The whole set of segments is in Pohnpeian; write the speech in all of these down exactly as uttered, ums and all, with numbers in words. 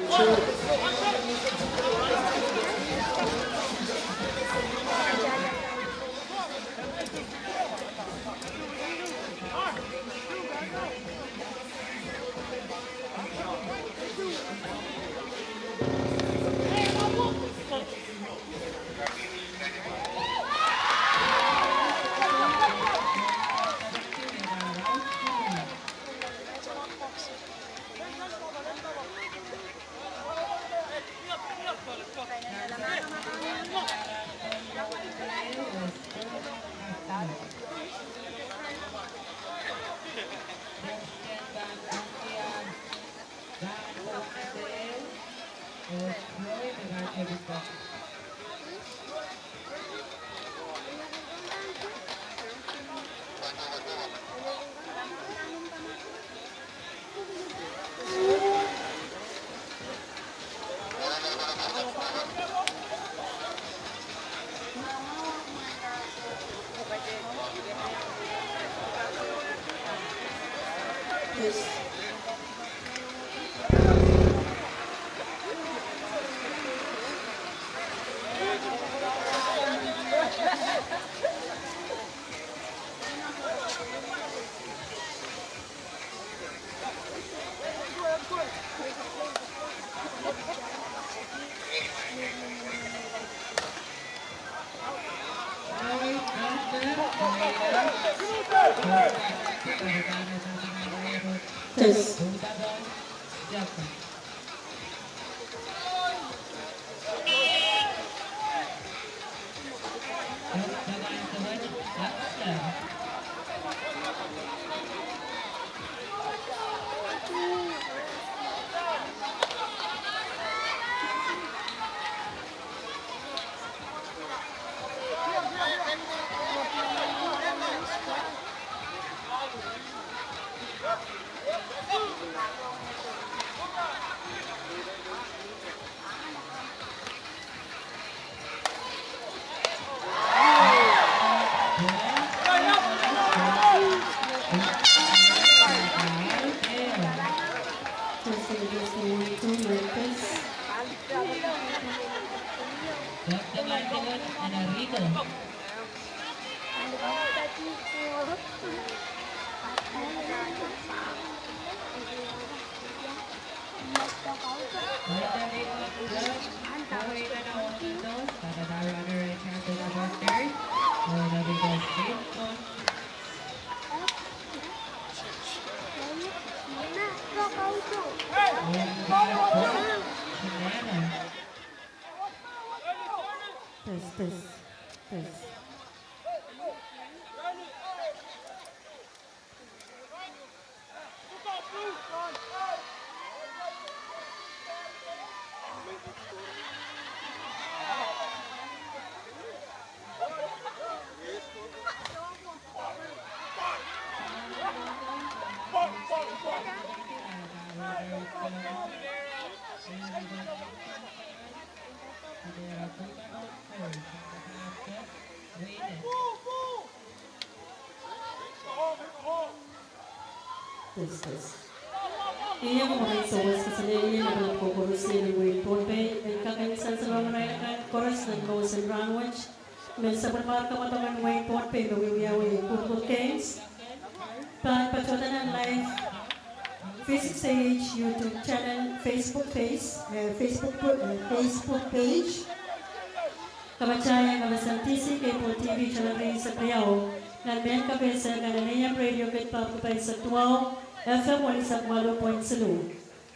Test. Testing, testing, one, two, mic test. Doctor Michael and Arrigo. Test, test, test. Test, test. Iei komwi en sewese, kaselehlie lapalap koaros en wehin Pohnpei, en kak en sansalohng irail akan koaros nan mohngiong en rahnwet, me sapwellimomwi kamwadong en wehin Pohnpei me wiawi Kurkur Games. Pahn patohda nan live V six A H YouTube channel, Facebook page, eh, Facebook, eh, Facebook page. Kapatahieng kavehsen D C Cable T V channel rieisek riau, nan mehn kapehse kan en A M radio kid pahpa pahisek duwau, F M welisek waluh point siluh.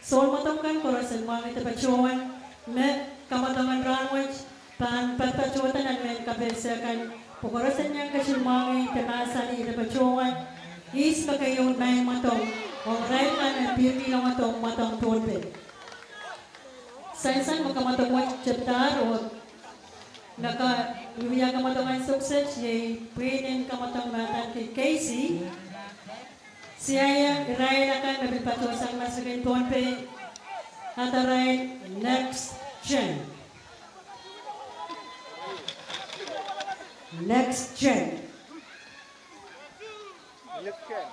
Sounmwadong kan koaros en mwahngih de patohwan me kamwadong en rahnwet pahn patpatohda nan mehn kapehse kan, pwe koaros en iang ketin mwahngih de mahsanih de patohwan ihs me keieu maing mwadong, ong irail kan me pil ni mwadong, mwadong Pohnpei. Sansal me kamwadong wet tepdahr oh me kin wia kamwadong en sukset, iei pwihn en kamwadong me adaneki Casey. Siaiang irail akan me pil patohsang maslikin Pohnpei, adarail Next Gen. Next Gen. Okay,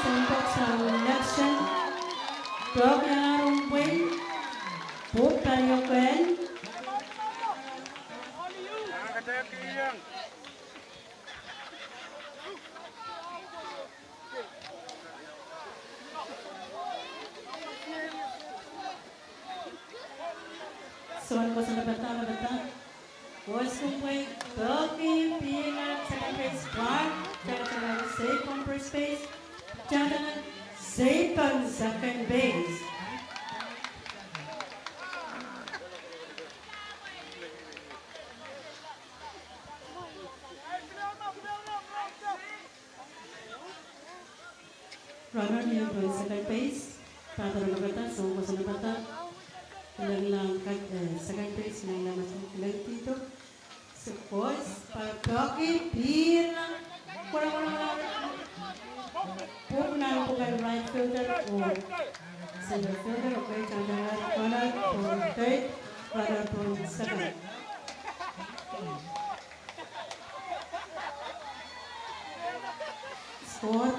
sounpwong sang next gen. Pwehki arail pwei, pwuhk paliokehn. Soun koasoanehda, koasoanehda. Koasoanehda pwei, pwehki pihl en second base pwar, tangatanger seiloak pahn first base, tangatanger seiloak pahn second base. Runner ni pahn second base, pahn patohwan lepda, soun koasoanehda, kilenglahng kat, eh, second base, kilenglahng kat, kilenglahng tito. Soun koasoanehda, pwehki pihl en, koasoanehda, pwuhk nan pwuken right fielder oh center fielder, okay, tangatanger runner pohn third, runner pohn second. Score,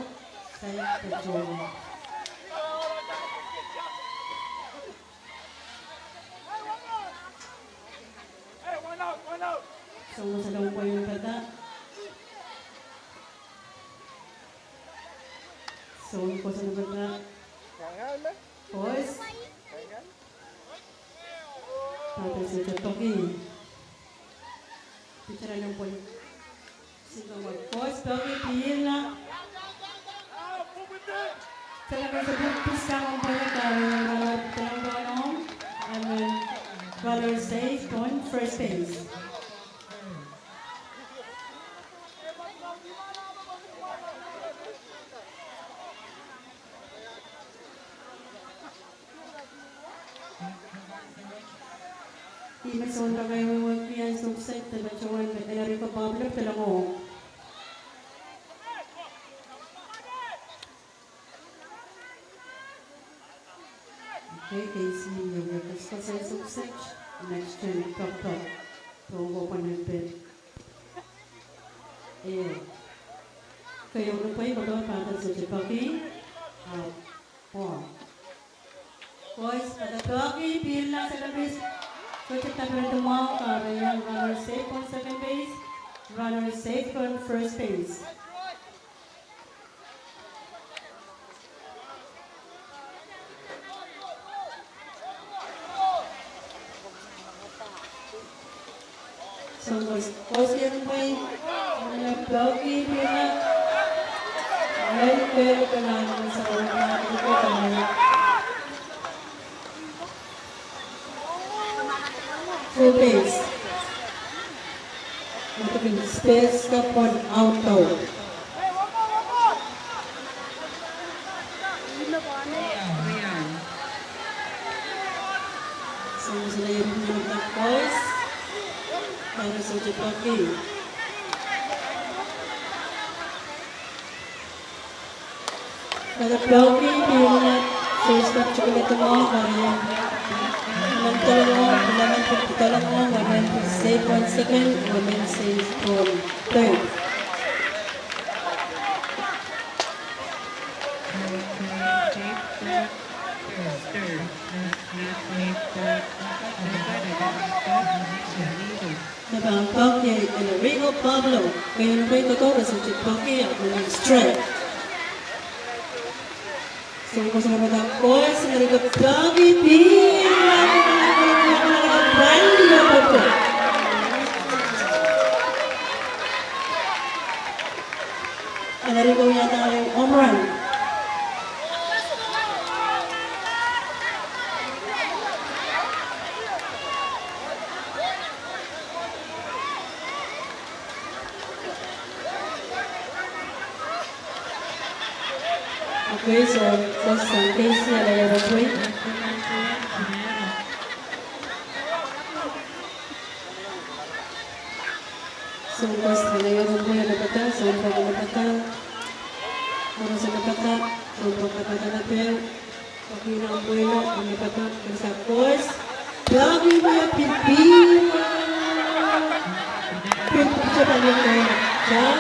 side control. Soun koasoanehda pwei en pahda. Soun koasoanehda pahda. Boys. Pahda sohte pwehki. Pitcher en pwei. Single one. Boys, pwehki pihl en. Second base pwuhk pil sang pwei, kahrehiong runner pil sang pohn home, and then runner safe pohn first base. Ih me soun pahda wehwehki ansou sehse, patohwan Enrico Pablo, Pelongo. Okay, K C, wehwehki ansou sehse, next gen, Pokpok. Pokpok pahn pil. Eh. Keieun pwei, pahda, pahda sohte pwehki. Ah, ball. Boys, pahda pwehki, pihl en second base. Sohte taperen mwahu, kahrehiong runner safe pohn second base, runner safe pohn first base. Soun koasoanehda pwei, pwehki pihl en, pwehki pihl en, full base. Matakin space kapon outfield. Soun koasoanehda pwei, boys. Pahda sohte pwehki. Pahda pwehki, pihl en, first base, chocolate mo, kahrehiong. Lemon Pelongo, lemon Pelongo, lemon safe pohn second, lemon safe pohn third. Pahda pwehki Enrico Pablo, keieun pwei koaros sohte pwehki, ahpw strike. Soun koasoanehda boys, Enrico pwehki, pihl en, Enrico wiahda home run. Okay, soun koasoanehda sang K C, ale iang pwei. Soun koasoanehda iang pwei, ale pahda, soun pahda, ale pahda. Koaros ale pahda, soun pahda, ale pahda. Pwehki nan pweino, ale pahda, kesa boys. Pwehki mie pipi. Palikan John,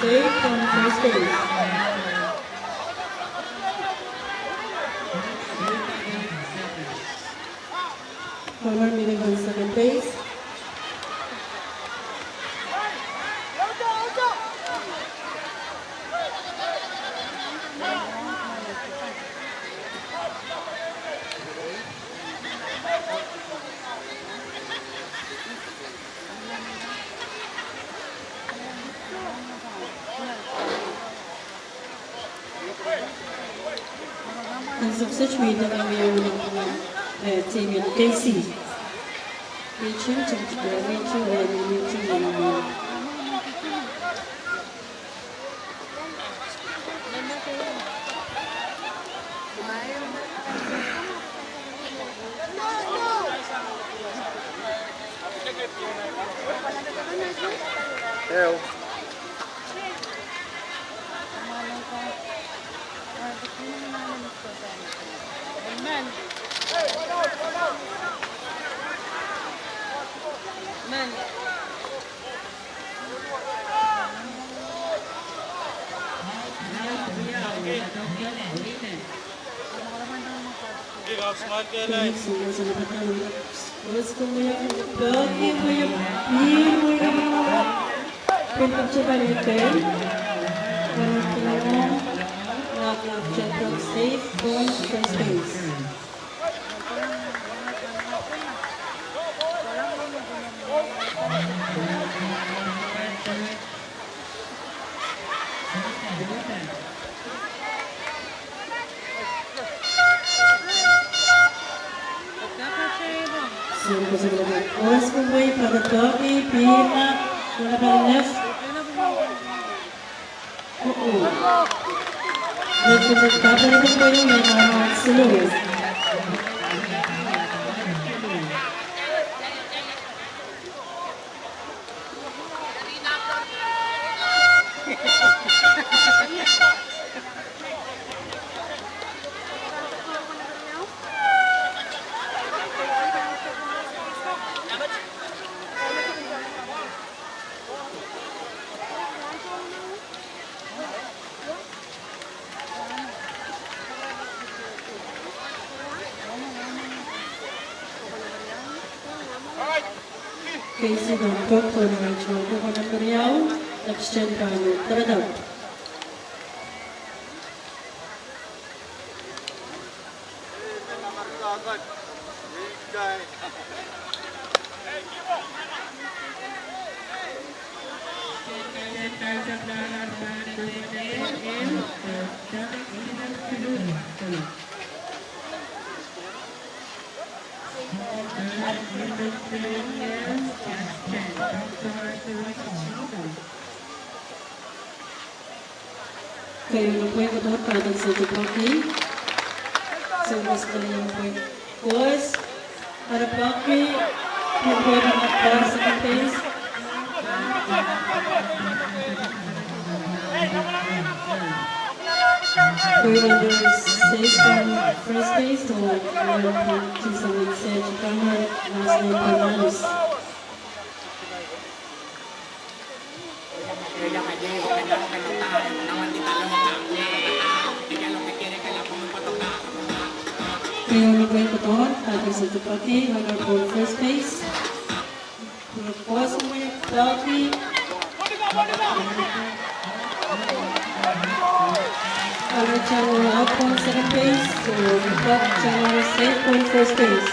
safe on first base. Homer mihmi on second base. Ansou kiset me I dehr wiawi, eh, team en K C. Richard, Richard, Richard, Richard. Ehu. Safe on first base. Song koasoia, koasoia, pahn peki, pihla, pahn left. Oh, oh. Left fielder, Papa Ribbon Boy, ia, ah, slow. K C pahn pwek, pwek, pwek, pwek, pwek, pwek, pwek, pwek, pwek. Keieun pwehki dohd pahn sehse pwehki. Sehse pwehki dohd. Koasoia, pahn pwehki, pahn pwehki, pahn second base. Keieun pwehki safe on first base, oh, last name Fernandez. Keieun pwehki dohd, pahn sehse pwehki, runner on first base. Koasoia, pwehki. Alright, channel up on second base, so pwehki channel safe on first base.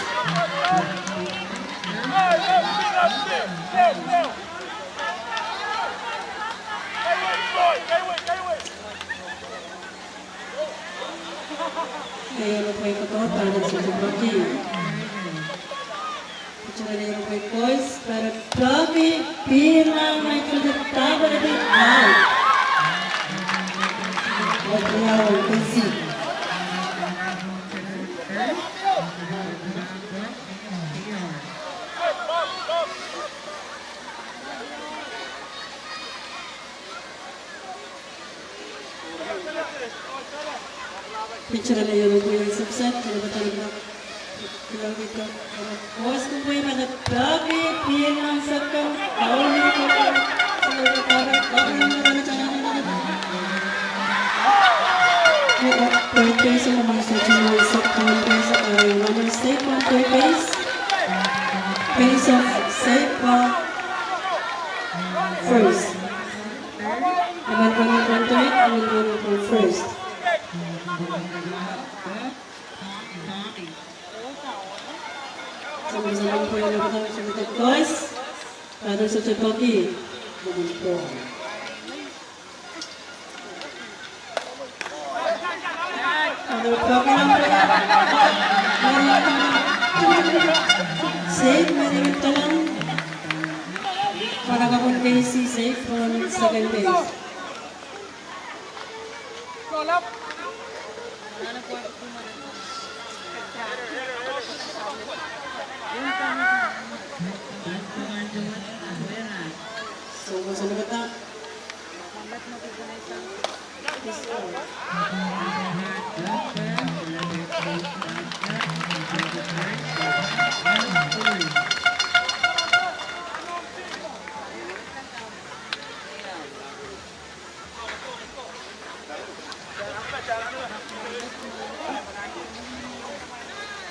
Keieun pwehki dohd, pahn sehse pwehki. Pitcher keieun pwehki koasoia, pahn pwehki, pihla, right fielder, pahn pwehki, out. Out, out, K C. Pitcher keieun pwehki Simpson, keieun pwehki, keieun pwehki, koasoia pwehki, pahn pwehki, pihla, second, out. First. Emen pwongen pwontoik, emen pwongen pwon first. Soangen pwongen pwontoik, soangen pwongen pwon first. Kado sohte peki. Save, Mary Magdalene. Pwukat en K C save, pwon second base. Soangen pwongen pwontoik.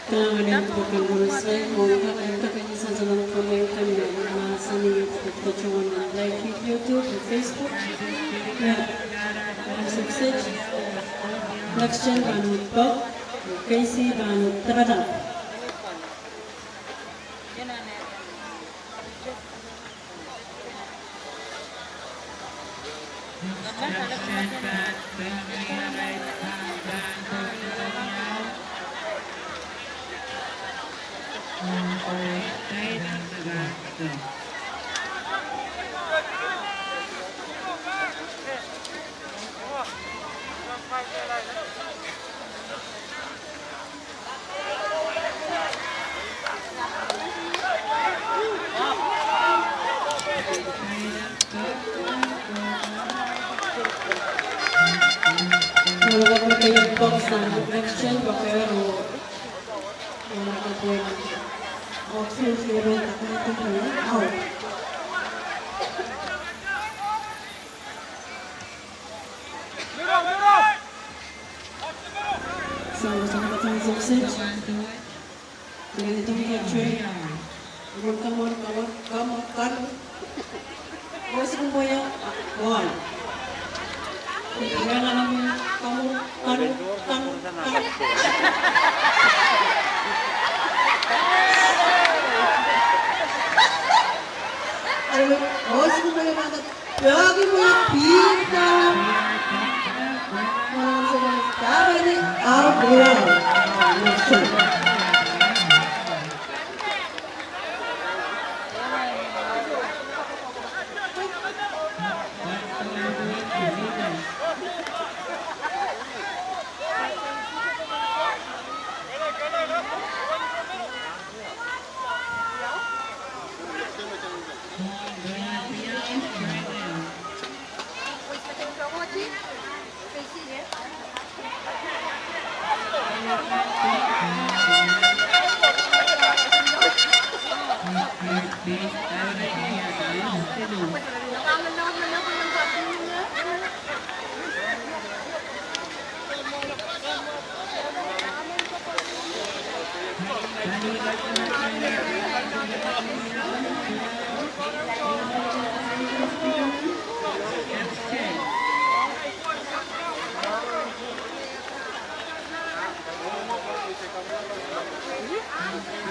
Kalahngan en pwukat en koaros, mwohn kak, en kak en sansalohng pwukat en koaros, mahsanih patohwan nan live feed YouTube, Facebook. Ia, en sukset. Next gen pahn pok, K C pahn dapadap. Soangen pwongen pwontoik. Kalahngan en pwukat en koaros, mwohn kak, mwohn kak, mwohn kak. Koaros kumwail, one. Ia, kalahngan en pwukat en koaros, mwohn kak, mwohn kak, mwohn kak. Koaros kumwail pahn peki, mwohn pihda. Out.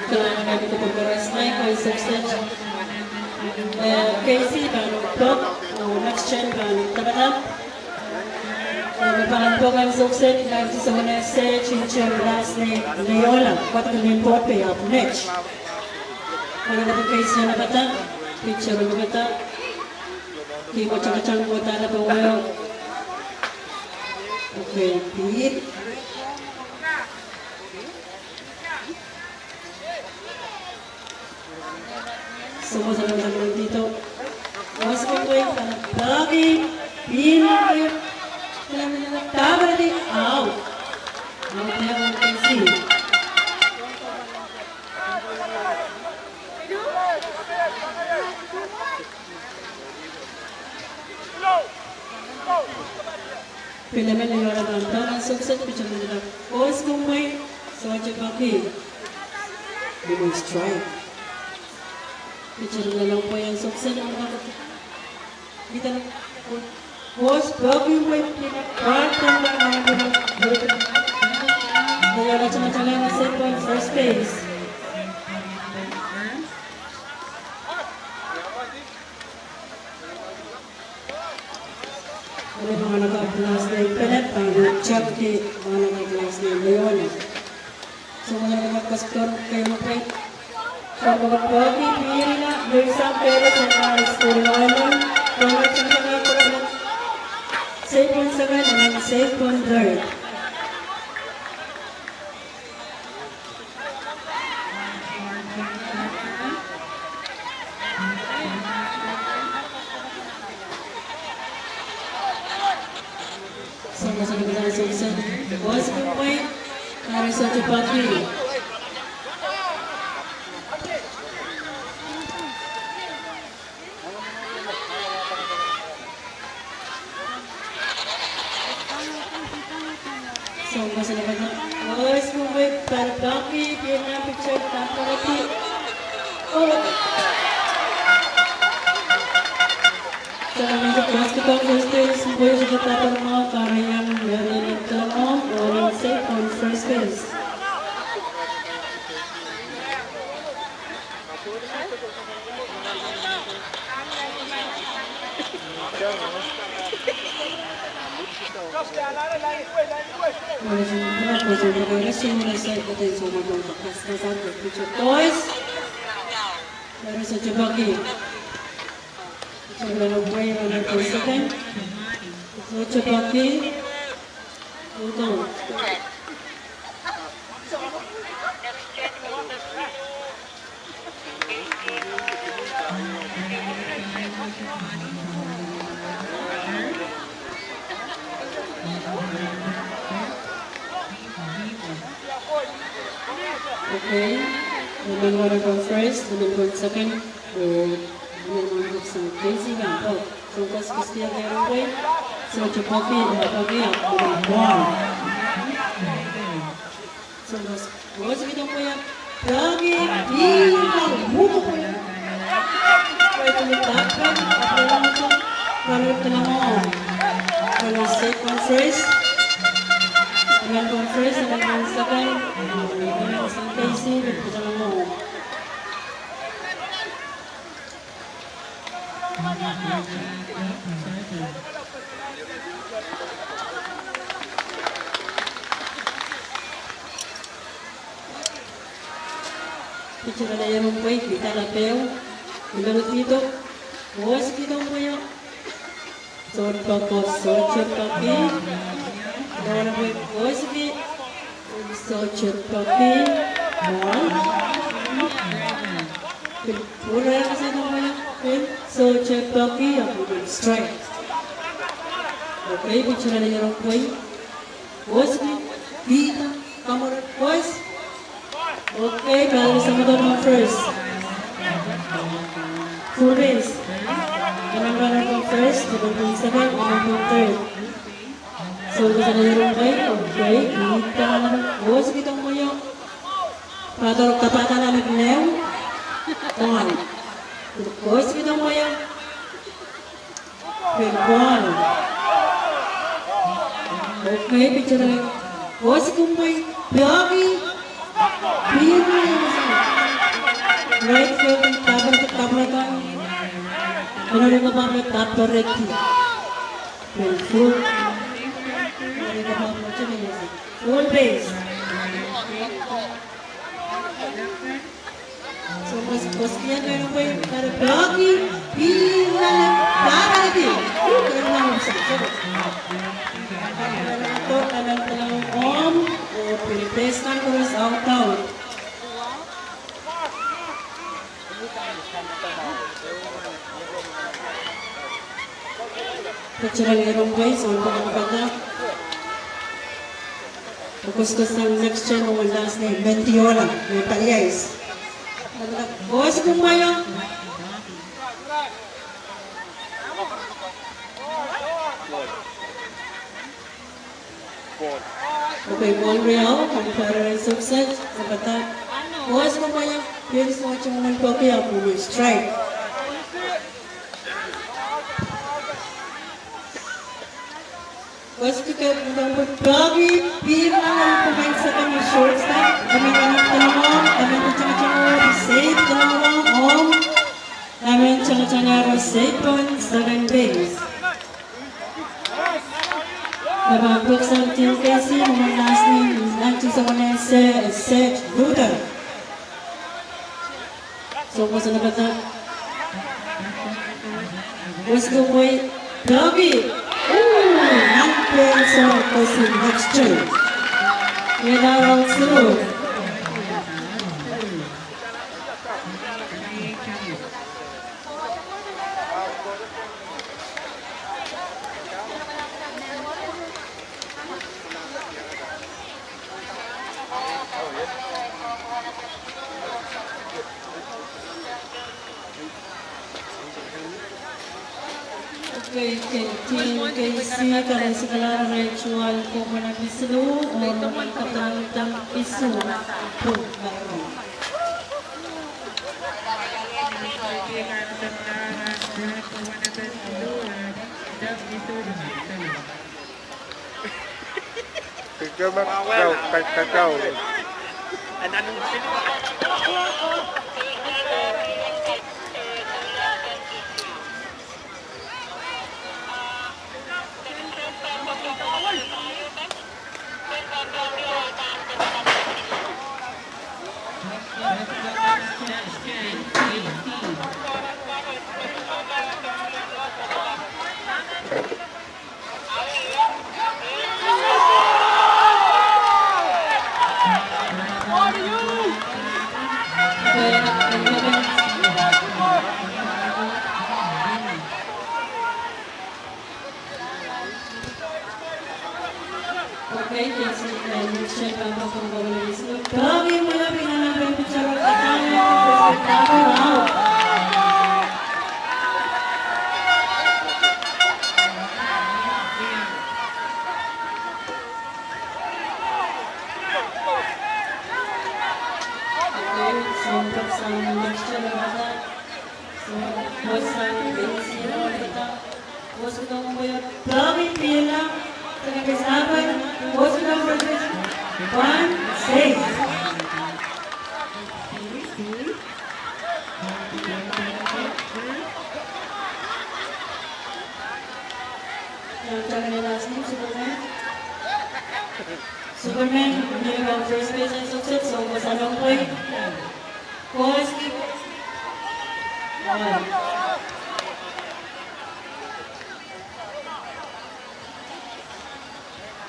Kalahngan en pwukat en koaros, mwohn kak en sukset. Eh, K C pahn pok, oh, Next Gen pahn dapadap. Eh, me pahn pok en sukset, nanti sohte sehse, Chinchon last name, Neiola, pwukat en Pohnpei ahpw Nett. Kalahngan en K C en dapadap, picture en dapadap. Ki mwohn kak en mwohn dapadap. Okay, pihda. Soangen pwongen pwontoik. Koaros kumwail pahn peki, pihda. Out. Out, ia, K C. Pil emen Neiola pahn pok en sukset, picture en dapadap. Koaros kumwail, sohte peki. Ni mwo strike. Picture en lelohng pwukat en sukset, en dapadap. Ida, course, pwehki pwe kin part time nan, nan, nan, first base. Ele mwahnakapw last name Philip, pahn Chapki mwahnakapw last name Leone. Soangen mwahnakapw koasoakoasoia kei me pwei. Soangen mwahnakapw pwehki Pirina Mirza Perez, Saint Mary's School, Ireland. Pwehki Saint Mary's School, Saint Mary's School. Toys. There is a Chapaki. Children of Wayne on the second. So Chapaki. Welcome. Okay. Women wanna go first, women go second. Oh, women wanna go second. Casey, yeah, oh. So, first, Christian, there, okay. So, Chapaki, Chapaki, yeah, okay. One. So, mas, mas kita punya. Lagi, iya, buku punya. Wait, kita, kita, kita, kalau kita mau, kalau saya conference, kalau conference, kalau second, kalau Casey, kita mau. Picture la iang pwei, kita la peo, kita la pito, was kita pwei. Sohte pahn, sohte pahn ki. Dahme pwei, was ki. Sohte pahn ki. One. Pil, pura ya kasi na pwei. Pil, sohte pahn ki, ya pil strike. Okay, picture la iang pwei. Boys, kita, come on, boys. Okay, batter samada pahn first. Full base. Kanan batter pahn first, kanan pahn second, kanan pahn third. So, kita na iang pwei, okay, kita, boys, kita pwei. Batter, kapahtala neu. One. Boys, kita pwei. Pil ball. Okay, picture. Boys kumpai, pwehki. Pil. Right field, tapir, tapir kan. Pil, tapir. Pil full. Full base. So, mas, mas kian na pwei, para pwehki, pil, para di. Pil, pil, pil, pil, pil, om, oh, pil, pil, pil, pil, out, out. Picture la iang pwei, sohte pahn kak. Koaskoasoia next gen, oh, last name, Mendiola, me paliais. Boys kumpai. Okay, ball riau, kami para rai sukset, sabata. Boys kumpai, pil sohte pahn ki, ya pil strike. West Kipchoge, Pahki Pihrla, pwukat second, shortstop, emen Delong, emen Delong, State Delong, emen Delong, State Point, second base. Emen Brooks and Tim Casey, emen last name, nineteen seventy-seven, Seth Luther. So, was another. West Kipchoge, Pahki. Ooh, and then so was the next two. Without also. Okay, okay, Tim Casey, kalesiklahr, Rachel, Kopana Pisilu, or Kaptan Pisilu. Okay, yes, we can check out the program. Superman, mie first base and success, so was a long play. First kick.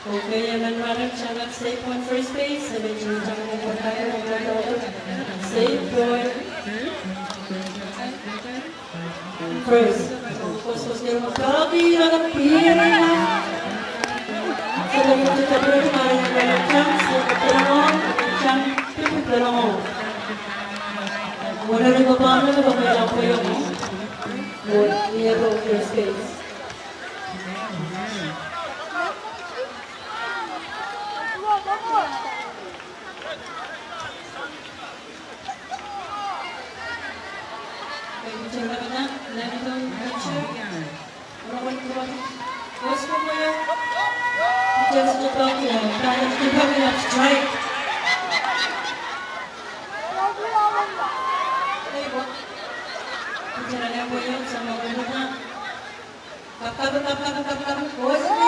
Okay, emen Radek Changak, safe on first base, emen Changak, safe on. First, first, first, Pahki, Pahki, Pahki. Second, Pahki, Pahki, Pahki. Pahki, Pahki, Pahki. First base.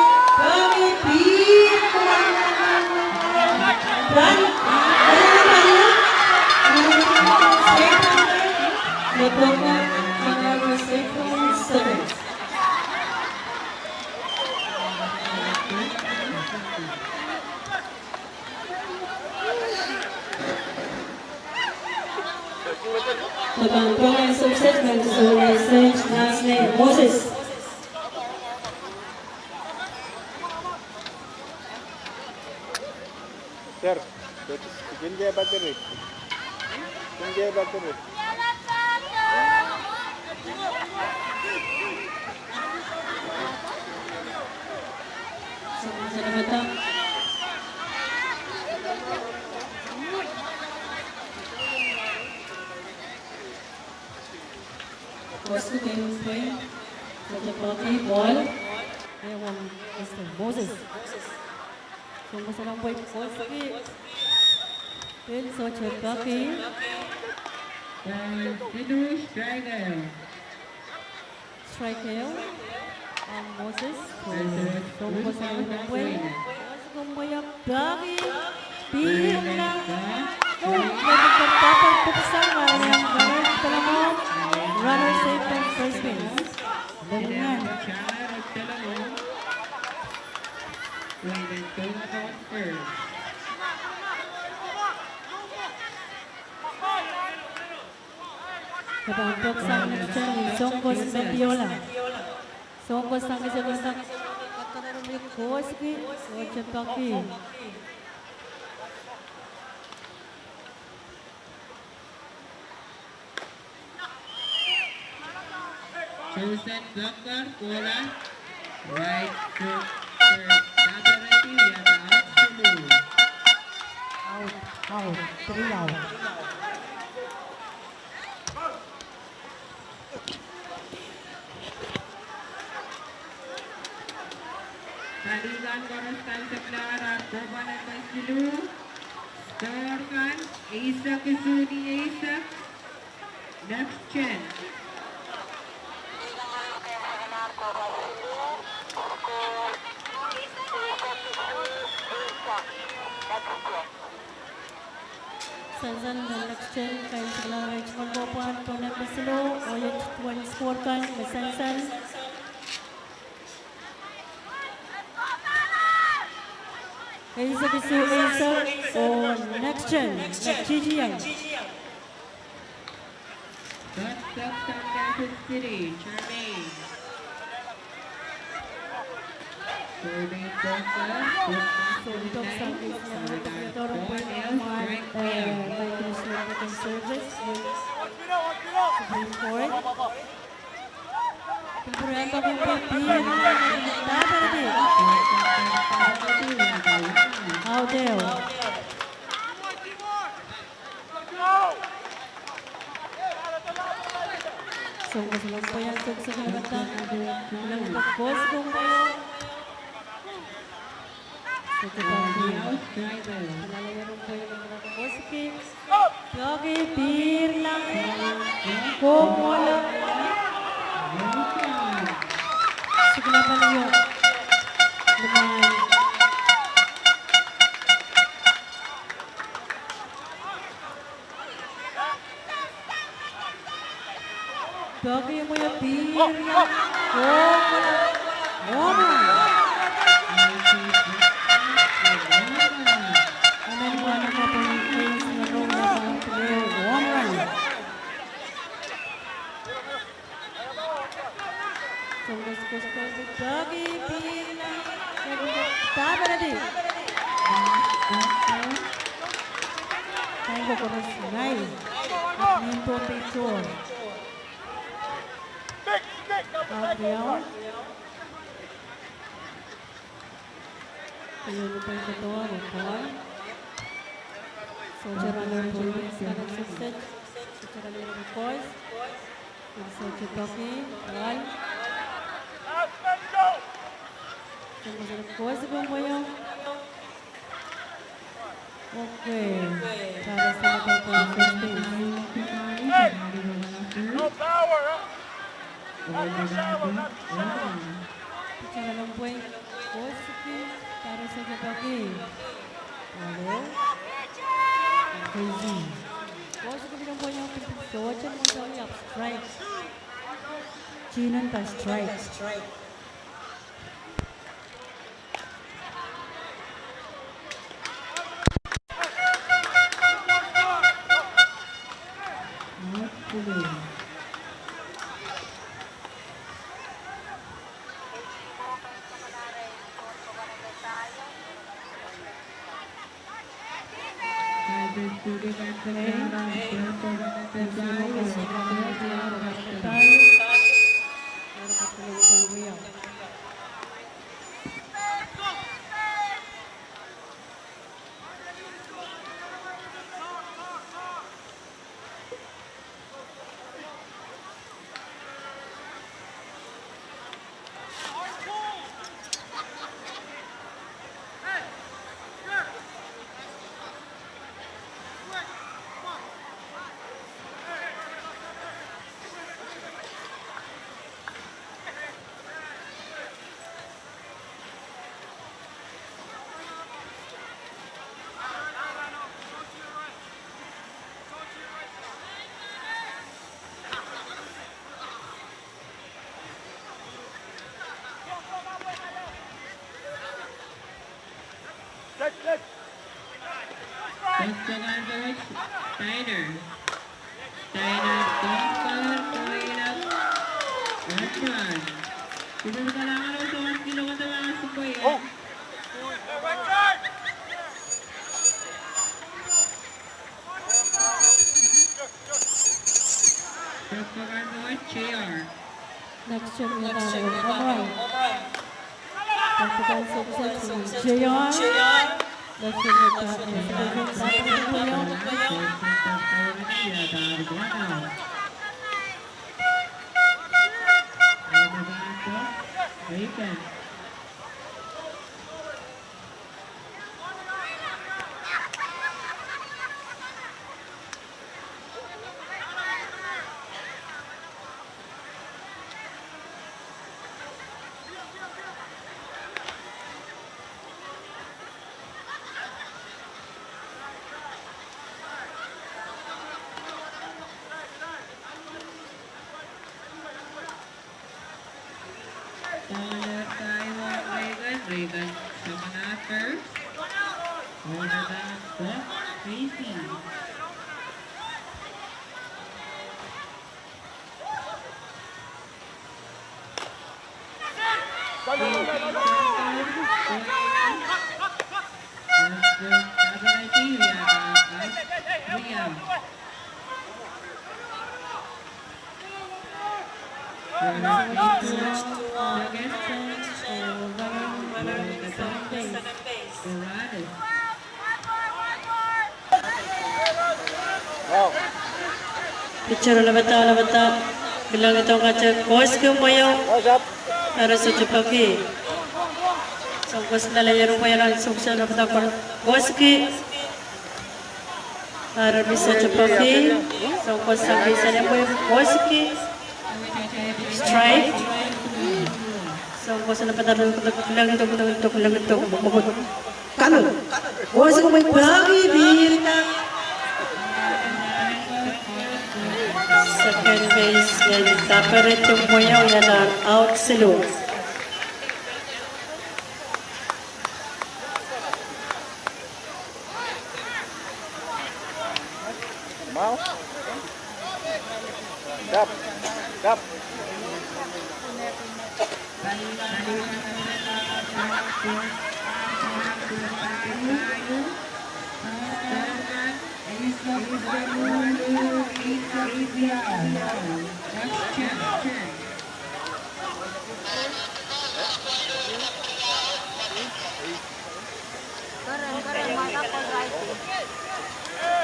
Last name Moses. Sir, kin ke battery. Kin ke battery. First game point for the Pahki, ball. Ewen Mister Moses. Sounkoso lempwei koasoiki. Pil sohte peki. Ball, Silu, strike ehu. Strike ehu. Ahn Moses. Sounkoso lempwei. Koasoiki peki. Pihrla. Oh, leti kertapel kupwusa, ngarehiong Gareth Telengo. Runner safe from first base. Dengan. Ke pahn pwuhk sang next turn, Sounkoso Mendiola. Sounkoso sang next turn, koasoiki, oh, sohte peki. Chosen Doctor Kola, right to third. Taperedi, ia da absolute. Out, out, three out. Pali kan koaros kan sekla ar kohpene me Silu. Score kan, eisek isuh ni eisek. Next chance. Sansal me next chance, kain sekla ar tungoal pwopwand, pwopwand me Silu, oh iet duwen score kan, me sansal. Eisek isuh eisek, oh next chance, me T T N. Doctor Sangha City, Charmaine. Charmaine Doctor, Doctor Sangha City, Doctor Sangha City, Doctor Sangha City, Service, Supreme Court. Pil pwurehng peki, pil peki, pil peki. Out ehu. Sounkoso lempwei, sounkoso lempwei. Lempwei koasoiki lempwei. Sohte peki. Lempwei koasoiki. Peki, pihrla. Kohkohla. Siklapalio. Limau. Peki, mwein pihrla. Kohkohla. Home run. Amen, wana kapon Ace na rong na pang pile home run. Sounkoso koasoiki peki, pihrla. Taperedi. Kain koaros nai. Ahpw nin pwopwi tohr. Ahpw ia. Keieu lempwei koadoar, oh ball. Sohte runner pwopwi, scan and set. Sohte runner pwopwi. Sohte peki, ball. Sounkoso koasoiki pwopwi. Okay. That is not a good first base. No power, huh? Pitcher lempwei koasoiki, batter sohte peki. Hello? Crazy. Koasoiki lempwei, sohte peki, strike. Tienen pa strike. Diner. Diner, Dr. Koina. Edward. Kudur kalahngan oh soan kilo kata mahs pwe. Dr. Koina, J R. Next gen, J R. Next gen, J R. Ball kaiong Reagan, Reagan, soangen first. Ball back, Casey. Pitcher oh lapwada, oh lapwada. Kilang ito kate, koasoiki mweio. Ara sohte peki. Soang koasoiki lalehier oh mweio, soang koasoiki lapwada, koasoiki. Ara mi sohte peki. Soang koasoiki, sang kei sang mweio, koasoiki. Strike. Soang koasoiki lapwada, kilang ito, kilang ito, kilang ito. Kanu. Koasoiki mweio, peki, pihr. Second base, en daperete mweio, iaduwen out siluh. Dap, dap.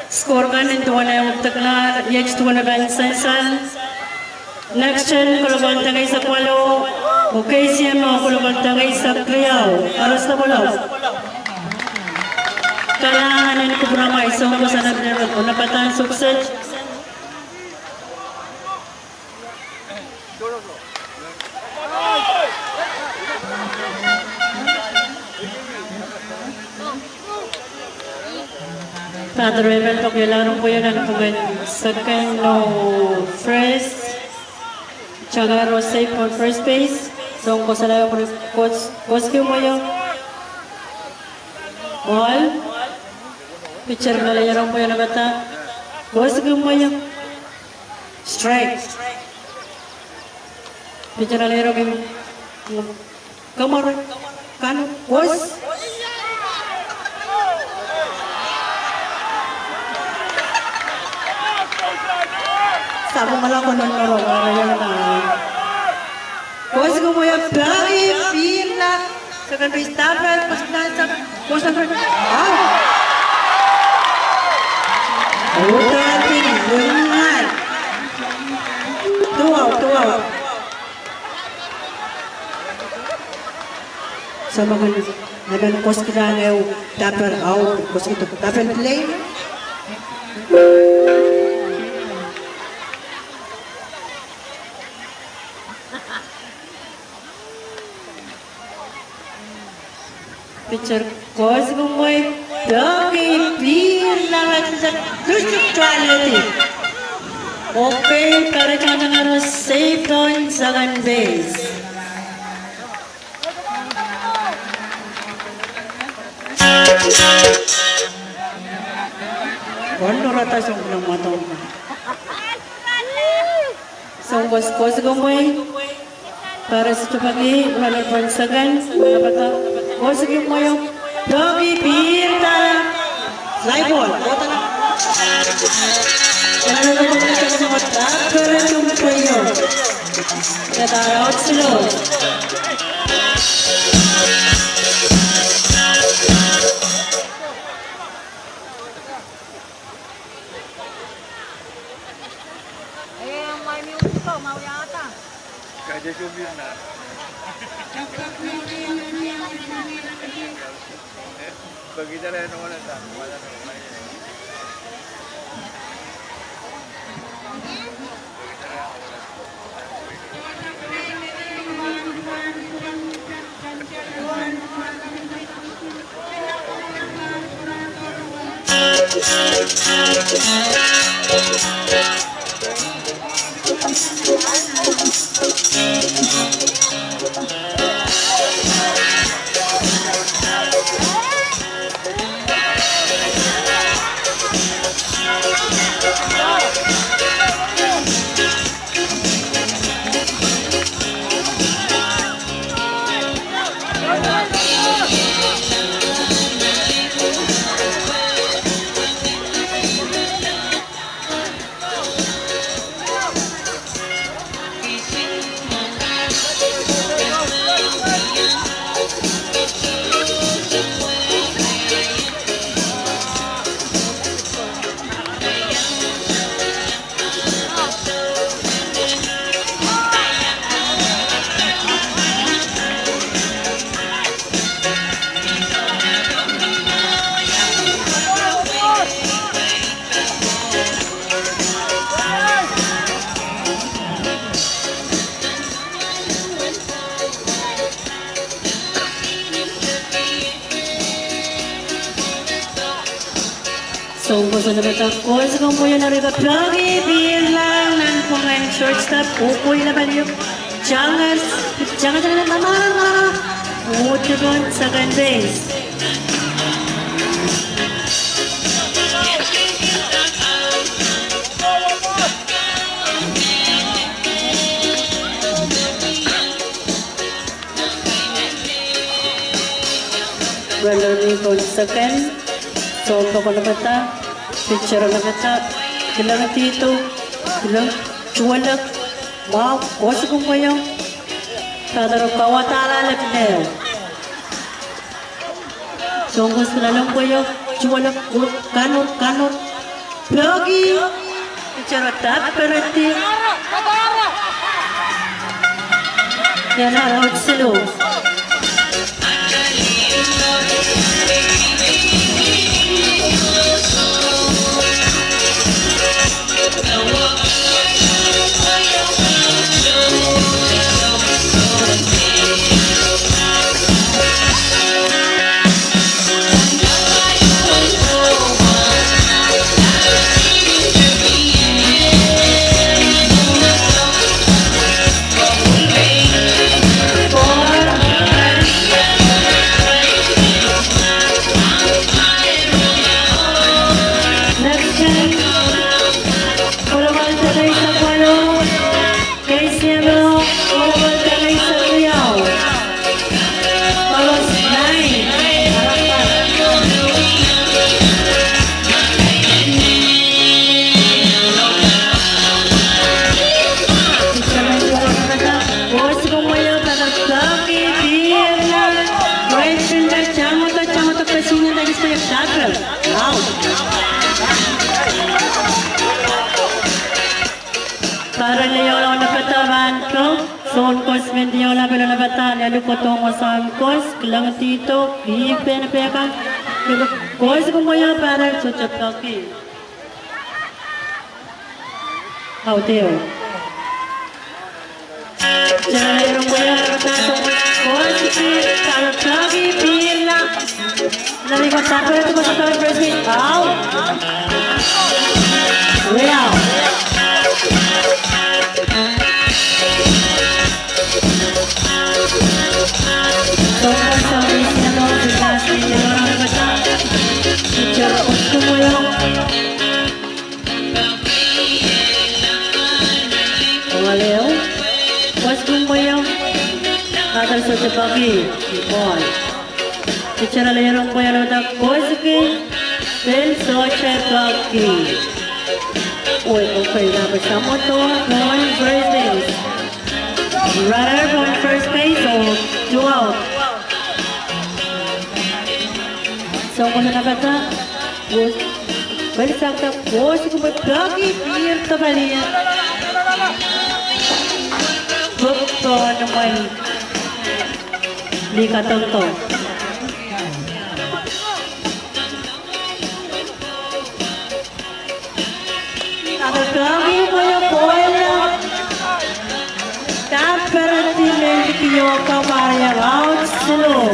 Score kan en duwen ehukdekla, iet duwen emen sansal. Next Gen kolokol tengeisek waluh, oh K C M O kolokol tengeisek riau. Koaros lapalap. Kalahngan en kupwuramwail, soang koasoia lapwada, oh lapwada en sukset. Batter emen pokilahng pwe nan pwungen second oh first. Tangaro safe on first base. Soang koasoia lapwada, koasoiki mweio. Ball. Pitcher lalehier oh mweio lapwada. Koasoiki mweio. Strike. Pitcher lalehier oh mweio. Kamara, kanu, koas. Sapwungala konon noro, mara iang na. Koasoiki mweio, peki, pihrla. Second base, daper, koasoiki, koasoiki, out. Out, out, out. Two out, two out. Samwa kan, nan koasoiki lang ehu, daper out, koasoiki daper play. Pitcher koasoiki mweio, peki, pihrla, tusuk tualedi. Okay, Karajan Tangaro safe on second base. Soun koasokoasoia, Paris Tupaki, Honorable Second, Honorable Koasikomoaio, Pwukoa Pihrla, Laibol, Honorable Second, Honorable Second, Honorable Second, Honorable Second, Soun koasokoasoia, Koasikomoaio, Pwukoa Pihrla, nan pwungen George Tapp, Okoila Paliu, Changers, Changers, Mama, Mama, Mutigon, second base. Weloni kon second, sounpwong onopata, pitcher onopata, kilang tihdo, kilang tuwelek, mwahu, Koasikomoaio, pahn ire kawadahla lep neo. Soun koasokoasoia, Koasikomoaio, tuwelek, kanur, kanur. Pwukoa, pitcher Tapp peredi. Ia, na, na, silu. Next game, Honorable Teresa Kwalo, K C M O, Honorable Teresa Kwalo. Paros nine. Koasikomoaio, Pwukoa Pihrla, right fielder, Changota, Changota, Pesingen, that is for your shot. Out. Pahn ire liola onopata rahn ko, soun koasokoasoia liola pil onopata, lialu kohdo wasahn koasoa, kilang tihdo, pihpene pehkan, Koasikomoaio pahn ire sohte peki. Out eo. Sohte peki, ball. Teacher ale iang pwe ale wadek koasoandi, pil sohte peki. Oi, okay, number someone to, one, first base. Runner from first base, oh, two out. Soang koasoandi pahpa, pil sohte koasoandi pwe peki, pihr doadoahk. Pwuhk pohn imwen lih kadoadoahk. Ahpw peki mwein pwoula. Dahpere di mehn kihong kamariang out slow.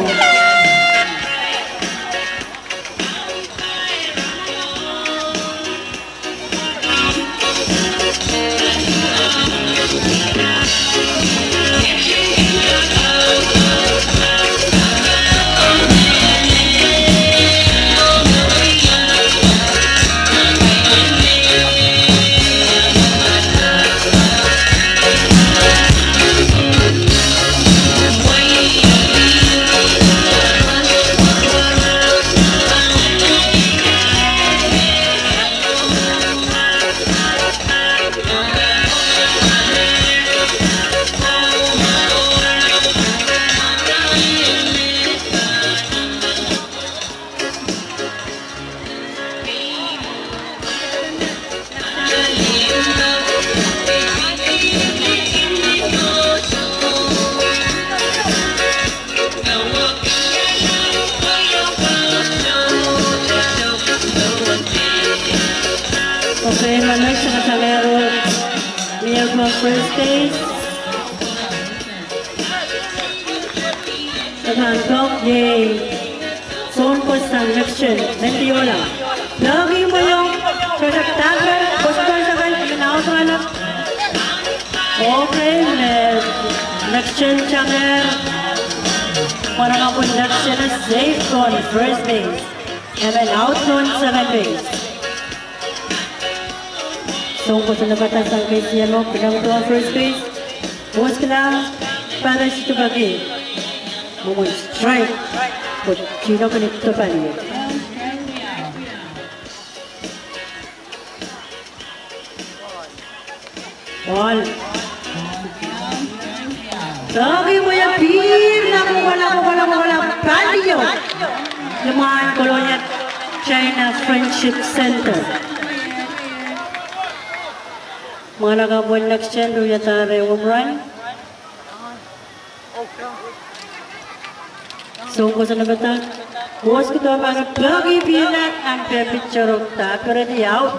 Okay, runners, sangete runners, mie pahn first base. Emen pwuhk, yay. Soang koasoandi sang next gen, Mendiola. Peki mwein, koasoandi dahpere, koasoandi sang next gen, out runner. Okay, me next gen sang next. Mwahnakapw next gen safe on first base. Emen out on second base. Soang koasoandi pahpa sang K C M O, kilang to first base. Ball kilang, pahpa sohte peki. Mwomwen strike. Pwe tino kini doadoahk. Ball. Peki mwein pihr nan kokola, kokola, kokola, palio. Limwahn Kolonia China Friendship Center. Mwahnakapw next gen, ruhwadahr home run. Soang koasoandi pahpa. Koasoandi pahpa, peki pihr nan pehmw pitcher oh dahpere di out.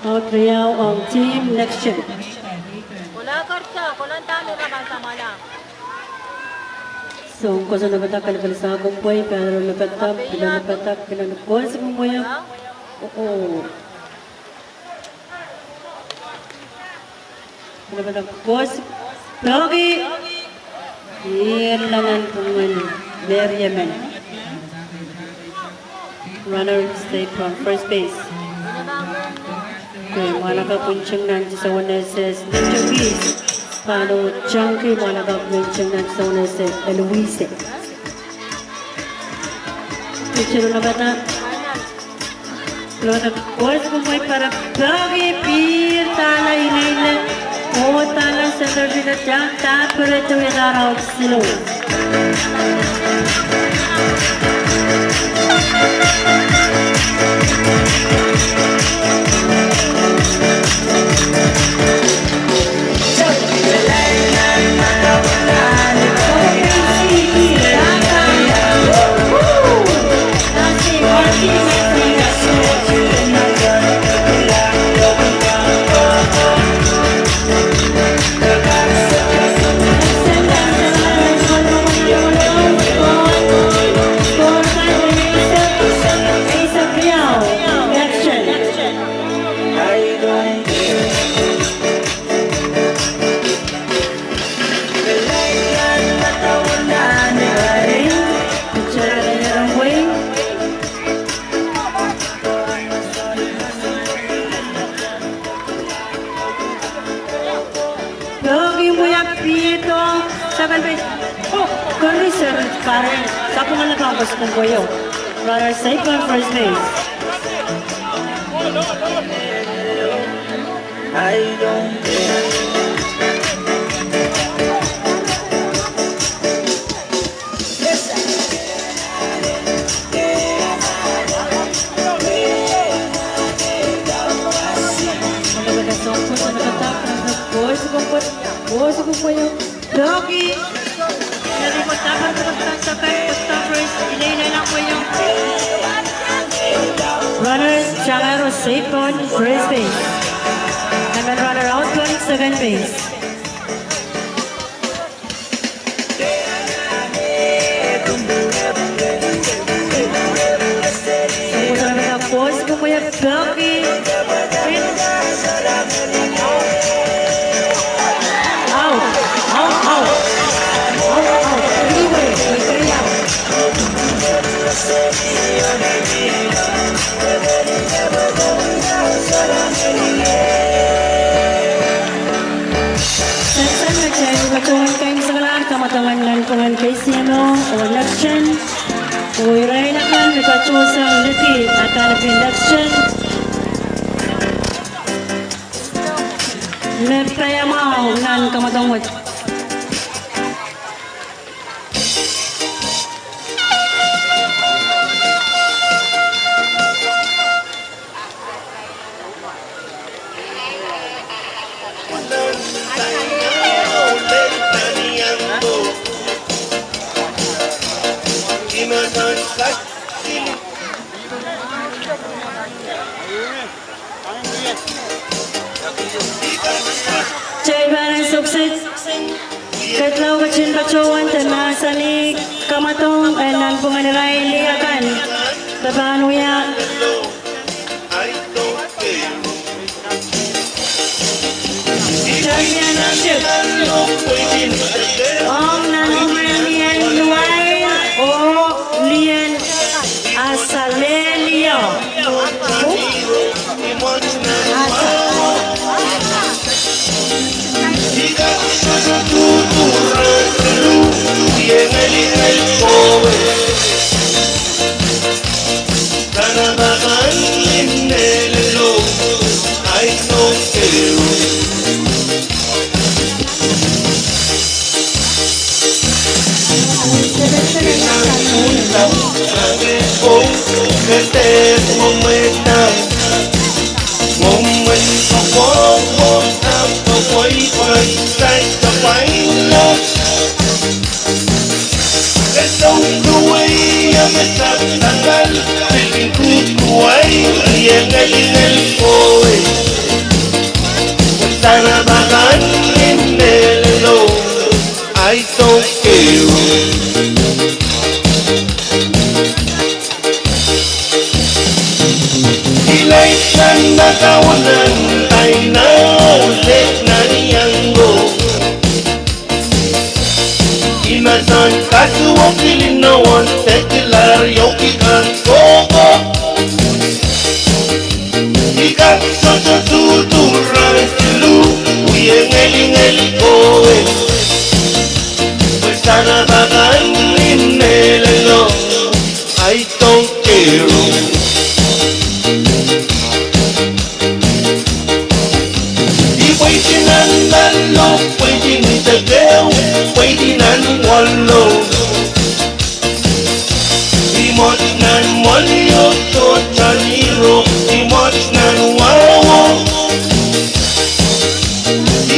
Out riau ong team next gen. Soang koasoandi pahpa, kalipalisang komw pwei, pahn rong ni pahpa, pahn rong ni pahpa, pahn rong ni koasoandi pahpa. Oh, oh. Pahpa koasoandi peki. Pihr nan pwungen Mary Emen. Runner safe on first base. Okay, mwahnakapw nting nan tisowenese Nentokis. Pahn oh tangki mwahnakapw nting nan tisowenese Eloise. Pitcher oh napata. Lona koasoandi pahpa peki, pihr dahla inene, oh dahla center fielder, dahpere di wiadahr out slow. Second base. Oh, kori seri karen. Sapwungala pahn kosipwung pweio. Runners eight on first base. I don't care. Runners, Changaros eight on first base. And then runner out on second base. Out, out, out, out, out. Three way, three out. Sensen me kitail patohwan keimwseklahng kamadongen nanpwungen K C M O oh Next Gen. Oh irail akan me patohsang liki adanepin Next Gen. Me paiamwahu nan kamadong wet. Kitail pahn sokosok ketlahng ketin patohwan de mahsanih kamadong en nanpwungen irail lih akan me pahn wia championship ong nanpwungen lien Luwail oh lien Asalelio. I don't care. Ilai nan nakawanan aina olek nan iango. Imasan kasuo kilin nohn sekilar yoki kan koko. Ikat sohte tutu ran siluh wie ngelingel kowe. Pwe sana bakan ni melelo. I don't care. I pweidi nan malo, pweidi ni tekeo, pweidi nan walo. I mwohd nan mwolio, tohtan iro, I mwohd nan wawo.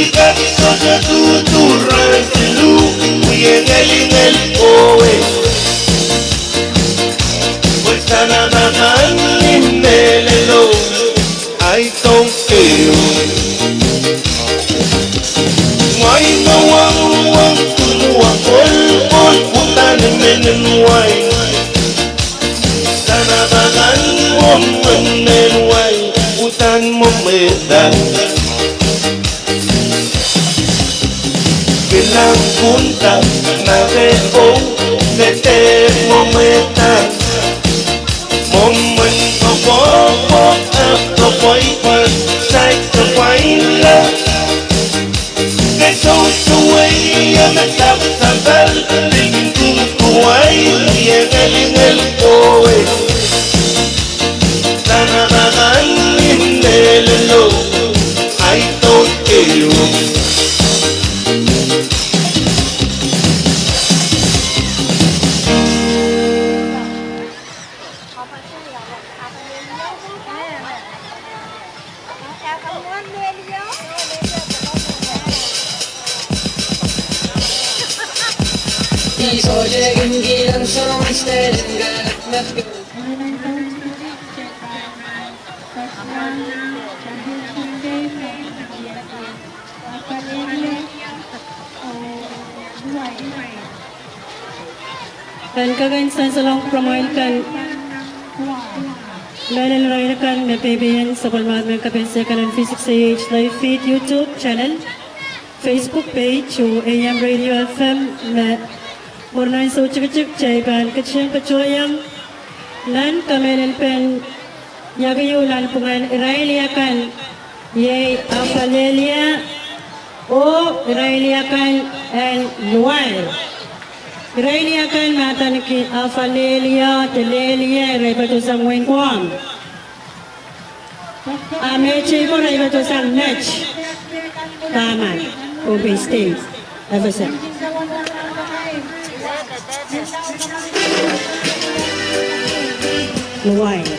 Ikat sohte tutu ran siluh wie ngelingel kowe. Pwe sana bakan ni melelo. I don't care. Wai na wang wang tun wa kol kol utan menen wai. Sana bakan mwomwen men wai utan mwomweda. Kilang kunta na reko, kete mwomweda. Mwomwen kokopo, kokopo ipwan, sai kokopo ila. Ketou suwei ya me tap Pahn kak en sansalohng pramwail kan, mehlel irail akan me peipeiong sapwellimomwi kan en kapehse kan en V six A H live feed YouTube channel, Facebook page oh A M Radio F M me mwurin ansou tikitik kitail pahn ketin patohiong nan kamehlelpen iakio nanpwungen irail akan iei Afalelia oh irail akan en Luwail. Irail akan me adaneki Afalelia de Lelia, irail patohsang wehin Guam. A mehteikan irail patohsang met, Paman, Pohnpei State, F S M. Luwail.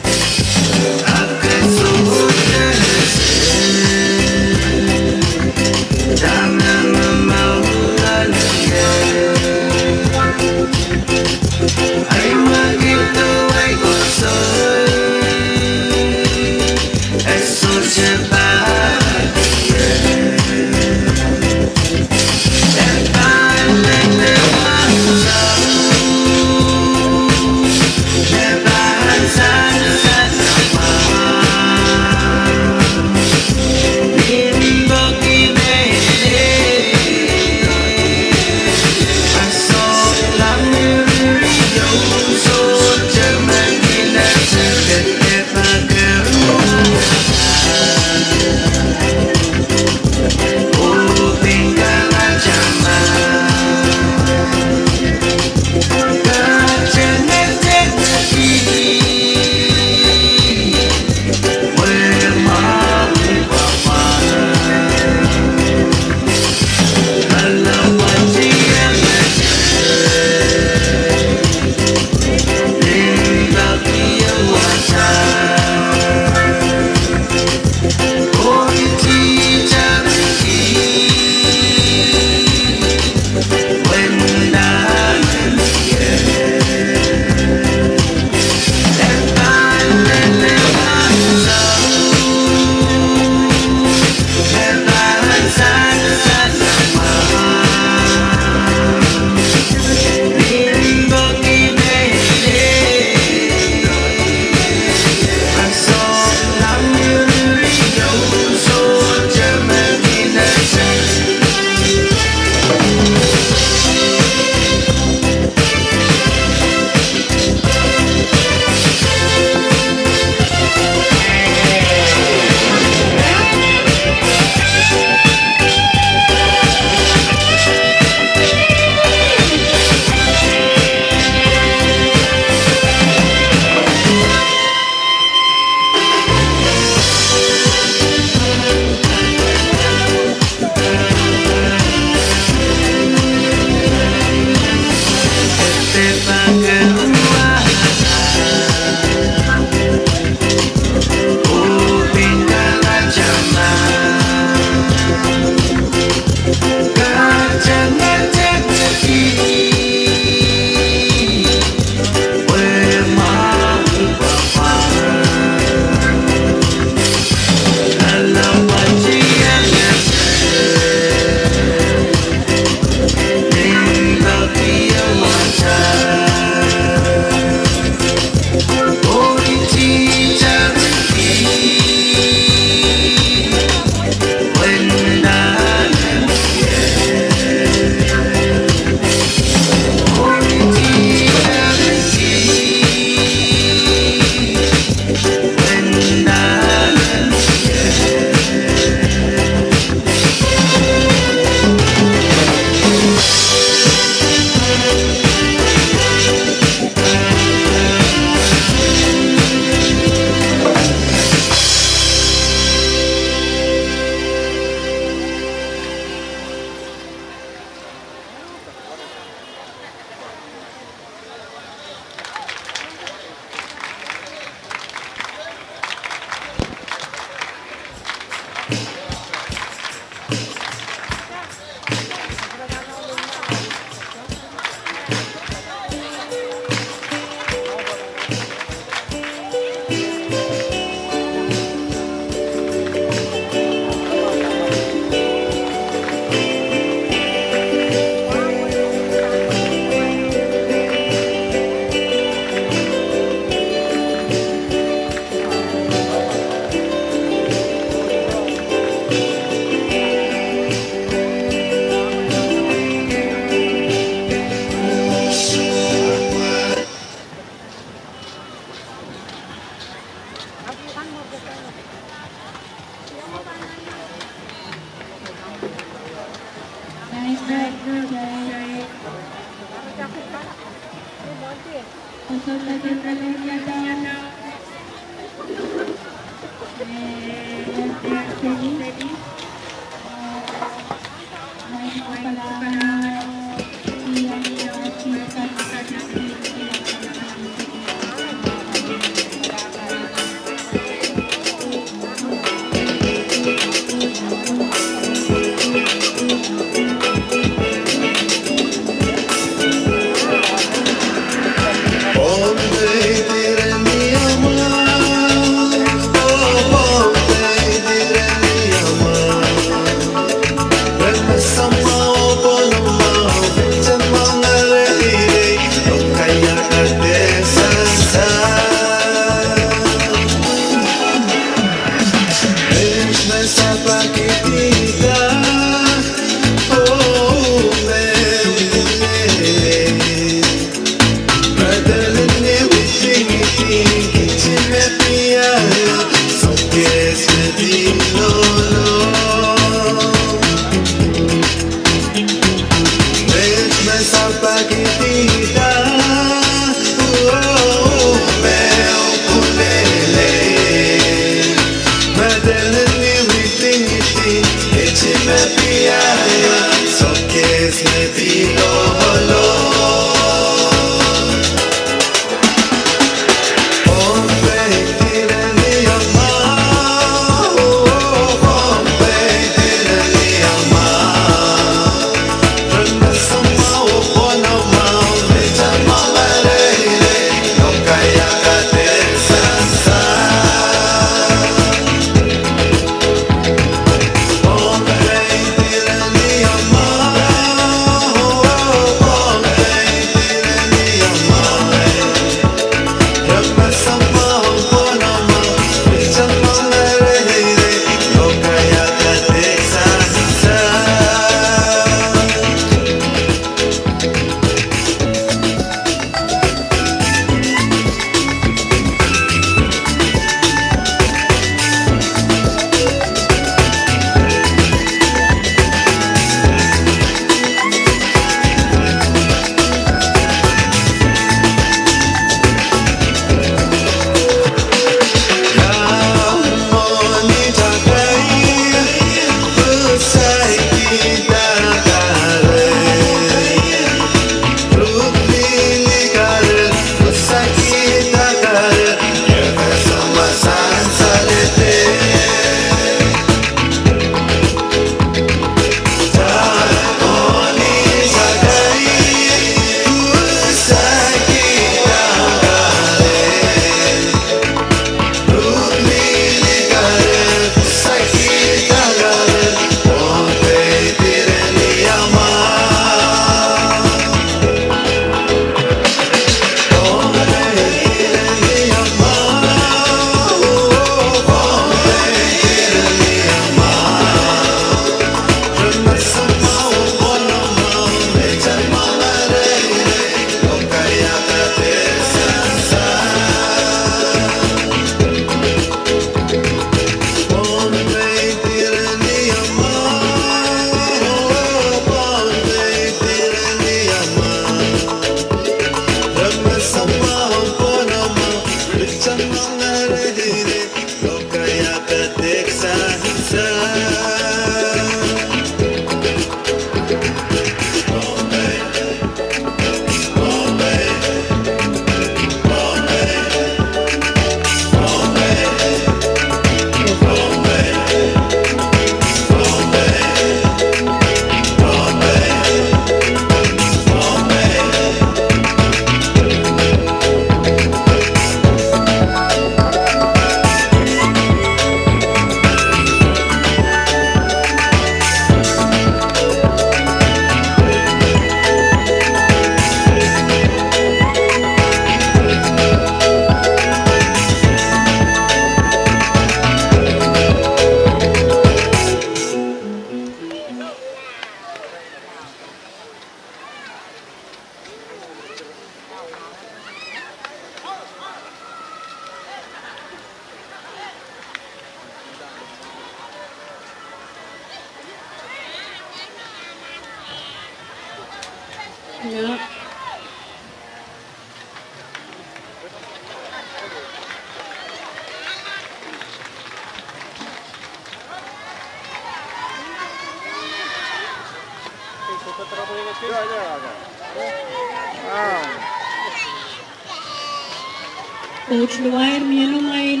Coach Luwair, mie noumwail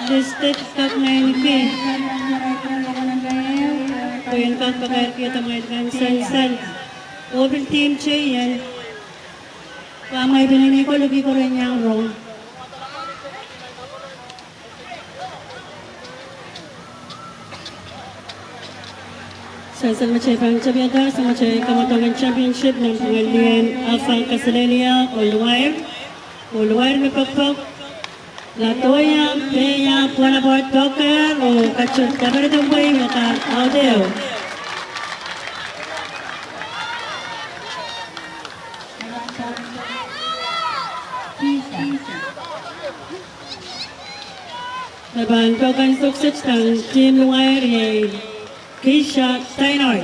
listed kak ngehniki. Pwe en kak pakairkihda mwail kan sansal. Oh pil team teian. Pwe amwail pil ngehniki koluki koren iang rong. Sansal me kitail pahn tapiada, sansal me kitail kamwadong championship, nan pwungen lien afa kaselehlie oh Luwair. Oh Luwair me pokpok. Ladoia, Peia, Puana Port Poker, oh Kachur Taperedum Pwei me kak audeo. Me pahn poaken sokset sang team Luwair iei Kisha Tainoi.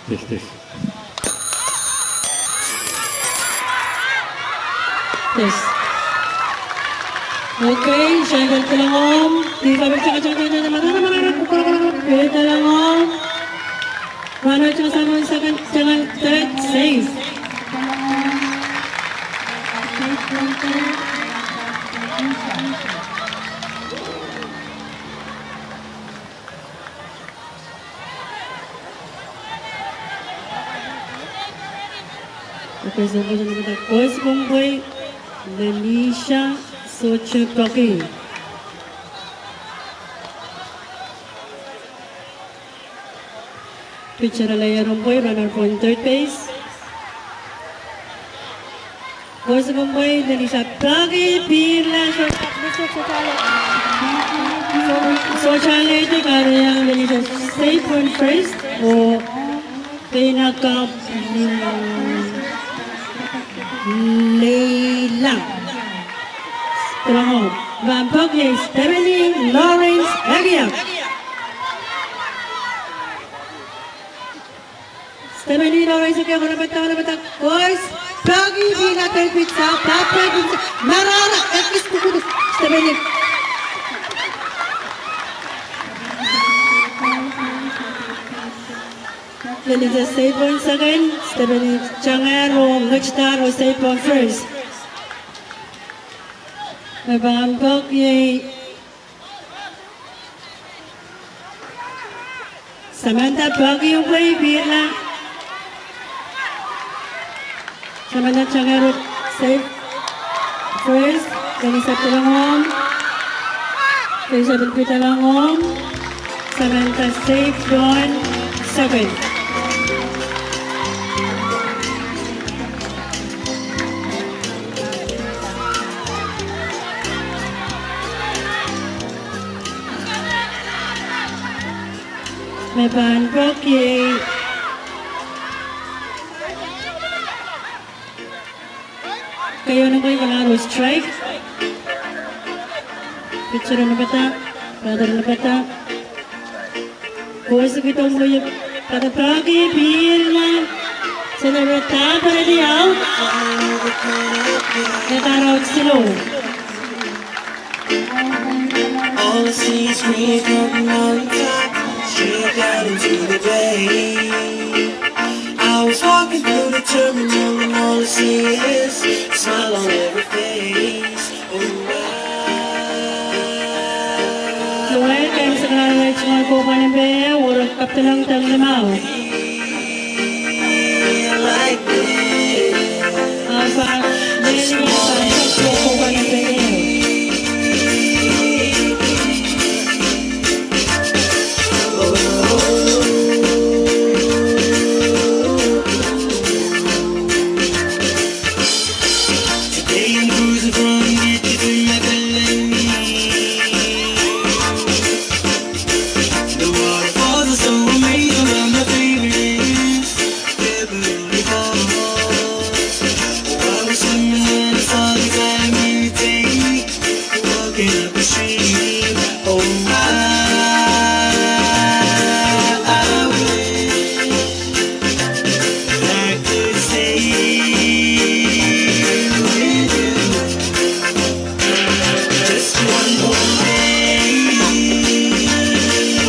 Yes, yes. Yes. Okay, Shantel Telangom. Di Fabric Chaka Chaka Chaka Chaka Chaka Telangom. Ronald Chaka Simon second, Chaka third, safe. Okay, so, so, so, so, Kois Kumbwei, Lenisha Soche Poki. Pitcher Alaya Rumbwei, runner point third base. Kois Kumbwei, Lenisha Poki, Pirla, Sochale, Sochale, Sochale, Lenisha safe on first, oh, Peinakap, Leila. Strong. Pahn poak iei Stephanie Lawrence Ekiek. Stephanie Lawrence Ekiek, oh, rapata, rapata, Kois Poki, Peinakap, Pizza, Papa, Pizza, Marara, Ekis Kukudu, Stephanie. Stephanie Seipohn second, Stephanie Tangehr oh Ngitdar oh Seipohn first. Me pahn peki Samantha Paki Umpwei, pihrla. Samantha Tangehr oh Seipohn first, Elizabeth Langong, Elizabeth Peter Langong, Samantha Seipohn second. Me pahn peki keieun ong kei kalahr oh strike. Pitcher en pada, batter en pada. Koasoandi ong kei, pada peki, pihrla. Sene re taperedi out. Re tar out slow. All I see is green coming on top, straight down into the bay. I was walking through the terminal and all I see is a smile on every face. Oh my. Duwehte ken sekala lehte mwo kohkohn en pei, woro kaptalong tang limau. The waterfalls are so amazing, but my favorite is Beverly Falls. I was swimming in the falls, I meditate, walking up the stream. Oh, I, I wish I could stay with you. Just one more day.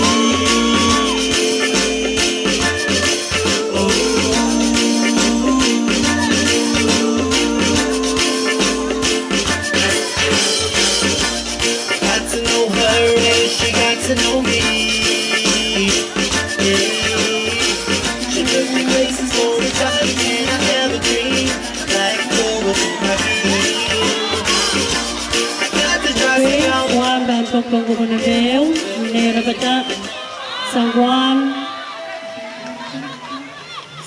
Oh. Got to know her and she got to know me. Yeah. She took me places for a time and I never dreamed. Guam pahn poakpoak kohkohn en pei, neirapada sang Guam.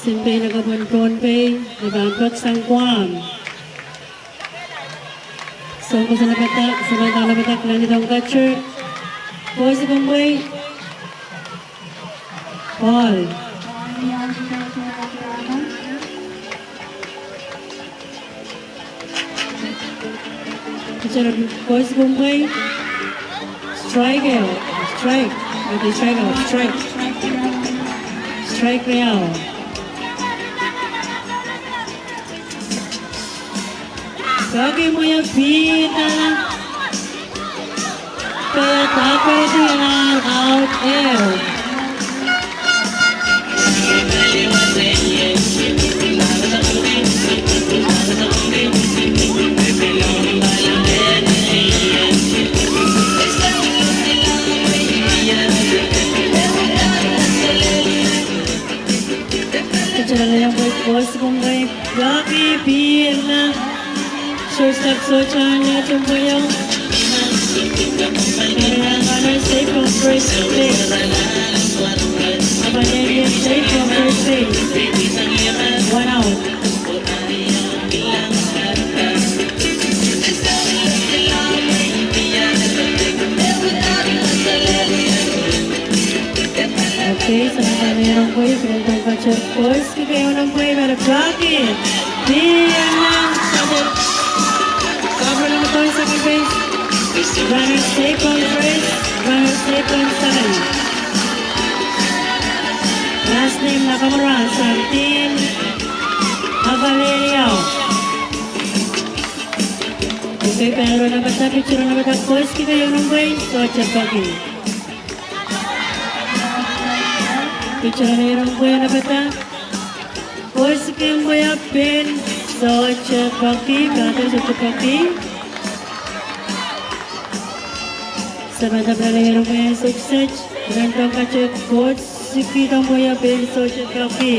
Simpei en kopwen Pohnpei, me pahn poak sang Guam. Sounkoso lapada, Samantha lapada, Glenn Dongacher. Koasoandi ong kei. Ball. Pitcher koasoandi ong kei. Strike, strike. Okay, strike out, strike. Strike riau. Peki mwo, pihrla. Peki, peki, out, out. Pitcher en Pohnpei, Rocky, pihrla. Shortstop Sohte Anna Tumpweo. Runners safe from first base. Abanelia safe from first base. One out. Okay, Samantha Meirong Pwei, Glenn Dongacher, koasoandi keieun en pei, pahn poak. Di, Anna, Gabriel Matoy, second base. Runners safe on first, runners safe on second. Last name Nakamura, Santin Avaleliao. Okay, batter en pada, pitcher en pada, koasoandi keieun en pei, sohte peki. Picture alehier en pwei en padahk. Koasoakoasoakoasoak en pwei ah pein Sohte Poaki, Pahda Sohte Poaki. Samatail alehier en pwei en Sohte Poaki. Nan tong kate koasoakoasoakoasoak en pwei ah pein Sohte Poaki.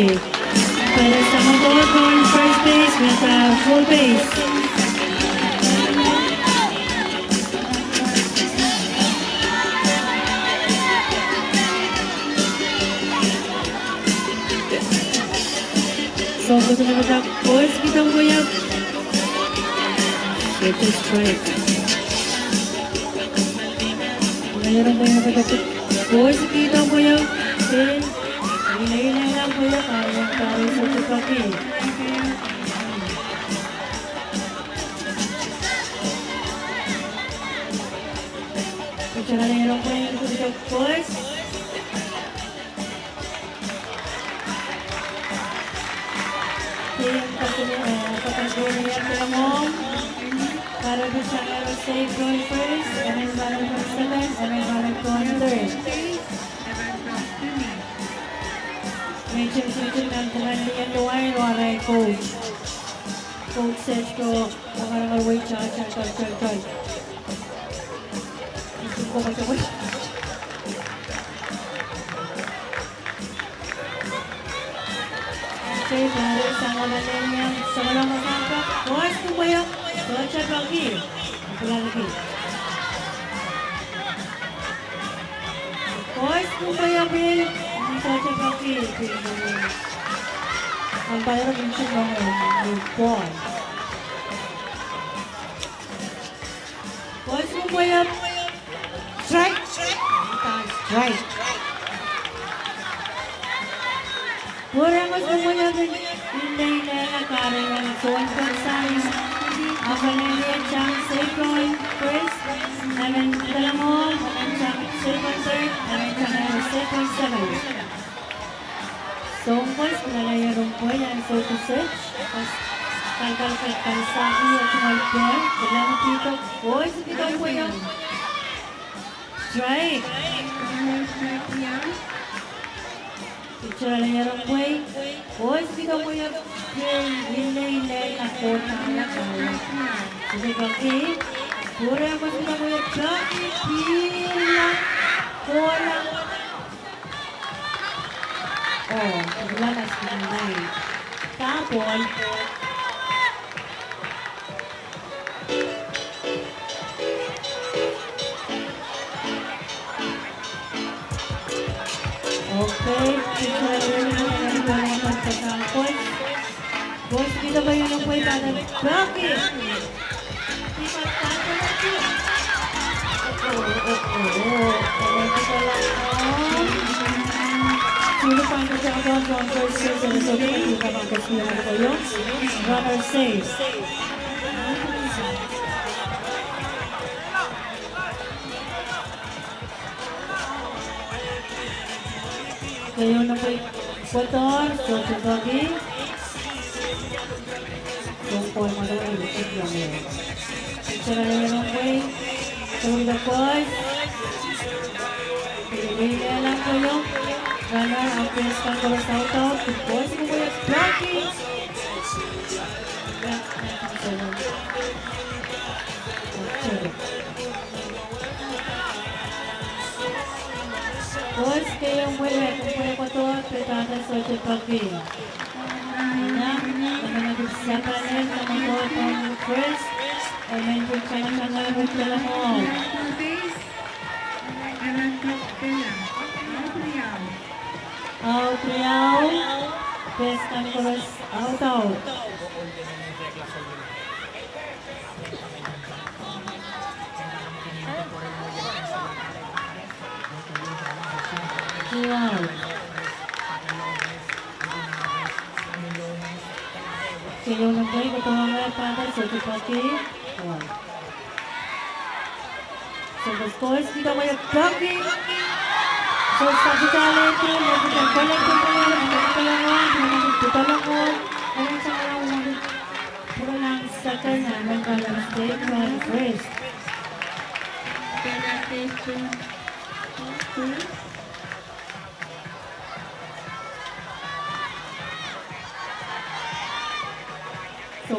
Pahda Sangodohn first base, Meta full base. Sohte Poaki, Sohte Poaki. Alehier en pwei en padahk. Koasoakoasoakoasoak en pwei ah pein, ileilehla pwei ah, Pahda Sohte Poaki. Picture alehier en pwei en padahk. Team Pakistan, eh, Pakistan, Telamong. Pahda Picture Save Point first, Evan Pahda second, Evan Pahda third. Metin, metin, nan teman lien luwai, luwai coach. Coach set ko, ko ngar ngar wei, cha, cha, cha, cha, cha. Sei, Pahda Sangodohn, Pahda Sangodohn, Sohte Poaki. Pwulaliki. Koasoakoasoakoasoak en pwei ah pein Sohte Poaki. Umpire minti mong, ball. Koasoakoasoakoasoak en pwei ah strike. Strike. Pwuren koasoakoasoakoasoak en pwei ah pein, ileilehla kahrehiong Sohn Poaki sang. Apanene tang Save Point first, Evan Telamong, Evan tang Save Point third, Evan tang Save Point second. Sohn Poaki, alehier en pwei ah Sohte Poaki. Kalkal, kalkal, saki, eh, tungoal ball, Telamong pihdo, koasoakoasoakoasoak en pwei ah. Strike. Picture alehier en pwei. Koasoakoasoakoasoak en pwei ah pein, ileilehla kohda. Sohte Poaki. Pwuren koasoakoasoakoasoak en pwei ah pahda, pihla, kohla. Oh, kohla, last line. Dah ball. Okay, picture alehier en pwei ah pein Sohte Poaki. Koasoakoasoakoasoak en pwei ah Pahda Poaki. Runner safe. Keieun en pwei pwudohr, Sohte Poaki. Sohn Poaki, Sohte Poaki. Picture alehier en pwei, Sohte Poaki. Ileilehla pwei ah. Runner, base kan koaros audaud, koasoakoasoakoasoak en pwei ah Poaki. Koasoakoasoakoasoak en pwei, pwei pwudohr, pwudohr, Pahda Sohte Poaki. Nan, nan, nan, nan, sapwellime, nan, nan, nan, nan, first, eh, men pwudohr, nan, nan, nan, nan, Telamong. Out riau, base kan koaros audaud. Wow. Keieun en pwei, koasoakoasoakoasoak en pwei ah Pahda Sohte Poaki. Wow. So the scores kita waya Poaki. So sa kita letu, letu kita kolektu, kita kolektu, kita kolektu, kita kolektu. Kita kolektu, kita kolektu. Pwuralahng second, Evan Pahda State Point first.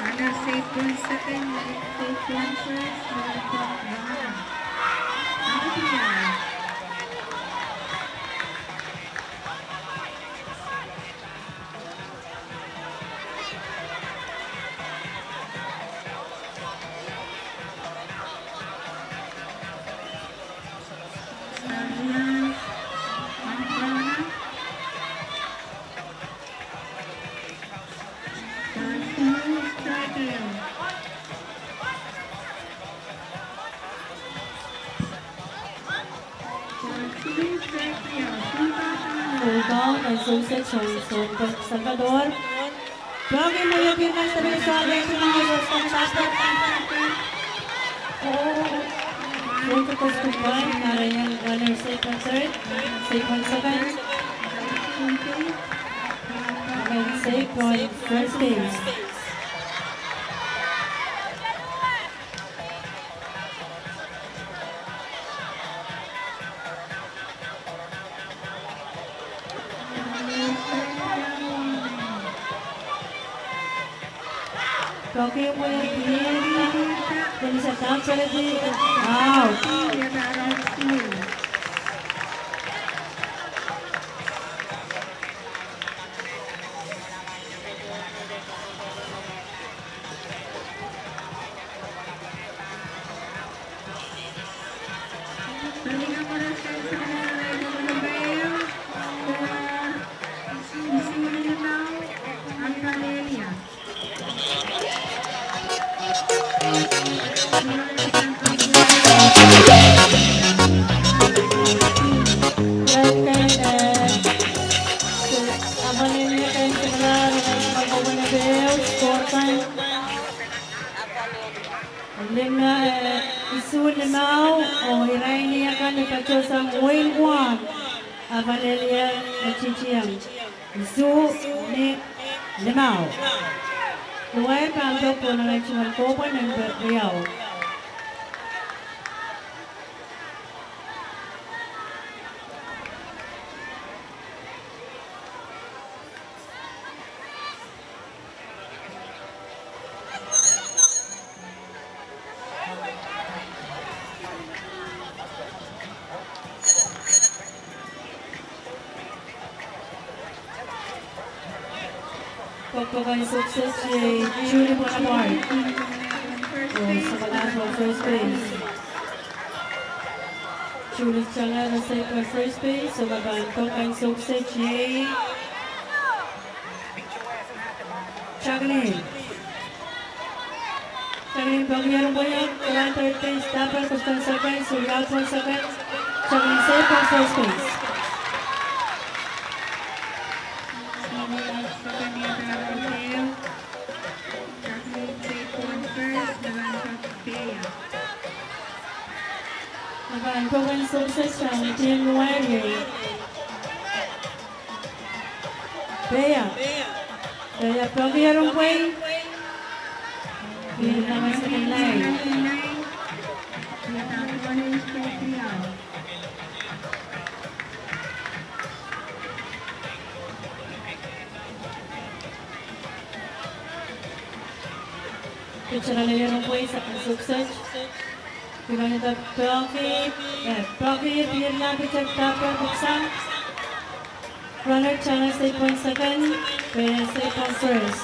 Under state one second, state one first, America. Pwukat en Sohpsei, Sohpsei Salvador. Pwukat en Sohpsei, Sohpsei Salvador. Pwukat en Sohpsei, Sohpsei Salvador. Pwukat en Sohpsei, Sohpsei Salvador. Pwukat en Sohpsei, Sohpsei Salvador. Pwukat en Sohpsei, Sohpsei Salvador. Out. Lime, eh, isuh limau, oh irail ni akan me patohsang wehin Guam, Avalelian me titieng. Isuh ni limau. Luhwei pahn pwukat pwunong en tungoal kohpwil en riau. Pokpoken Sohpsei, Julie Bonaparte. Oh, samwalahro first base. Julie Changara, seipo first base, oh, pahn pokpoken Sohpsei. Jacqueline. Jacqueline pokpoken Sohpsei, oh, pahn third base, dahpwal, kostan second, suriau pwon second. Jacqueline seipo first base. Pahn pokpoken Sohpsei sang team Nuaier. Peia. Peia pokpoken Sohpsei. Pil nan second line. Pitcher nan Nuaier sang Sohpsei. Pil nan pokpoken, eh, pokpoken, pil nan pitcher dahpwal pitsang. Runner tangehng seipo second, Peia seipo first.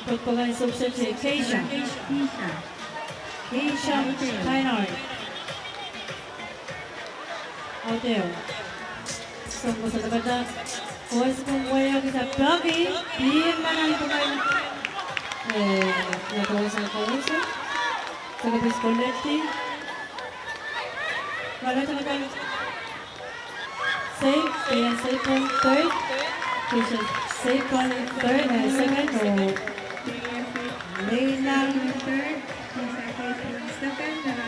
Pokpoken Sohpsei, Keisha. Keisha Keinard. Oteo. Sounkoso lapalap. Boys pwung pweieu kitail peki, pil nan pwungen, eh, na boys and girls. Sokepis kolekti. Wala tamakan. Sei, sei, sei pwung third. Pil sei pwung third, eh, second, oh. Leila. Second, second.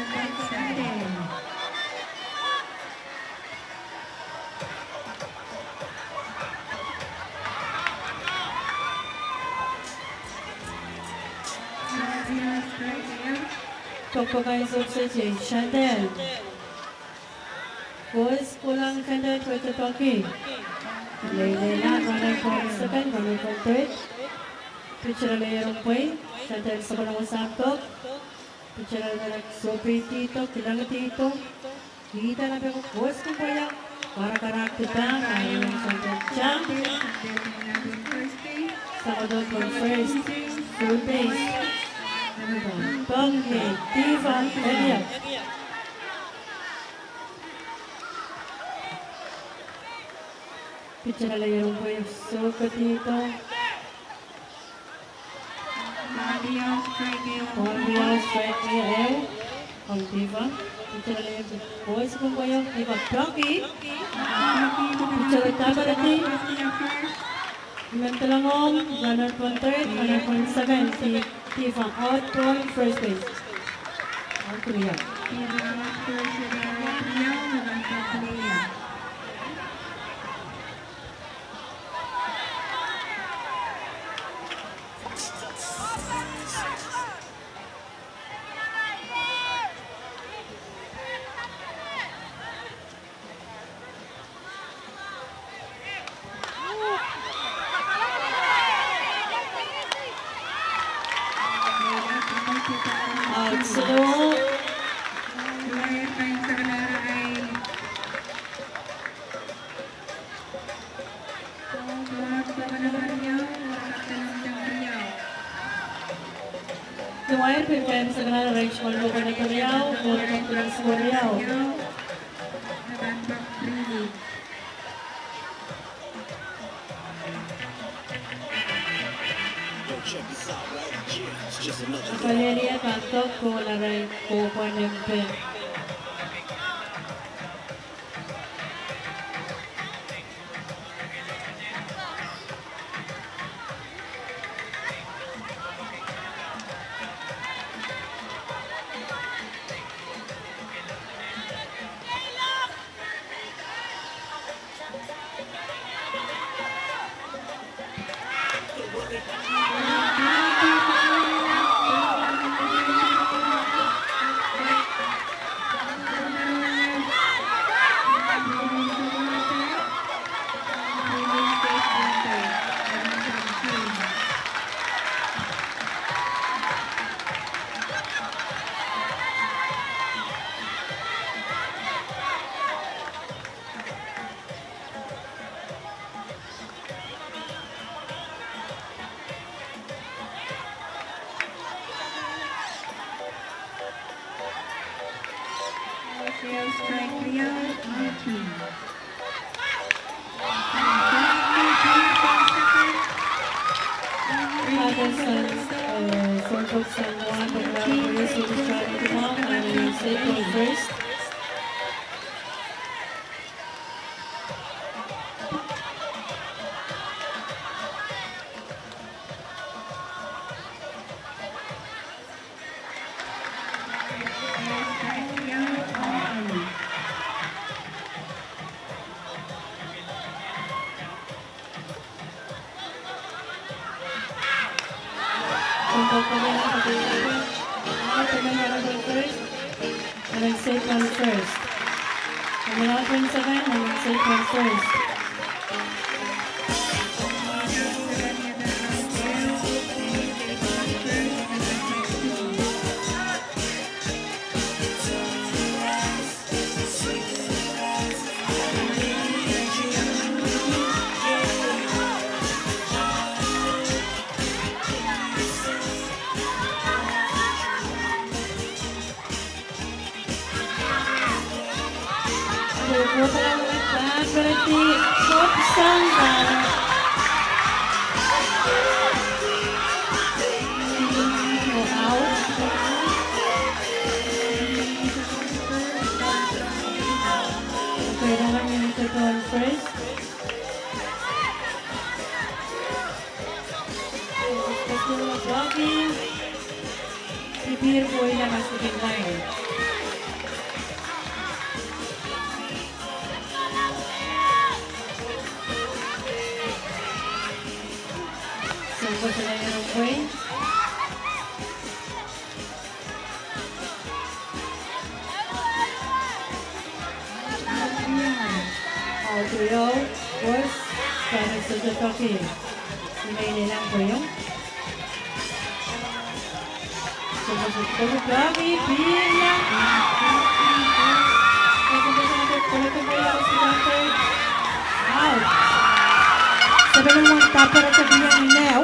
Tohkohp kan sohte Shantel. Boys pwung Shantel, tohtohki. Leila, one point second, one point third. Picture layer pwung, Shantel sohte wasa pwung. Picture layer sohpeidi pwung, kilangdi pwung. Ih, dahme pwung boys pwung pweieu. Karakarak kita, kain Shantel jump. Sohte pwung first. Full base. Pwung, eh, Diva, Elia. Picture layer pwung sohpeidi pwung. Ball pwung strike ehu. Ball pwung strike ehu. Ong Diva. Picture layer boys pwung pweieu, Diva pwung. Picture taparati. Mentalangong, one point third, one point second, Diva out pwung first base. Out pwung. Out slow. Duwair pil kaimwisekala, raic, mwohn lokon riau, mwohn lokon riau. Kalelia kan tok kohla raic, kohpwa nempe. Patterson, uh, Soltok San Juan, Bangladesh, who is trying to come out and, uh, take first. And then set on first. And then out on second, and then set on first. Wopala wet pahn pwurehng pop sang kan. Out. Okay, that one we need to go on first. Blocking. Kipir koilang aspidin lain. Sounkoso lain en pwei. Out, out, out. Wes, karen sohte toki. Ine ilelang pweiong. Sohte toki, pil lang. Out. Sapwellimomwi tapere te pil lang now.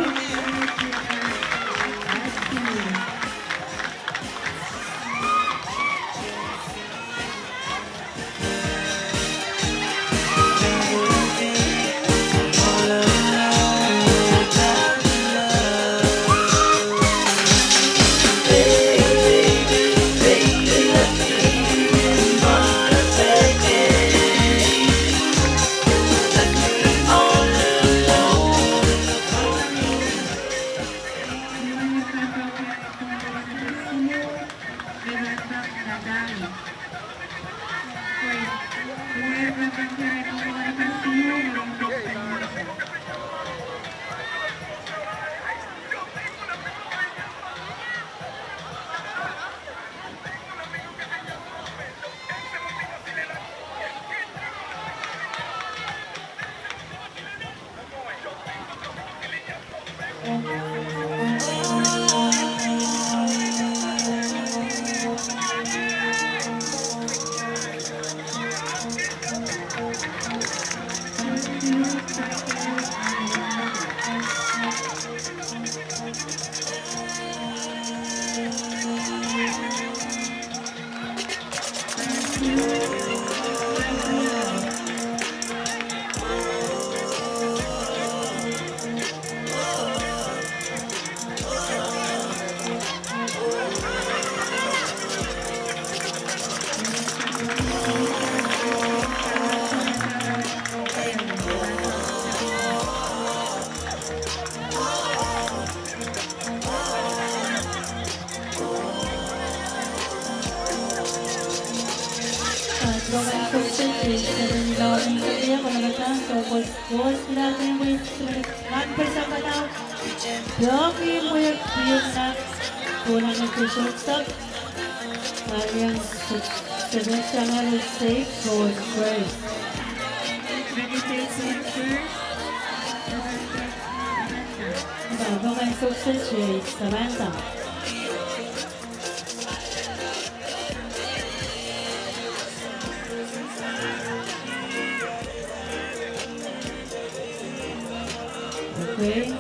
Okay.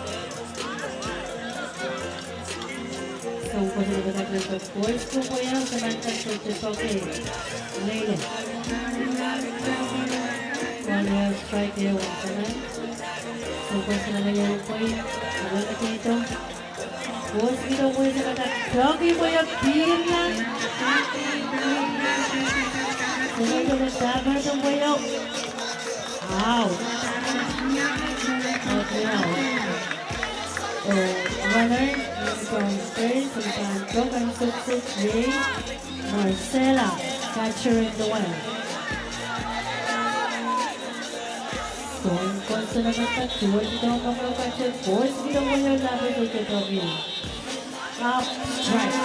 Sounkoso nan padahk nan pwoson pweiong, Samantha sohte toki. Neile. One year strike ehu Samantha. Sounkoso nan ehu pweiong, Samantha sohte toki. Pwoson pweiong, Samantha toki pweiong, pil nan. Sounkoso nan padahk pweiong. Out. Out, out. Oh, runner, John Spence, and John Brogan, six six, Jay, Marcella, catcher in the well. Sounkoso nan padahk, John Brogan, catcher, pwoson pweiong, Lampe sohte toki. Out, strike.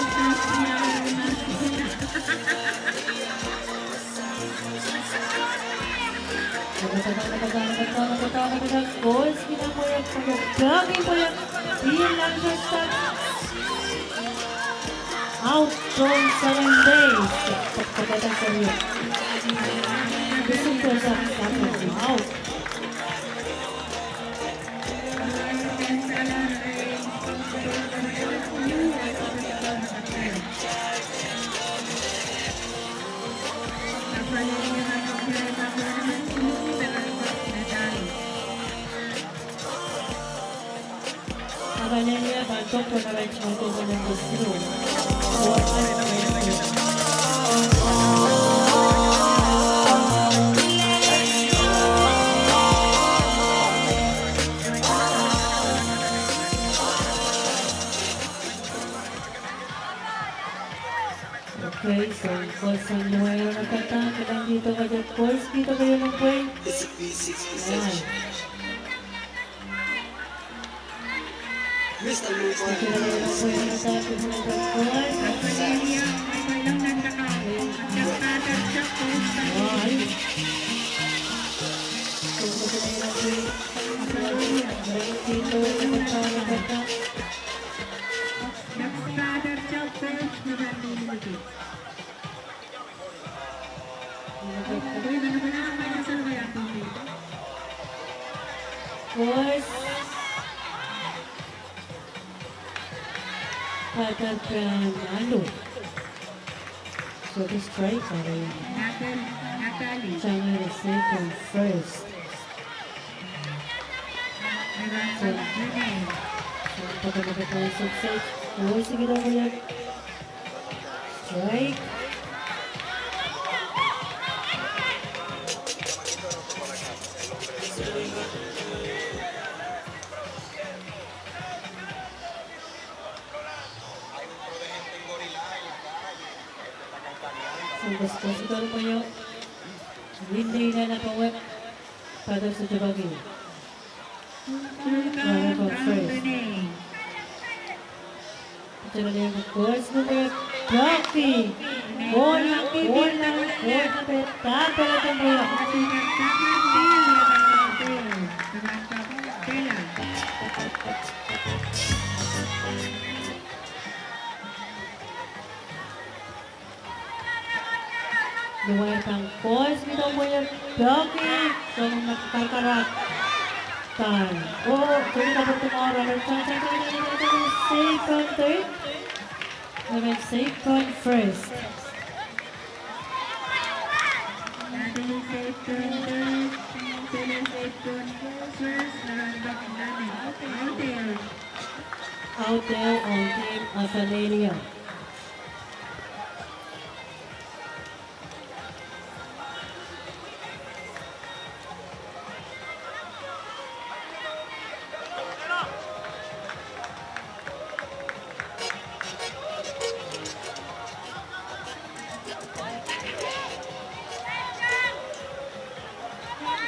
Out, thrown seven base. Out. Okay, so koasoandi wai rong kata, kilang kihdo koasoandi, koasoandi kihdo koasoandi. It's a V six possession. Mister Luke. Koasoandi. Pahtpaht pahn alu. So the strike area. Natalie. Natalie. Tangehn safe on first. Natalie. So, so, pahn sukses. Koasoandi kihdo koasoandi. Strike. Sangkos koasoandi koasoandi. Win de ina na pawek. Pahtpaht sohte pahki. Runner up first. Koasoandi koasoandi. Pahki. Koasoandi, koasoandi, koasoandi. Luwet pahn koasoandi kihdo koasoandi, pahki, soangen karakarak. Tan. Oh, jadi dapat tomorrow, ada tang, tang, tang, tang, tang, tang, safe on third. Ada safe on first. Ada safe on third, ada safe on first, ada out there. Out there on Team Athaleia.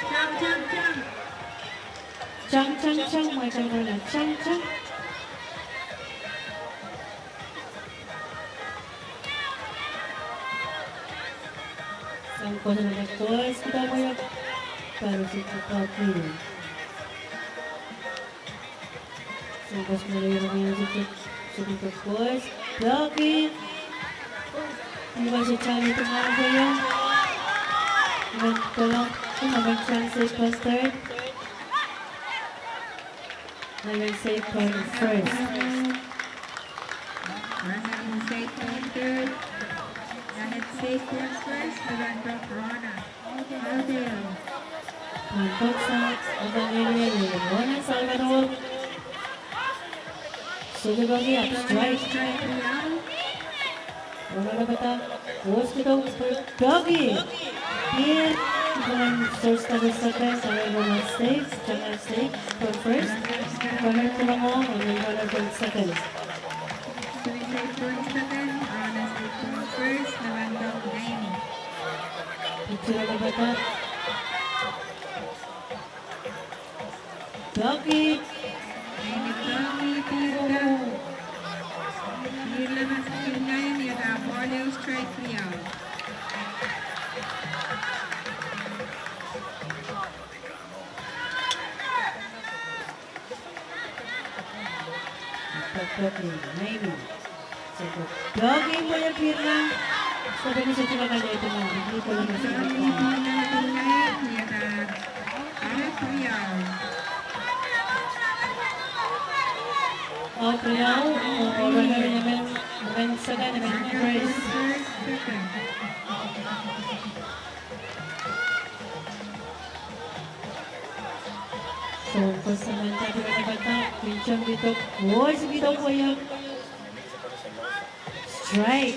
Tang, tang, tang. Tang, tang, tang, mwein tang, tang, tang. Sangkos namba koasoandi kihdo koasoandi, Paris City Park. Sangkos namba koasoandi, City Park. Pahki. Iwa se tali tengah koasoandi. Iwa tolong, iwa tang safe on third. Nahel safe on first. Nahel safe on third. Nahel safe on first. Nahel drop runner. Out there. Pahn pwok sang Athaleia, Ronan Salvador. Sohte pahki, ahpw strike. Strike, yeah. Ronan Salvador. Koasoandi kihdo, pahki. Here, Ronan source tali second, Ronan safe, Ronan safe, on first. Ronan tolong, Ronan on second. Safe on second, Ronan safe on first, Ronan on Amy. Picture Ronan Salvador. Pahki. Eni pahki, pihrla. Pihrla, mas kihla ni ada ball ehu strike liau. Pahki, pahki, maybe. Pahki, pahki, pihrla. Pahki, pahki, pihrla. Out riau, oh, runner emen, emen second, emen first. So, first emen tapi kata, pinchang kihdo, koasoandi kihdo koasoandi. Strike.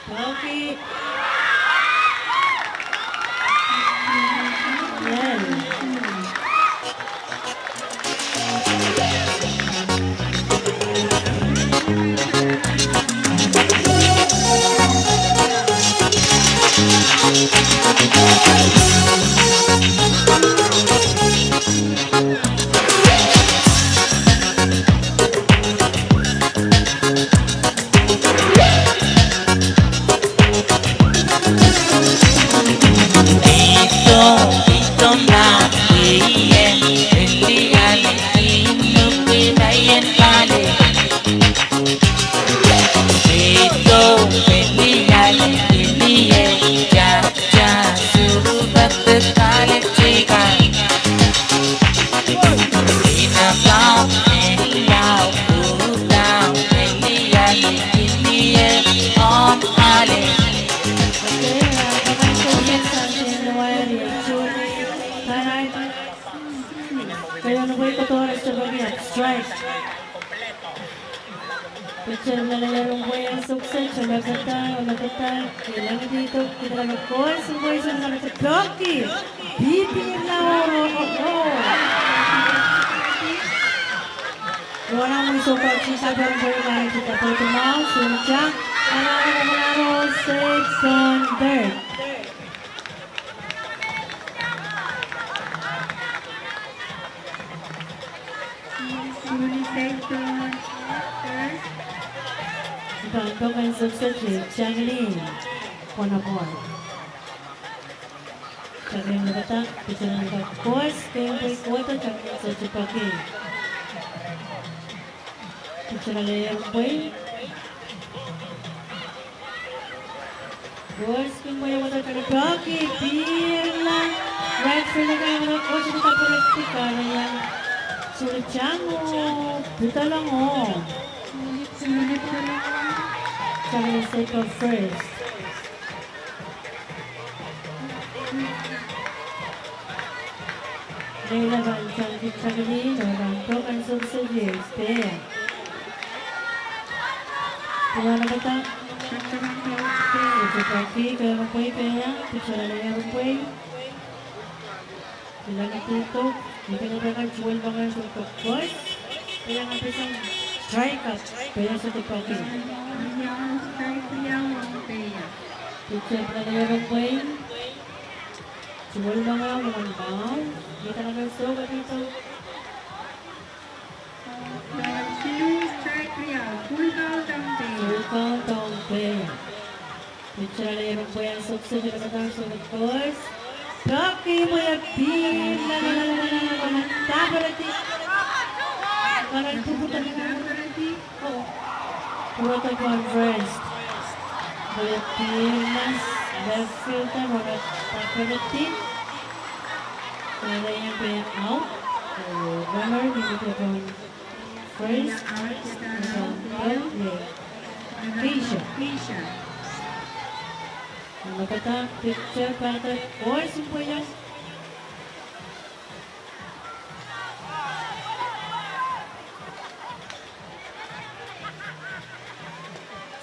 Poaki. Well. Strike. Picture lalehr en pwei en sukse, Chemekada, Chemekada, kilang dihdo, kilang koasoia pwei, Chemekada, Poaki, pipihr lauro, oh, oh. Wara mwi sohpa chisa pahn pwei, mani chisa pahn tumau, Sulichang, Anaro, Anaro, Seiton, Bert. Pahn pwuken sukse, Jacqueline Konopon. Jacqueline Lukada, picture lukada koasoia pwei kohdo, Jacqueline sohte poaki. Picture lalehr en pwei. Koasoia pwei kohdo, Jacqueline poaki, pihrla. Right fielder kan koasoia pwei kohdo, Sulichang oh Pidolong oh. Jacqueline seipo first. Leila pahn tangki Jacqueline, oh pahn pwuken sukse, Peya. Peya Lukada. Picture poaki, kehl en pwei Peya, picture lalehr en pwei. Kilang dihdo, kilang dihdo, Jewel Mangel sohte koasoia. Peya, Peya, strike up, Peya sohte poaki. Picture lalehr en pwei. Jewel Mangel, Mangel, Mangel. Kilang dihdo, kilang dihdo. Strike riau, full count ong Peya. Full count ong Peya. Picture lalehr en pwei en sukse, Jewel Mangel sohte koasoia. Poaki, pwei pihrla, la, la, la, la, la, la, la, taperedi. Karen pwurodo. Taperedi. Oh. Pwurodo pahn first. Pwei pihrla, left fielder, Ronald taperedi. Karen pwei out. Oh, runner, mihmihte pahn first, Keisha. Mehkot picture pahn koasoia pwei.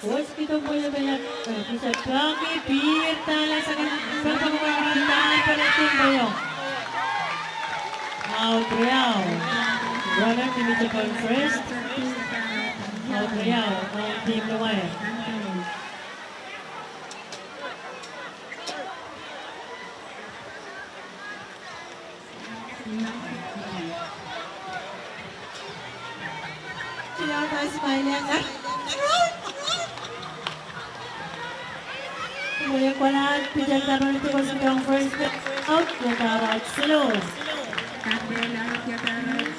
Koasoia pwei, pwei, pwei poaki, pihrla, la, second, second, second, second, second, pwei. Out riau. Runner mihmihte pahn first. Out riau, ong team Luwae. Wia kwalahn pitcher, taperedi koasoia pwei ong first, out, iadahr aht siluh.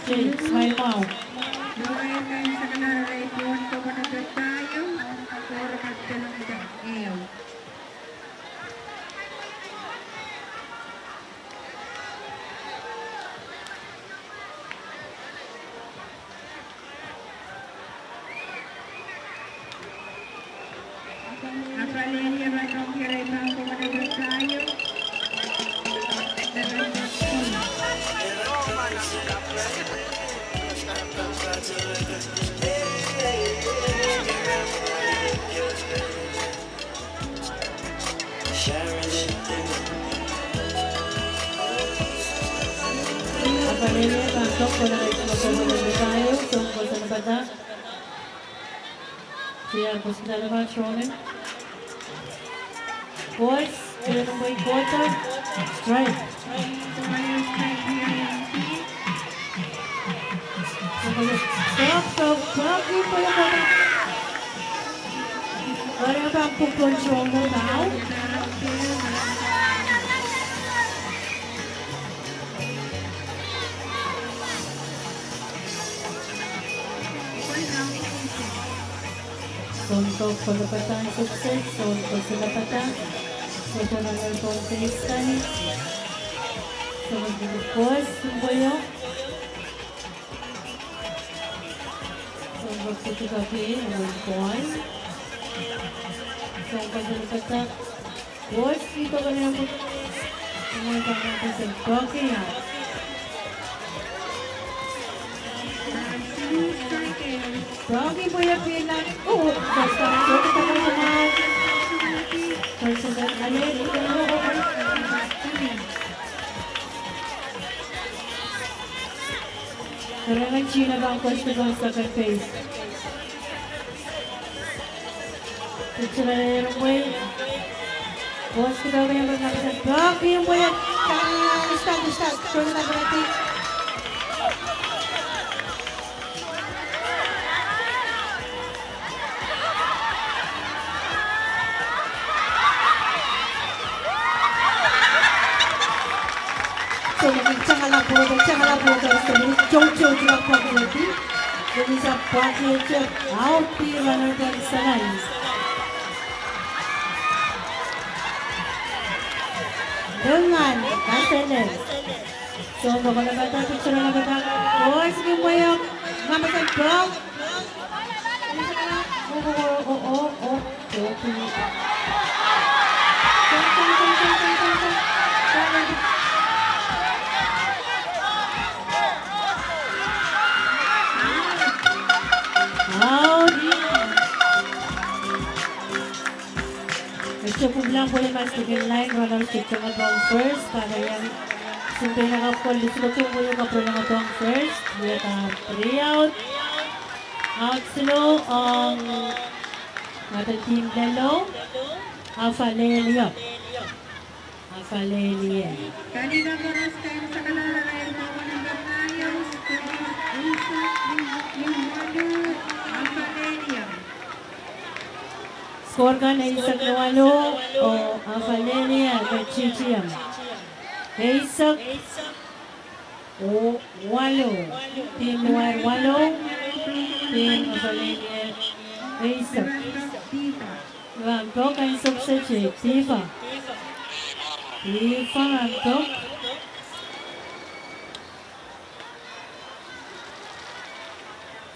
James Maimau. Apalele pahn kak kohla rehn Kosovo Leletail, soun kosonned padahk. Tiahk kosonned padahk Roman. Boys, keren pwe kohdo, strike. Stop, stop, stop, ih pwe kohdo. Area pahn pwukpwon Roman now. Soun kosonned padahk, sukses, soun kosonned padahk. Sohte nan soun kosonned padahk. Soun kosonned padahk, pwoson pwoio. Soun kosonned padahk, soun kosonned padahk. Boys, keep up the number. Soun kosonned padahk, blocking out. Blocking pwoio pil nan. Oh, first time, soun kosonned padahk. First time, ale. Kerengen China pahn kos pahn second base. Pitcher ale iren pwei. Boys, keep up the number. Blocking pwoio. Start, start, start. Soun kosonned padahk. Sohte kin tangala pwodo, tangala pwodo, sohte kin tongtong tangala pwodo. Ini sa pwodo, out, runner pahn salai. Dengan asele. Soun kosonned padahk, pitcher ale padahk. Boys, keep pwoio. Ngehn pahn song. Oh, oh, oh, oh, oh. Out. Ese pwupwula pwoio mas kin line, runners kin tangala pwodo first, pahn iang. Soun pahn kak kohla, sohte pwoio kak pwupwula pwodo first, iei three out. Out slow ong, ngehn pahn song lel, Afalelia. Afalelia. Kalikan koaros kan sakala, line number nine, Afalelia. Score kan eisek waluh, oh Afalelia me titiam. Eisek oh waluh, team Luwair waluh, team Afalelia eisek. Pahn pwukoahn sokseche, Tifa. Tifa pahn pwuk.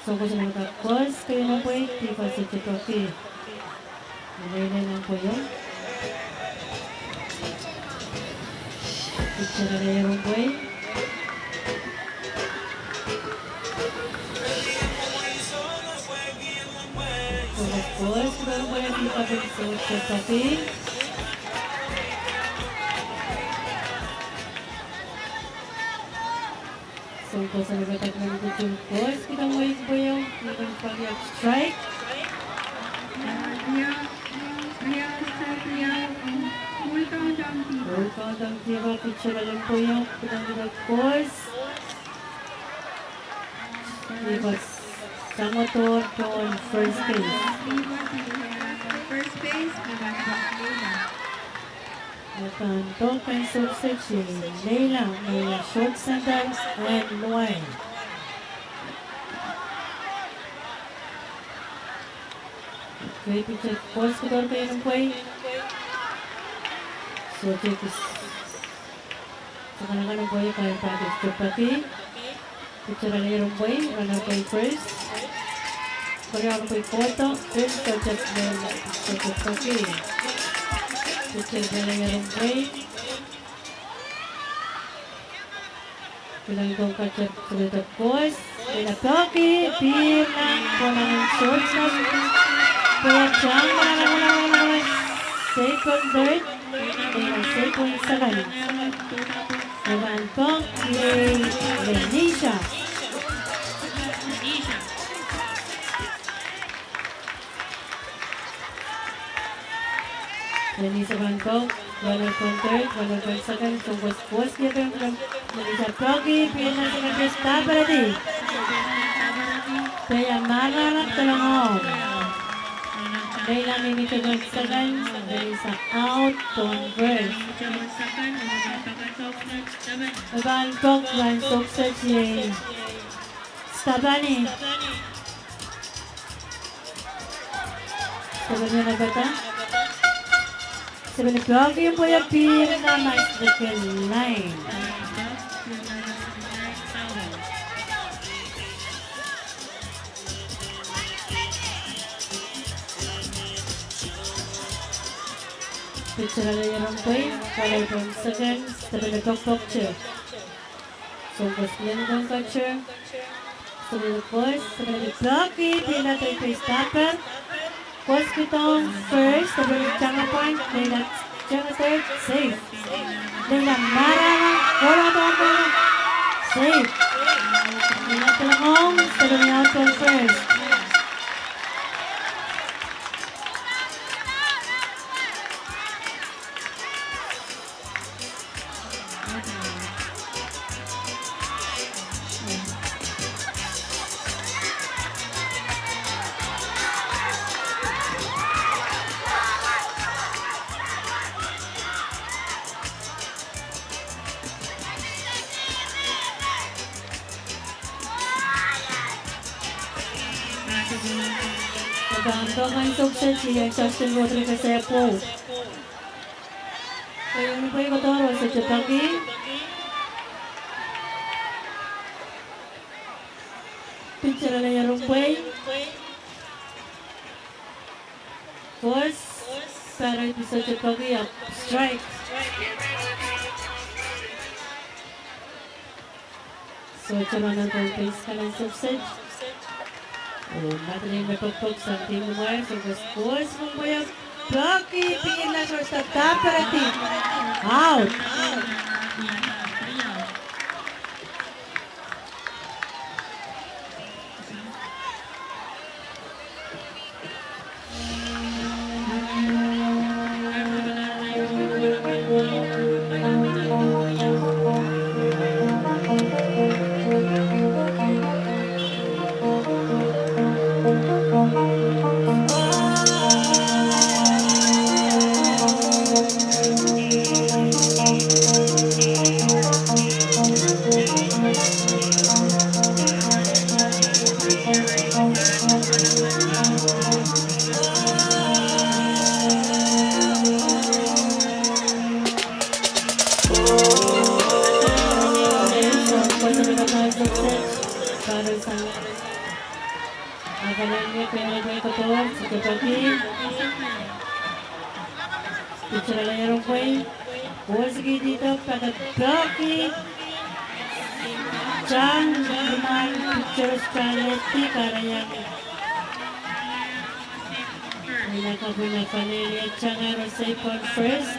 Soun kosonned padahk, kos keieu nan pwei, Tifa sohte pwukoahki. Meleilei nan pwei o. Pitcher ale iren pwei. Soun kos, kos keieu nan pwei, Tifa pil sohte pwukoahki. Soun kosonned padahk nan kutu, kos keieu nan pwei, pwei o, ni kan pali strike. Full count ong Tifa. Full count ong Tifa, pitcher ale pwei o, keieu nan kos. Tifa sang adohr pohn first base. First base, ni kan pali. Akan pwukoahn sokseche, Leila, Leila short center, en Luwair. Kei pitcher, kos keieu nan pwei. Sohte kis. Sakanakan pwei, kain package topaki. Pitcher ale iren pwei, runner pwei first. Keriaun pwei kohdo, pil sohte, pil sohte peki. Pil sohte peki. Kilang kong kacer, kilang kong kos, kilang peki, pihl nan, pwonangen shortstop. Pwehki tang, second third, kilang second second. Emen peki, Lenisha. Lenisha pahn peki, pwonangen third, pwonangen second, soun kos, kos, kilang, Lenisha peki, pihl nan second base, taperedi. Pea marara, kilang ong. Leila mihmi towehn second, Lenisha out, towehn first. Emen peki, pahn sohpeiong Stepani. Stepani, Stepani peki, pwehki pihl nan mas deke lain. Pitcher ale ieren pwei, ball ale pwehn second, Stepani peki, peki, check. Soun kos, kilang kong kacer. Stepani kos, Stepani peki, pihl nan third base, taper. Kos kihdo first, Stepani tang pwand, Leila tang third, safe. Leila marara, kohla dodo, safe. Leila kilang ong, Stepani out, towehn first. Pahn peki, pahn sohpeiong Justin Rodriguez, eh, pwou. Keieu pwei kohdo, sohte peki. Pitcher ale ieren pwei. Kos, paredi, sohte peki, ahpw strike. Sohte runners on base kan en sohpeiong. Oh, Madeline me pekipek sang team numwer, soun kos, kos, pwehki pihl nan shortstop, taperedi. Out. Pitcher ale ieren pwei, kos kihdo, peki, peki. Tang, liman pitcher strike, kahrehiong Ina kapw, ina Falelia Tangaro, safe on first.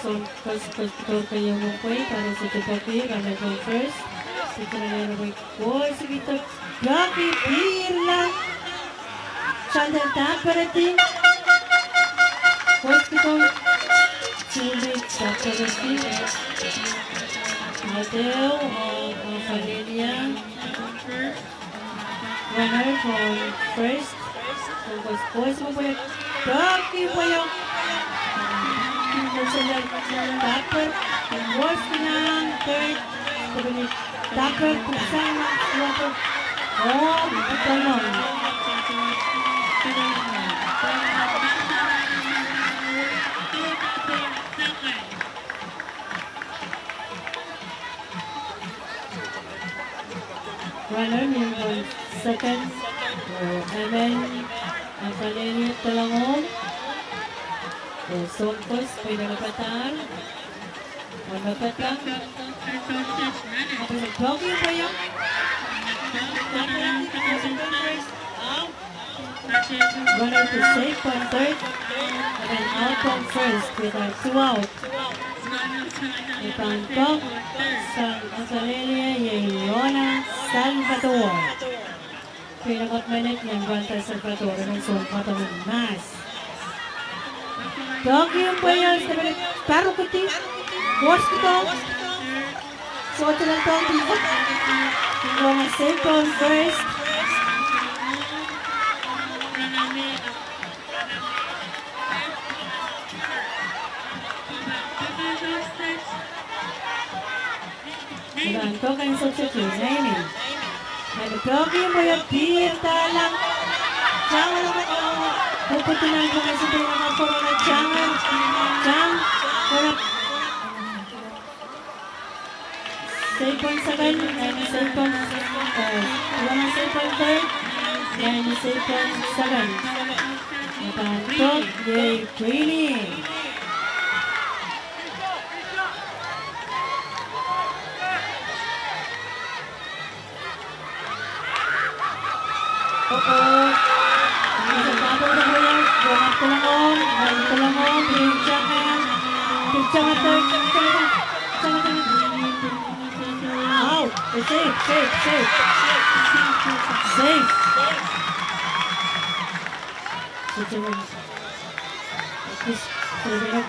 Soun kos, kos, kos, keieu pwei, pahn sohte peki, runners on first. Pitcher ale ieren pwei, kos kihdo, peki, pihl nan sandel, taperedi. Kos kihdo, Julie, taperedi. Out ehu, oh, oh, Falelia. Runners on first. Soun kos, kos, pwehki, peki, pwehki. Taper, kos nan third. Taper, pwehki sang nan, oh, pwehki. Runner ni pohn second, oh, Emen Akalele Telangong. Oh, soun koaros, pil me padahr. Pil me padahr. Pil me padahr. Runner to safe pohn third, and then out pohn first, with a two out. Ni pahn pok sang Akalele iei Rona Salvador. Pil me padahr, Rona Salvador, nan soun Potomin, Mahs. Pahn pok, pil me padahr, Rona Salvador. Sohte pahn pok, pil me padahr. Rona safe pohn first. Pahn pok ansou kis, nein. Pahn pok, pil me padahr, pihrda. Tang, oh, oh, oh. Pwupwudi nan pwukat, pil me padahr, Rona Tang, Tang, Rona. Safe pohn second, nein safe pohn, eh, Rona safe pohn third, nein safe pohn second. Pahn pok, iei Queenie. Oh, oh. Rona Telangong, Rona Telangong, pil tang, pil tang, tang. Out. Safe, safe, safe. Safe. Safe. Safe.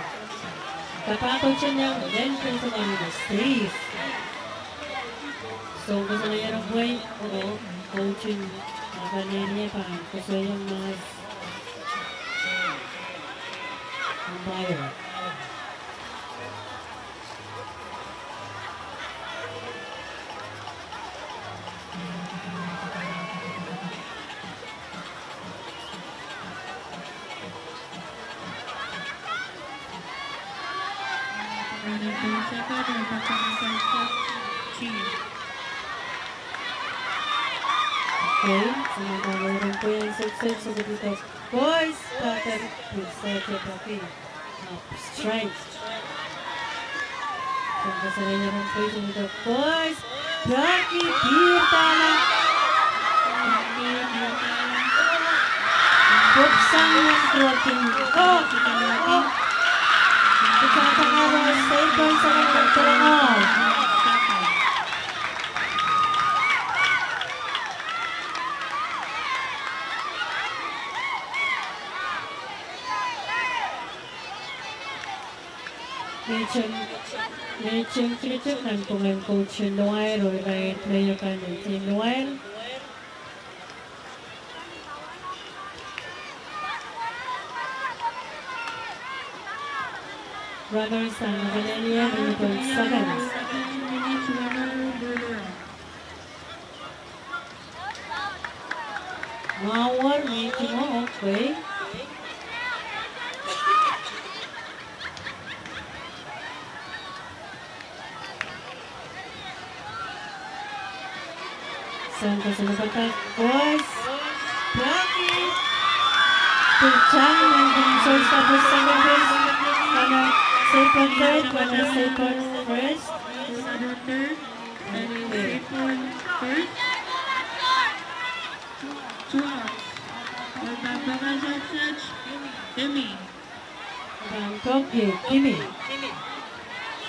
Kapakap oh tang, len pil tang, safe. Soun koasoanehdi pwe, oh, oh, coach en Akalele pahn koasoia mahs. Umpire. Okay, so nan pahn wia pwe en sukses, so pil pok, boys, pahn pil sehse peki. Strike. Soun koasoanehdi pwe en sukses, boys, peki, pihrda. Pwukat sang nan pwukat. Oh, oh. Pwukat sang nan pwukat, safe pohn second, Rona Telangong. Mehn, mehn tikitik nan pwungen coach en Noel, oh irail player kan en team Noel. Runners sang Akalele, ni pohn second. Mwahu wet, mehn tikitik, okay. Soun koasoanehdi pwe, boys, peki. Pil tang, nan pwungen source, second base. Runner safe pohn third, runner safe pohn first. Pahn pok, iei Kimi.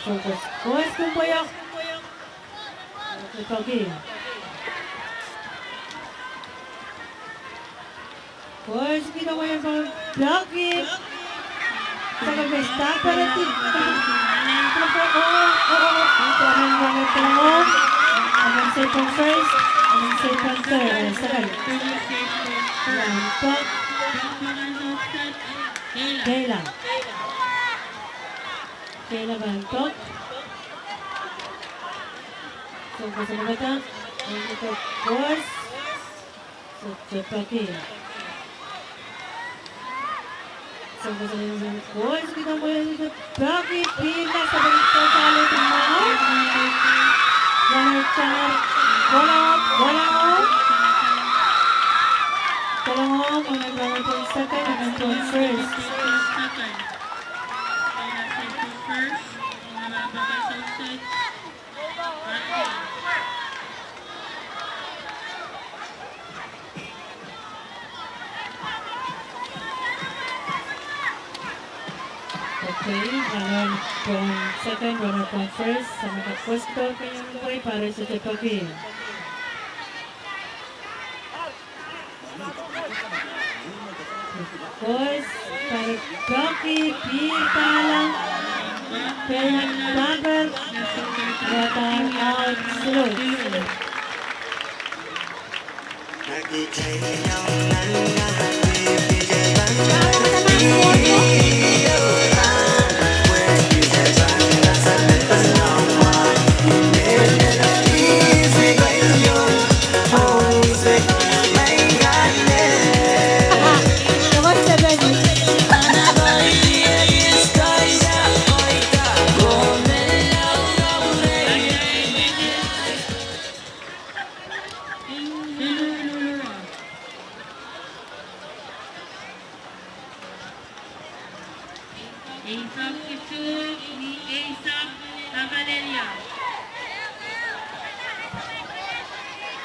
Soun koasoanehdi pwe en pok. Koasoanehdi pwe en pok. Second base, stop already. Oh, oh, oh, oh. Pahn pok, pahn pok, pahn pok. Pahn safe pohn first, pahn safe pohn third, eh, second. Pahn pok. Kayla. Kayla pahn pok. Soun koasoanehdi pwe en pok. Sohte peki. Soun koasoanehdi pwe en pok. Sohte peki, pihrda, sohte peki, sohte peki. Runner tang, Kolong, kolong. Kolong, kolong, kolong, second, and then first. Okay, runner pohn second, runner pohn first, samaka koaskoasko, keieu pwei, Paris sohte poaki. Koaros, Paris poaki, pihr pahla, peier dahper, ia pahn out, siluh. Eisek kisu, ni eisek, Akalelia.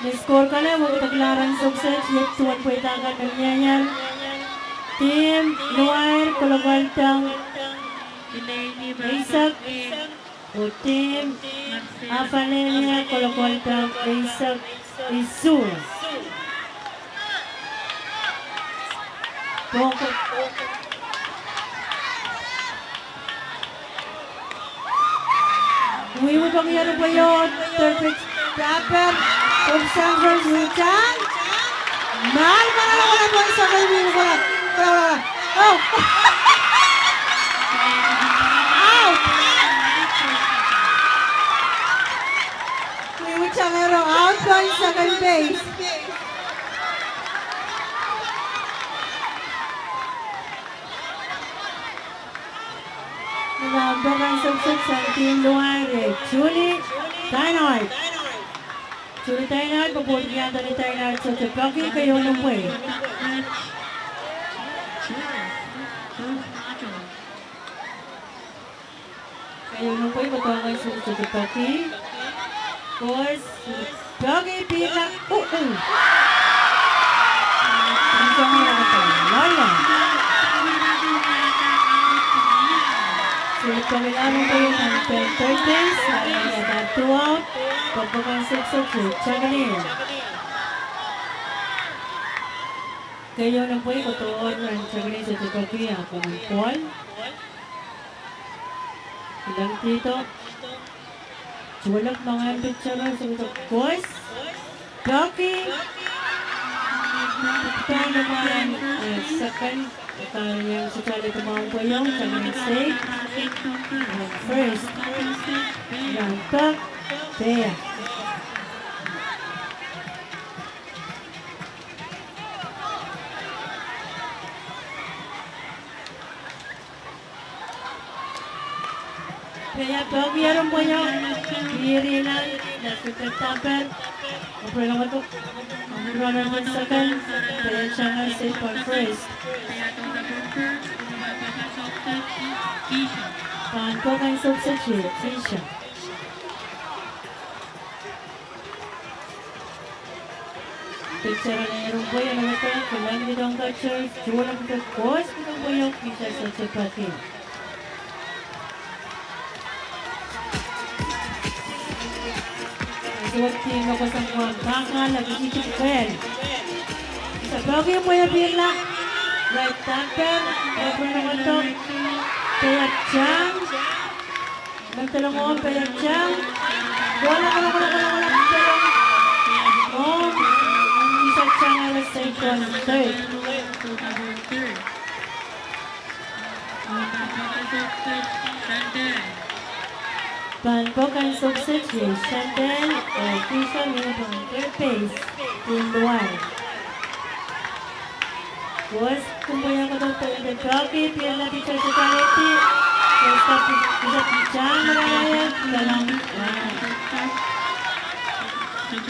Ni score kan e wekidekla rahn sohte kiset, iet duwen pweida kan me mieier. Team Luwair kolokol doang eisek. Oh team Akalelia kolokol doang eisek isuh. Pwoko. Wiwi pwong ieren pweio, third pitch, dahper, Pope Sanders, wiwi tang. Mal, mal, mal, mal, mal, mal, mal, mal, mal, mal. Oh. Out. Wiwi tangero out pohn second base. Ni pahn pwukoahn sohte kiset sang team Luwair, Julie Dynamite. Julie Dynamite, pwe pwoud kianda ni Dynamite sohte poaki, keieu limwei. Keieu limwei, kodohng kan sohte poaki. Koaros, poaki, pihrla, uh, uh. Loale. Sohte poaki, limwei, third base, limwei, third out, pwukoahn sohte kiset, Jacqueline. Keieu limwei, kodohng kan sohte kiset, poaki, ahpw komw en ball. Kilangdido. Suwelek moangen pitcher, suwelek koaros. Poaki. Pahn pwukoahn, eh, second. Kariong sitale kemau pwoiong, second save. First. Pahn poak. Pea. Pea poak ieren pwoiong, pihr inan, left fielder dahper, apwal rongamwahu, runner pohn second, pea tang safe pohn first. Pahn pwukoahn sohte kiset, Keisha. Pitcher ieren pwoiong, kilangdido, catcher, suwelek koaros, pwukoahn pwoiong, Keisha sohte poaki. Sohte me koasoan pahkala, kitikit pwel. Keisha poaki, pwoiong pihrla. Right dahper, apwal rongamwahu. Pea tang. Medelong oh pea tang. Kola, kola, kola, kola, kola, medelong. Oh, Keisha tangala safe pohn third. Pahn pwukoahn sohte kiset, Chantel, oh, Keisha mih pohn third base, team Luwair. Koaros, kumwail koaros, pwukoahn poaki, pihrla pitcher sitale ti. Koaros, pitcher tang, maraia, kalang. Sangin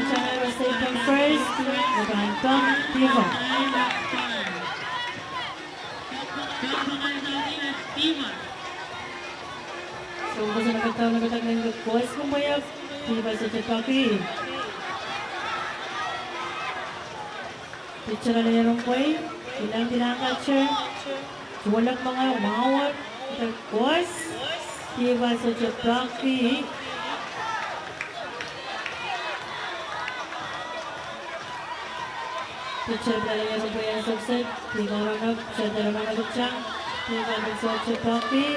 tangala, Saint Francis, me pahn poak Diva. Sounkoso me kadaun me kadaun, koaros kumwail, Diva sohte poaki. Pitala lelehng pwei, ilang ilang kate, tuwalek mengei, wawar, koaros, Diva sohte poaki. Pitala lelehng pwei en sokset, Diva rana, Diva rana kutang, Diva sohte poaki,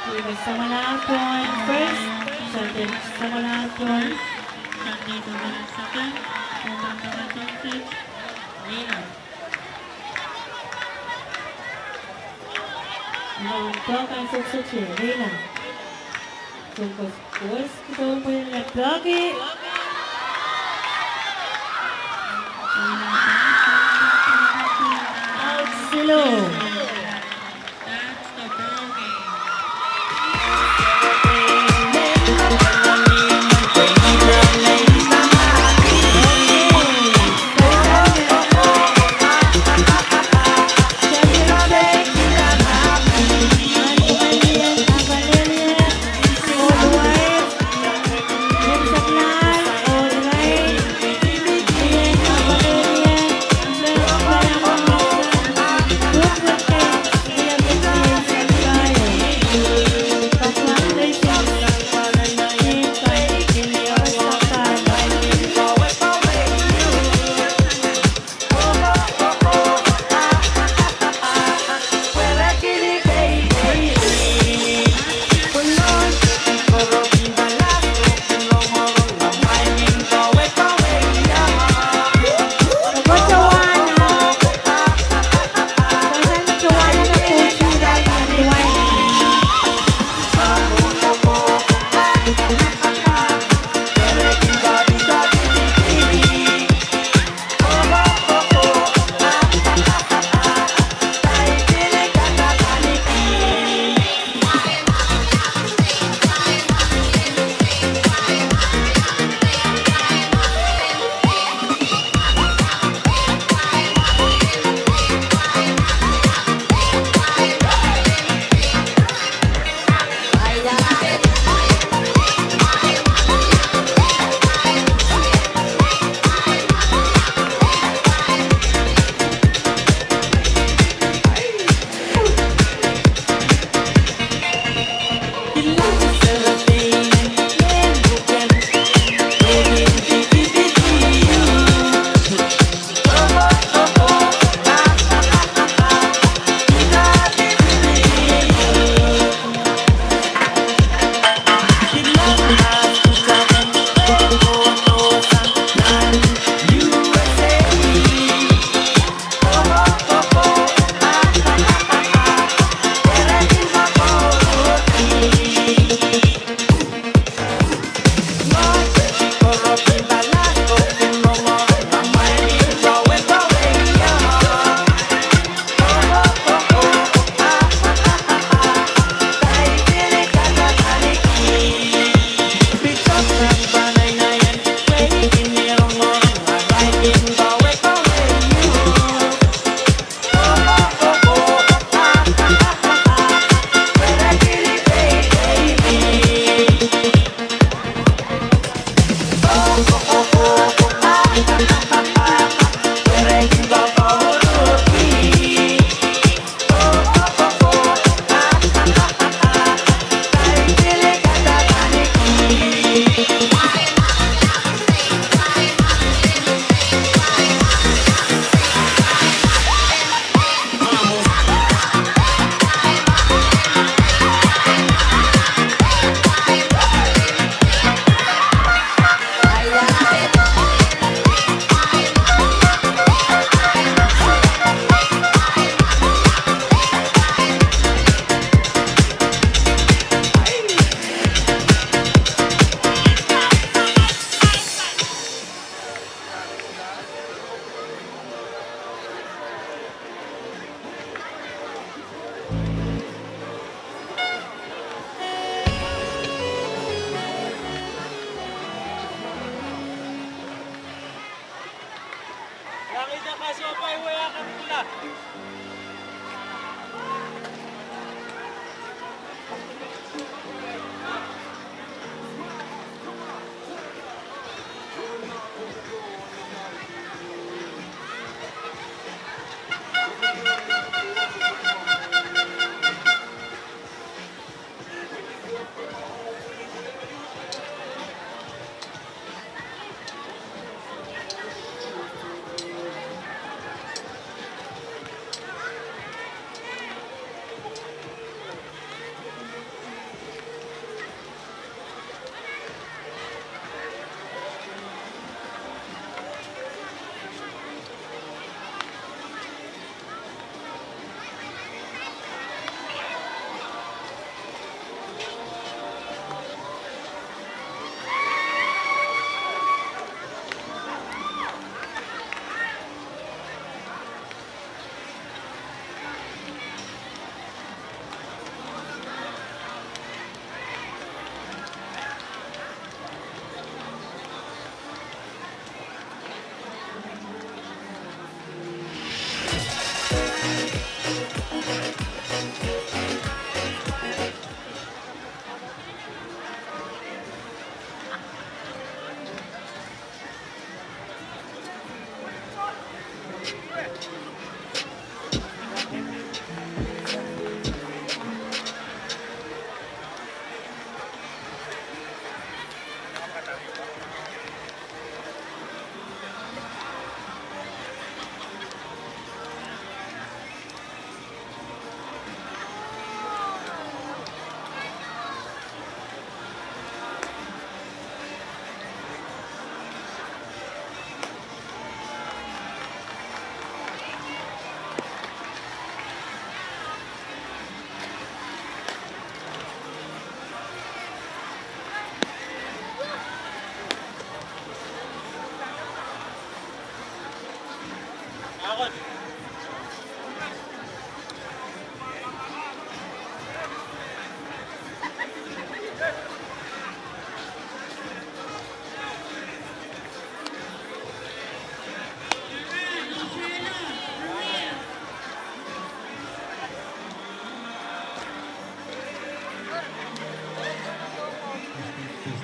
Diva samwalahr pohn first, Sante samwalahr pohn. Nan poak en sokset, Leila. Sounkoso, koaros kadaun pwei en poaki. Out silo.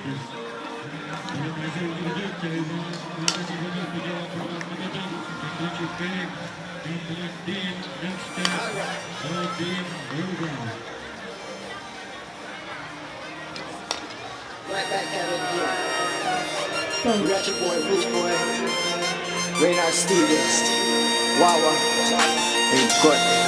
Right back at it again. Ratchet Boy, Rich Boy, Raynard Stevens, Wawa, and Gordon.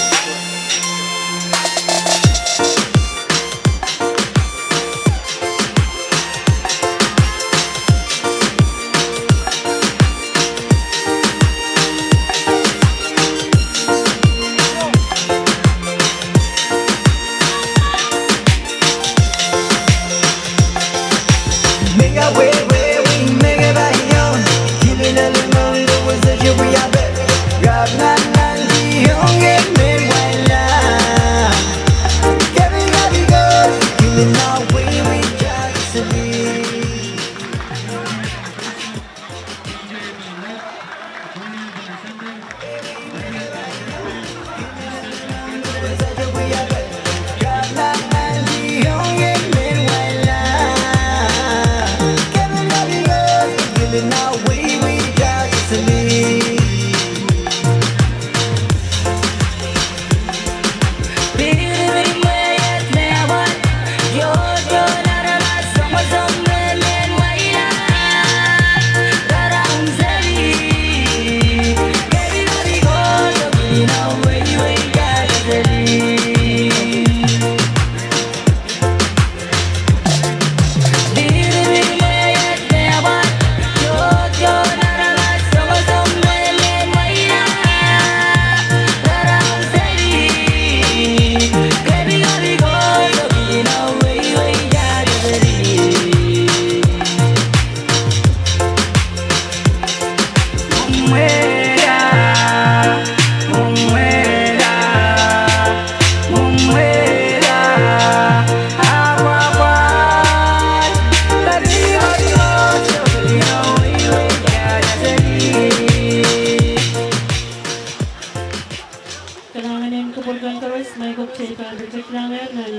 Kalahngan en kupwur kan koaros, ma I kak teikan pil kalahngan nan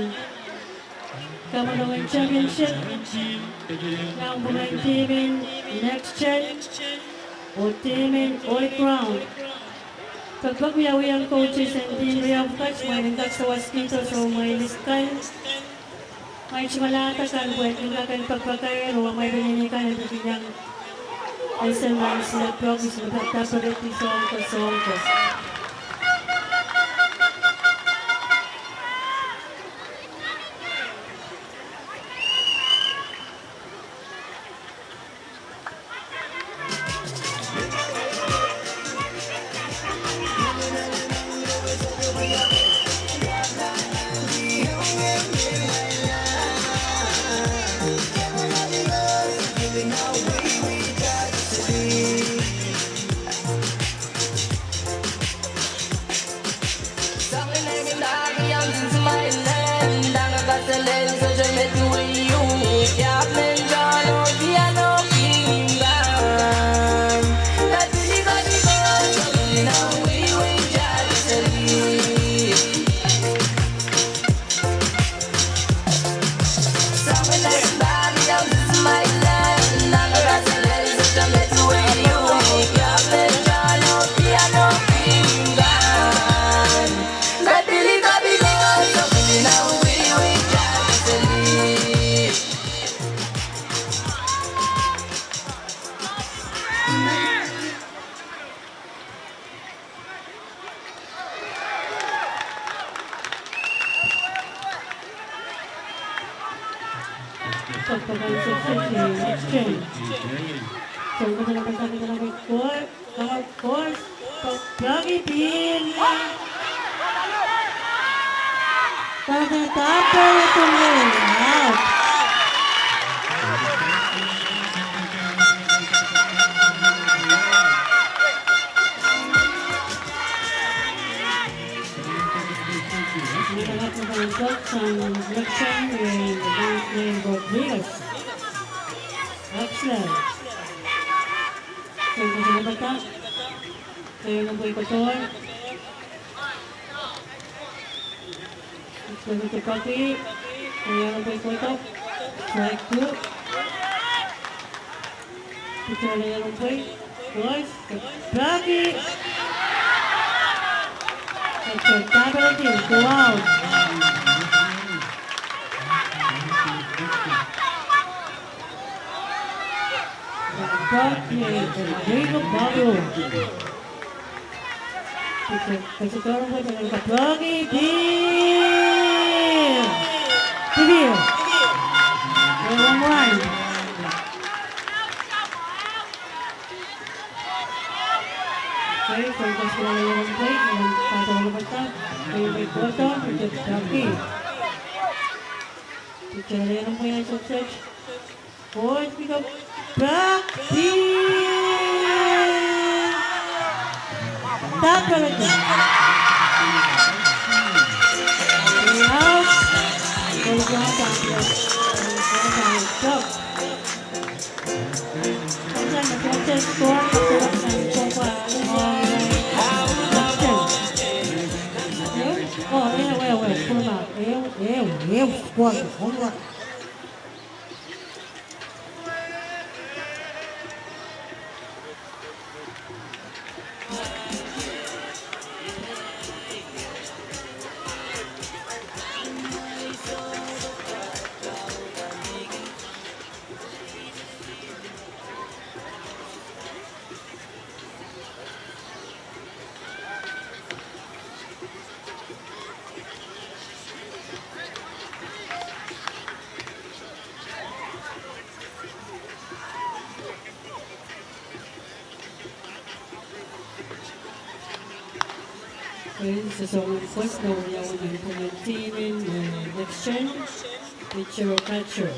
Kamwadong en Championship, nanpwungen team en Next Gen oh team en Old Ground. Pekpek wiawi ong coaches en team riau pwukat, mwein en kak sawas kihdo, soh, mwein list kan. Mwein tungoal akan pwehki kin kak en pekpekaier oh mwein pil ni kan en pil kihong ese mwein sile pwukat, sile pwukat, pwukat, pwukat, soh, soh, soh. Tolei rongbwei, was, peki. Peki, tapalaki, go out. Peki, peki, peki. Peki, peki, peki. Peki, peki. Peki. Peki, peki. Okay, so just gonna let him play and then pass it over the top. Peki, peki, peki. Peki, let him play and so such. Boys, pick up back. Peki. Tap peleki. Out. Peki, peki, peki. Peki, so soangen koaros me wia uwen implementemen, eh, exchange, picture or capture.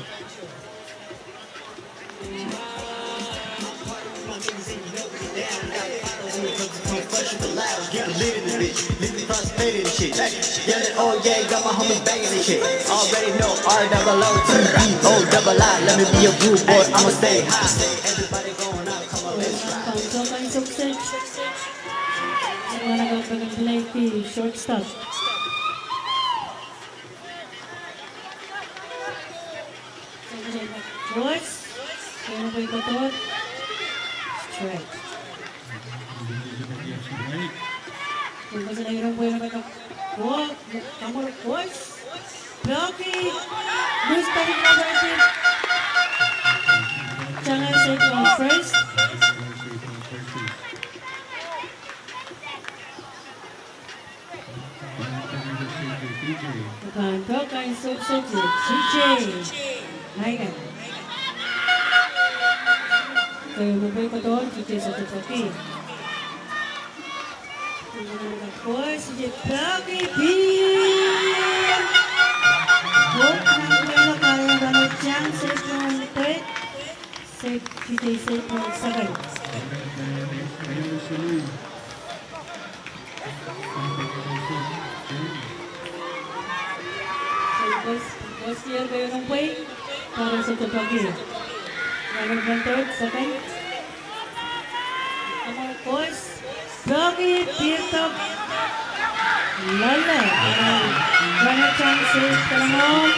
Pahn sohte kan sokset. Manaman kan peki play ki shortstop. Koaros, soangen pwei koadoar. Strike. Soangen koaros, soangen pwei koadoar. Koaros, kamwor koaros. Peki. Loose batting number eight. Channel safe on first. Pahn peki kan sokset, T J. Aikan. Soangen pwei koadoar, T J sohte peki. Koaros, T J peki, pil. Koaros, nan pwelo kare runner chance, safe on third. Safe, T J safe on second. Koaros, koaros, soangen pwei, koaros sohte peki. Runner on third, second. Kamwor koaros, peki, pil peki. Loale. Runner chance, safe, Delengong.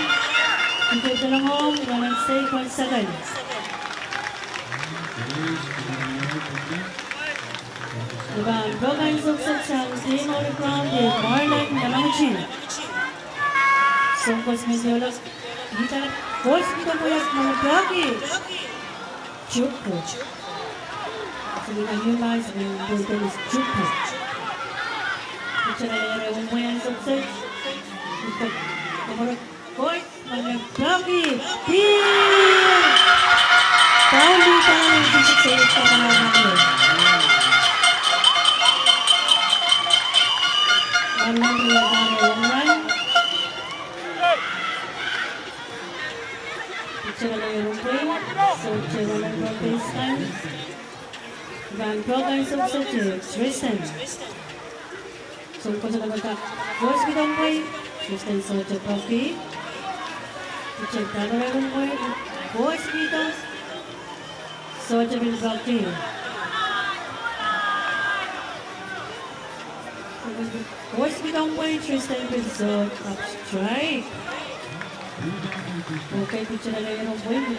T J Delengong, runner safe on second. Pahn peki kan sokset sang team Olive Crown de Marlon Yamaguchi. Soangen koaros me diolok. Ih koaros, koaros peki. Juku. Seli kan ieu mas me pwei koaros juku. Pitcher ale ire wemwei en sokset. Kamwor koaros. Manaman peki, pil. Down di tangan di sixty-eight, tangan di sixty-eight. Manaman peki, home run. Pitcher ale rongbwein, sohte manaman peki kan. Pahn peki kan sokset, Tristan. Soangen koaros, koaros pahn peki. Tristan sohte peki. Pitcher ale rongbwein, koaros peki. Sohte pil peki. Koaros peki rongbwein, Tristan pil sohte, strike. Okay, pitcher ale rongbwein.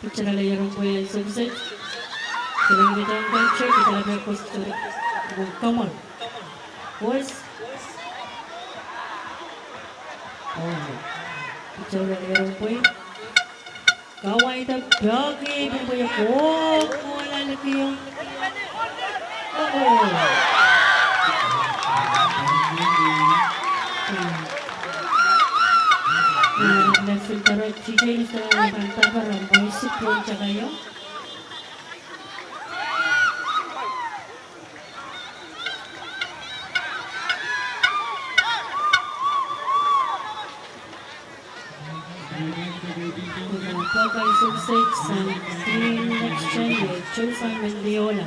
Pitala ierompwe en Soukosoi. Seleketon kan tse, pitala pek kos tse. Kamwan. Boys. Oh. Pitala ierompwe. Kawaida peki, pwe pwe ko, ko lalikiong. Oh, oh. Hmm. Hmm, next in tara, T J is the one that can cover and boys, point takaio. Pwukat Soukosoi sang team next gen, Joseph Mendiola.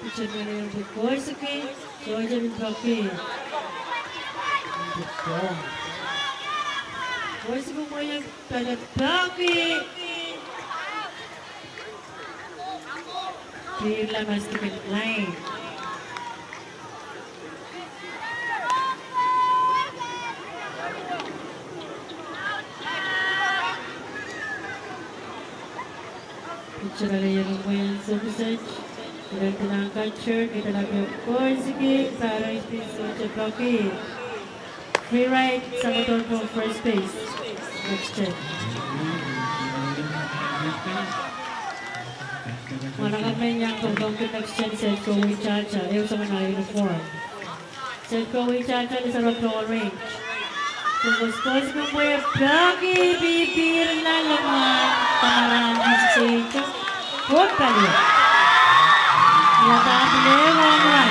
Pitcher ngalei en pwukoa siki, sohte pil peki. Pwukoa siki mwein pahn peki. Pihl la mastic line. Pitcher ale iang mwein sohte pil peki. Iren kilang catcher, kitail ahpw pwukoa siki, Pirates pil sohte peki. Free ride, Salvador for first base. Next check. Mwahnakapw men iang pwukoa siki next check, Seth Kowei Chacha, ehu soangen ah uniform. Seth Kowei Chacha, Lisa Rock Range. Pwukoa siki pil peki, pil pil nan lemwahn, tamara stage. Pwukoa pil peki. Ia pahn pil home run.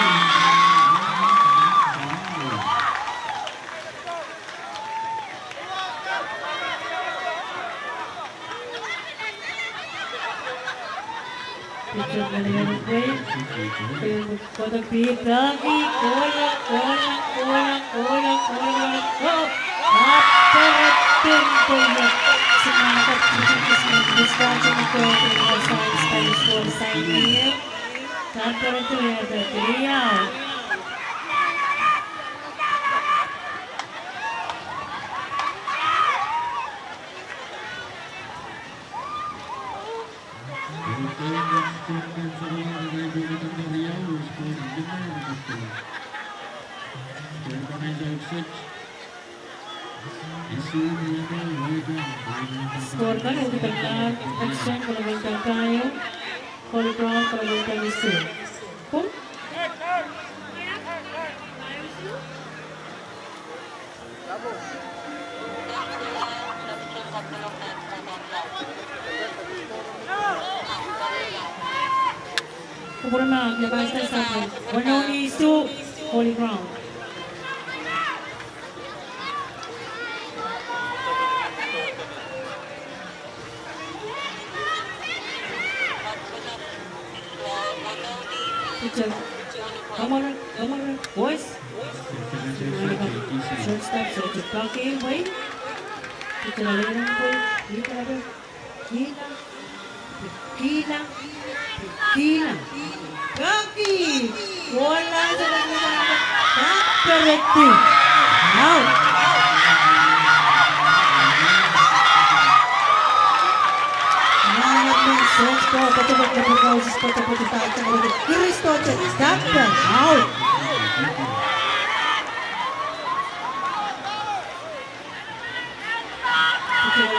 Pitcher ngalei en pwukoa, pil peki, pil peki, kohla, kohla, kohla, kohla, kohla, kohla. Oh, ah, pere tun pwukoa. Sihmwahnakapw, Wisconsin, Spanish World Sign. Pere tun, pil peki, out. Score kan, Udupi Action kolokol pahieu, Holy Cross kolokol pahieu. Kum? Kupwuromwail, Nebraska Southern. Weneu ni isuh, Holy Crown. Pitcher. Kamwara, kamwara, boys. Shortstop, shortstop, kaki, wait. Pitcher, ale, wait. Kihla, kihla, kihla. Kaki. Kohla, kohla, kohla. Out. Mwahnakapw men sohte pwukoa, poatopoat, poatopoat, poatopoat, poatopoat, poatopoat, Kristo te, stop them, out. Pitcher,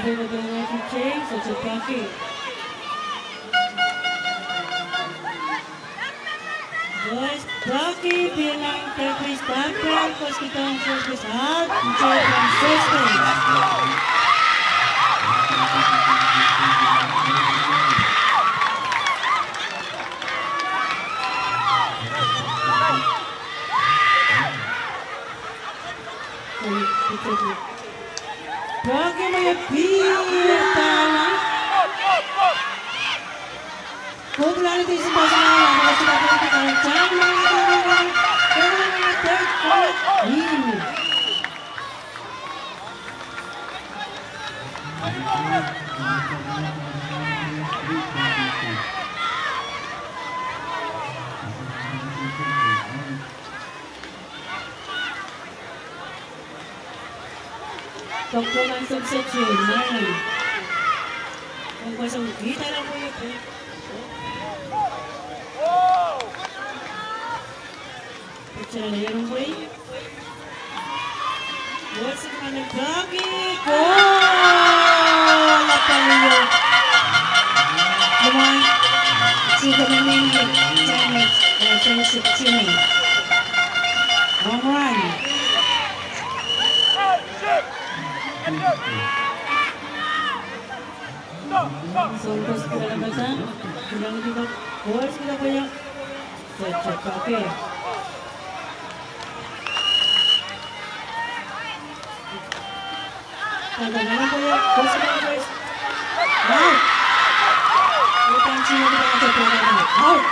pitcher, pitcher, pitcher, pitcher. Boys, Pwehki pihl nan third base, third base, koasoakoasoia first base, out, J from first base. Pwehki me e pihl dahla. Pokpok en sukseso, Maran. Ong koasoakoasoia kihda la pwe. Pitcher en rongen pwe. Ball sikmane pwehki, goal, lapalio. Come on. Chika Mening, Janet, eh, Friendship Jimmy. Home run. Soun koasoakoasoia pahn kilang di ko, koasoakoasoia pahn. Sehse pahki. Kanda nana pahki, koasoakoasoia pahn. Out. Out.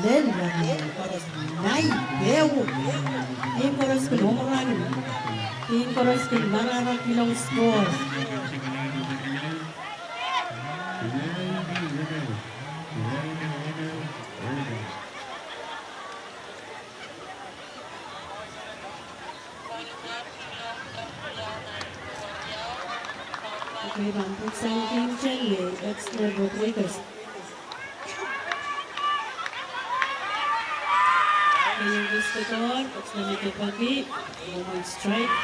Lel, lel, koaros nai, ehu. Team koaros kin home run. Team koaros kin marahra kilong score. Okay, pahn pwuksang team ten, Exner Rodriguez. Keieu base kedor, Exner me pwehki, one strike.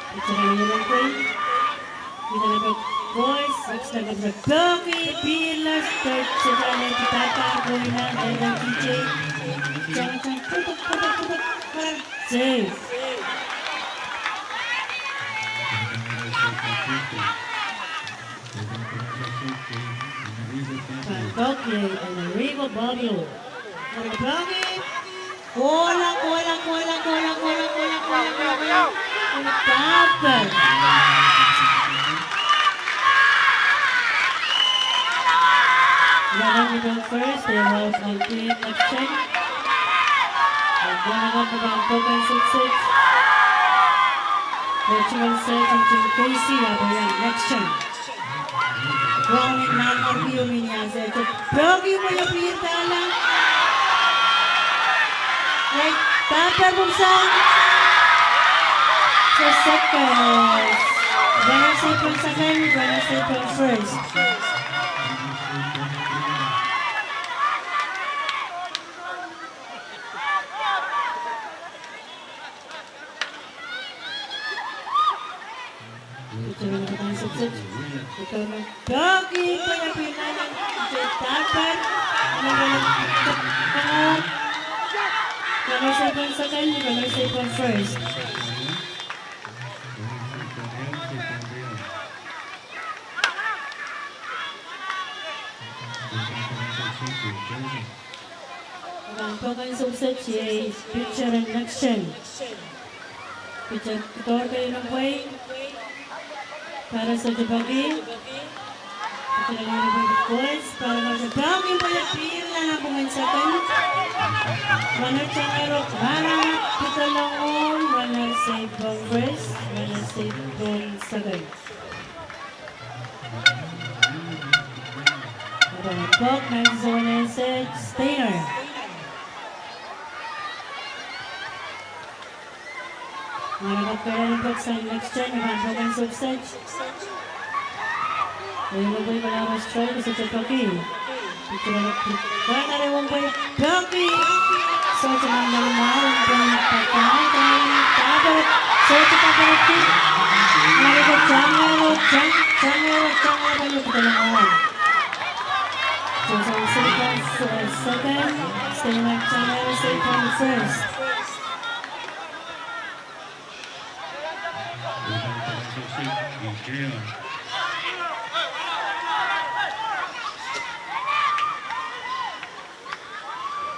Pitcher en rongen pwe. Pitcher en pwehki, Exner me pwehki, pilas, third, second, and third, third, third, third, third, third, third, third, third, safe. Pahn pwehki, Enrico Pablo. Pahn pwehki. Kola, kola, kola. Tapan. Runners on first, they out on third, Nextgen. Pahn pwehki, pahn pwehki sukses. Nextgen, second to Casey, ahpw iang Nextgen. Ground in nan markio miniase, to pwehki pwe e pihr dahla. Right, third pwuksang. So second. Runners on second, runners on first. Pitcher en pwehki sukses. Pitcher en pwehki, pwehki, pwehki, pwehki, pwehki. Runners on second, runners on first. Pahn pwehki sukses, iei pitcher en Nextgen. Pitcher kedor kei rongen pwe. Batter sohte pwehki. Pitcher en rongen pwe, koaros, batter sohte pwehki, pwe e pihr nan ampungen second. Runner tangero, batter, pitcher longohng, runner safe on first, runner safe on second. Pahn pwehki nan soangen Steiner. Mara kapkei en pwuksang Nextgen, pahn pwehki sukses. Ehu pwe kola strike, sohte pwehki. Pitcher en pwehki, batter en pwehki. Sohte manaman, pwehki, batter, sohte pwehki. Tangehro, Tangehro, Tangehro, Tangehro, Tangehro, Tangehro. Joseph Seipan, uh, second, Steinman Tangehro Seipan first.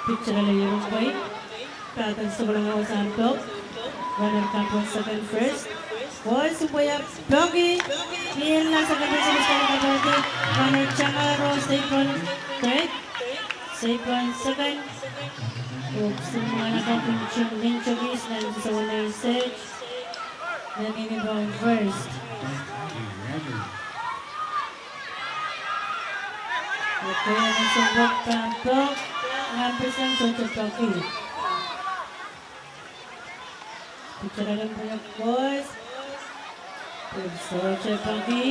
Picture ale iren pwei. Pahten sokoleng wasahn pok. Runner kapw en second first. Boys, pwei ah peki. Ni ella second first, second kapw en pek. Runner Tangehro Seipan third. Seipan second. Oops, mwana kapw en chim nin chokis nan sokoleng set. Nan ini pahn first. Okay, nan sohte pahn pok, nan pesen sohte peki. Picture ale pwei, boys. Sohte peki.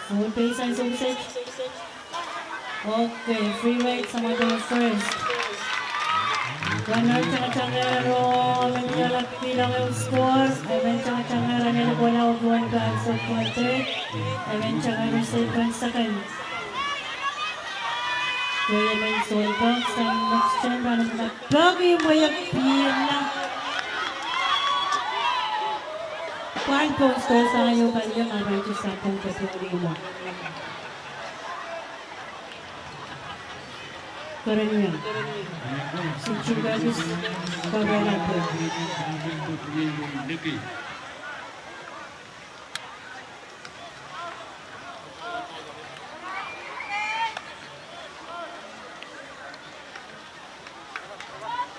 Full pace nan sohte. Okay, free weight, samwa de first. Runner Tangehro, Tangehro, men iala pilong ehu score, e men Tangehro, Tangehro, Tangehro, kohla open goal, Seipan third, e men Tangehro, Seipan second. Pwei e men sohte pok, sang next gen, runner peki, pwei e pihrla. Pwan pon score sang ieu pali, ma pahn ti sapwung pwong lima. Kereniong. Sichukakis Karanapwung.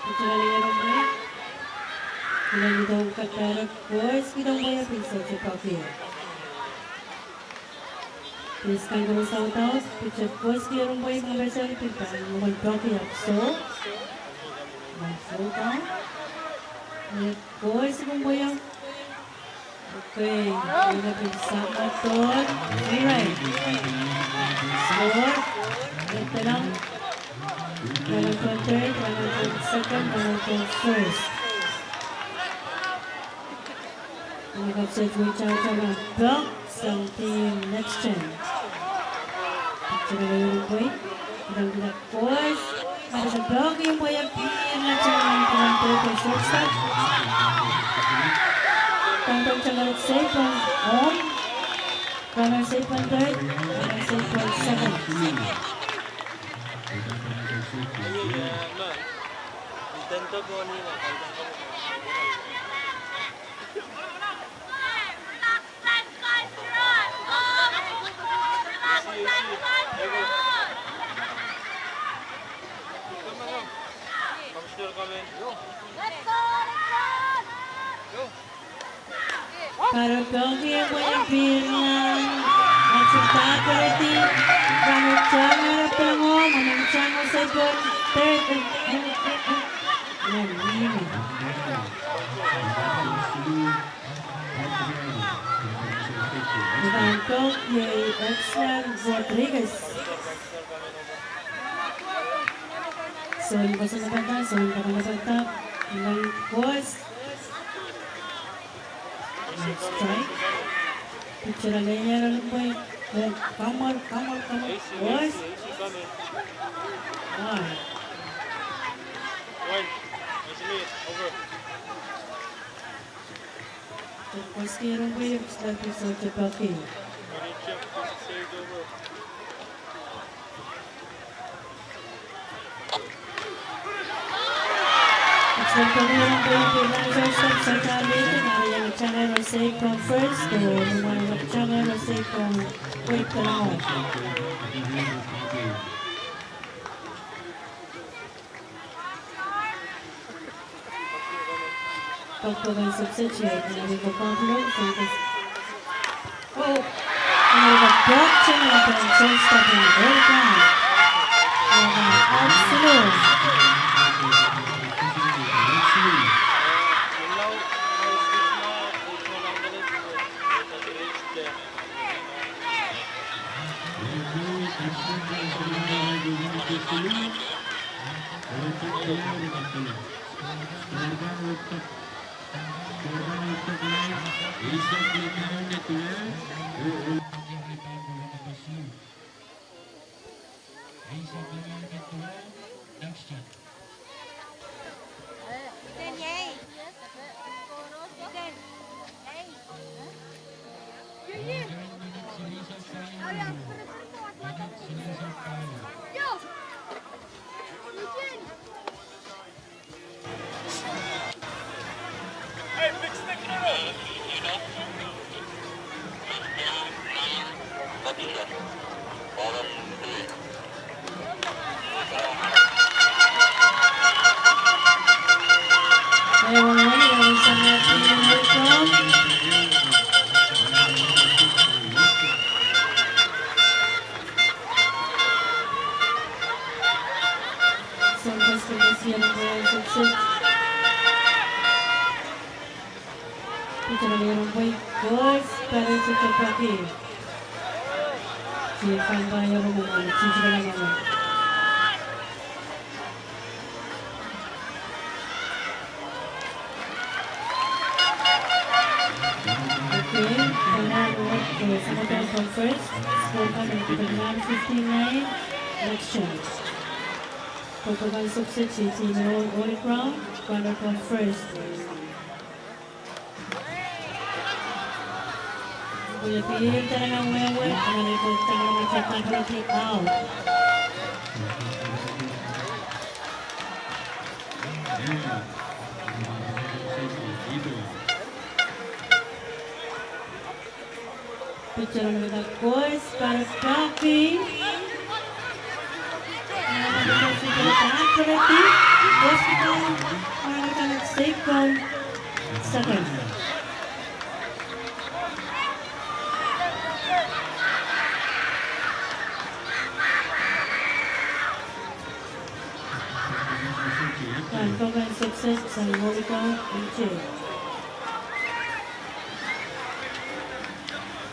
Picture ale iren pwei. Kilang idong katarek, boys, kilang pwei, pil sohte peki. Pil kan koro saut out, picture boys, kilang pwei, pil pahn mwomwen peki ahpw soh. Mwomwen soh kan. Boys, kilang pwei. Okay, ina pil samwa tohn, right. Score, etelang, runner pwon third, runner pwon second, runner pwon first. Ina kapset wita tama pok, sang team next gen. Picture ale iren pwei, kilang kilang boys. Ina pok, pwei e pihrla, Tangehro, Tangehro, Tangehro, shortstop. Tangehro, Tangehro, Seipan, home. Runner Seipan third, runner Seipan second. Pahn peki, pwei e pihrla. Action, takeredi. Pahn Tangehro, Tangehro, Tangehro Seipan third. Pahn peki, Edson Rodriguez. Soun koasoandi pahn, soun koasoandi pahn, ilang boys. Strike. Picture ale iren pwei. Eh, kamwar, kamwar, kamwar. Boys. One. Koasoandi iren pwei, pil sohte peki. Pokpoken subsidi, eh, ni ko pokpoken, oh, ni ko pokpoken, ni ko pokpoken, shortstop, ni ko pokpoken. Oh, absolute. Okay, Pangal North, uh, Samatan Conference, score card, fifty-nine, next chance. Kokoban Sukset, team Holy Crown, Pangal Conference. Pwehki ih tangala wehwe, anahne pwehki tangala matakan pwehki out. Picture of the course, para Turkey. Hospital, American State Con, second. Kan, Kokoban Sukset sang Holy Crown, N J.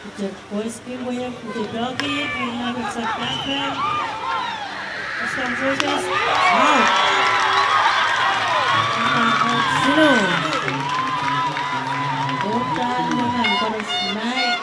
Picture boys, kim boyek, picture doggy, picture number sub captain. Wisdom Forces, out. Out, zero. Otan, dengan chorus, nine.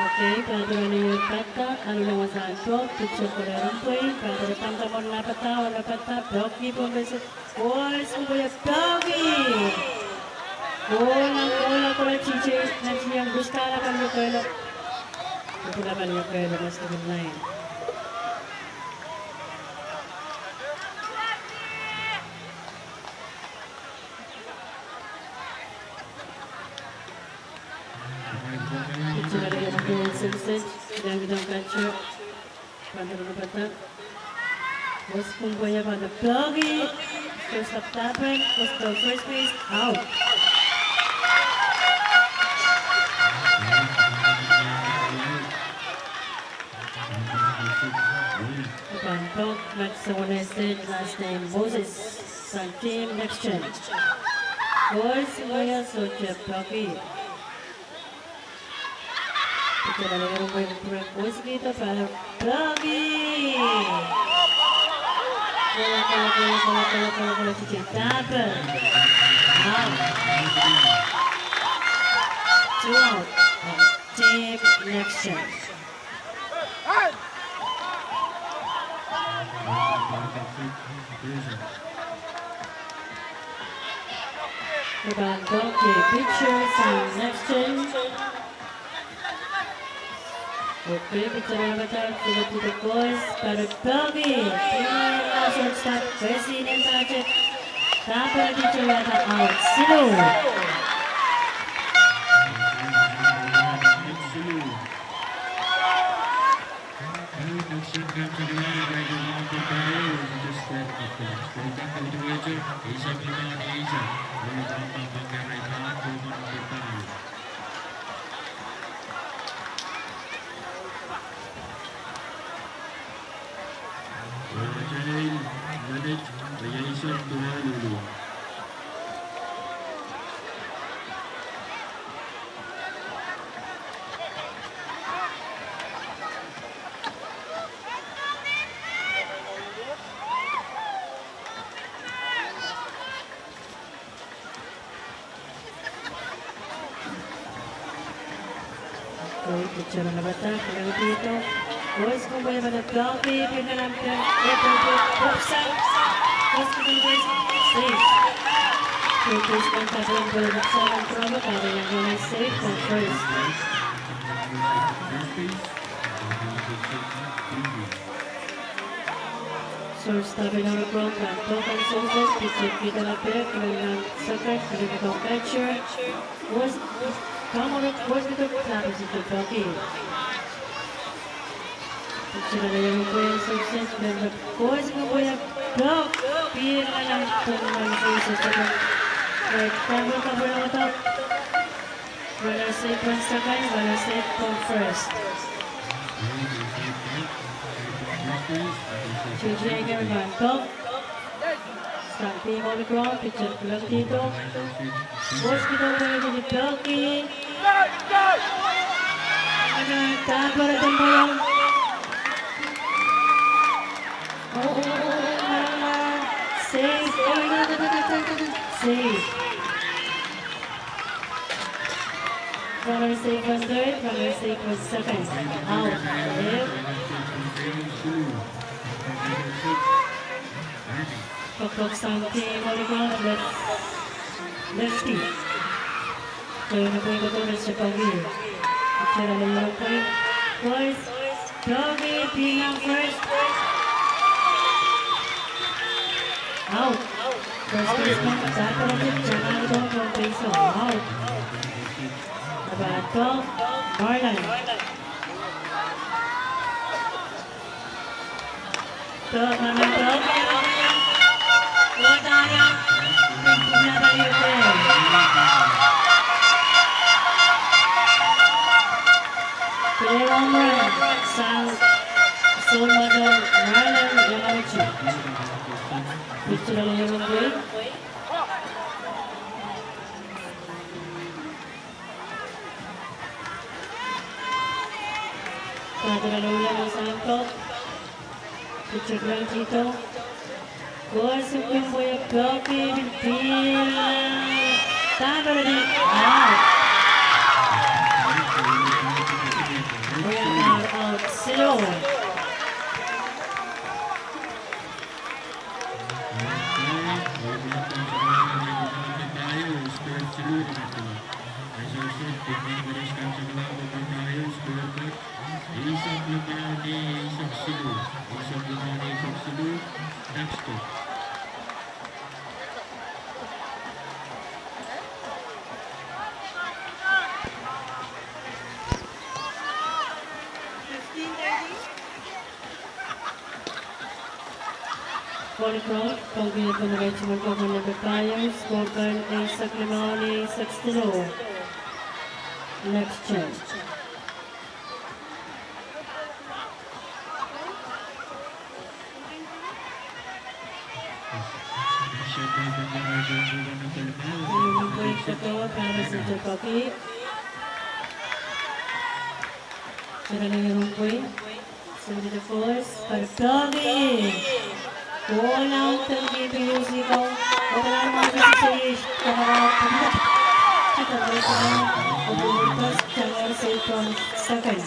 Okay, pahn pil ni pahn pahn, alehdi wasahn pwoat, picture koaros pwei, pahn pahn tamataman lapata, lapata, pahn ki pahn pese, boys, pahn pahn pahn ki. Kola, kola, kola, chiche, na chiche, buskala, pahn pahn kola. Pahn pahn pahn kola, mas ke pahn line. Picture of the Sukset, David Onkacho, Pandra Nabata. Bos kumboya pahn pahn pahn ki, first up tapen, bos pahn first base, out. Pahn pahn, Max Sawanaisen, last name Moses, sang team Next Gen. Bos kumboya sohte pahn ki. Picture of the Sukset, para pahn pahn ki. Kola, kola, kola, kola, kola, kola, kola, chiche tapen. Out. Two out. Team Next Gen. Pahn pahn ki, picture sang Next Gen. Okay, picture number two, picture boys, para pahn ki. Pahn shortstop, Gracie Nentache. Tapen, picture out, slow. Pitcher en padahk, kilangdido. Boys kin pweipada peki, pihla nan pehn, eh, pehn, pehn, pehn, pehn, pehn, safe. Pehn, pehn, pehn, pehn, pehn, pehn, pehn, pehn, pehn, pehn, pehn, safe for first. Shortstop en Oreklong pahn pwukat sohte, pitcher kihda nan pehn, kilang nan second, kilang nan catcher. Boys, come on, boys, kilang nan second, peki. Pitcher en Oreklong pwei, sohte, kilang nan, boys, kilang pwei, peki. Pihla nan second, peki. Right, pehn, pehn, pehn, pehn, pehn. Runner safe on second, runner safe on first. Pitcher en Oreklong pahn peki. Stampede on the ground, pitcher kilangdido. Boys, kilang pwei, peki. Ada, tampar, tampar. Oh, oh, oh, oh, oh, oh. Safe. Oh, no, no, no, no, no, no, no. Safe. Runner safe on third, runner safe on second. Out. Left. Pokpok sang team Oreklong, left, lefty. Keieu en pwei kodohng, peki. Pitcher en Oreklong pwei. Boys, peki, pihla first. Out. First baseman, tampar, tampar, tampar, out. Number twelve, Marlon. Pitcher en Oreklong pwei. Kahrehda loula sang ko. Pitcher kilangdido. Koasoia pwehki, peki, pihla. Tampar, out. Out, slow. Oreklong, pwongki pwukat nan retimen ko, pwukat number pahieu, score kan eisek limau ni eisek siluh. Next change. Sirene rumpui. Sirene force. Pahn peki. Ball out, tengki P U C ko. Openar mah sisi kamera. Kita mereka. Openar first, Changor safe on second.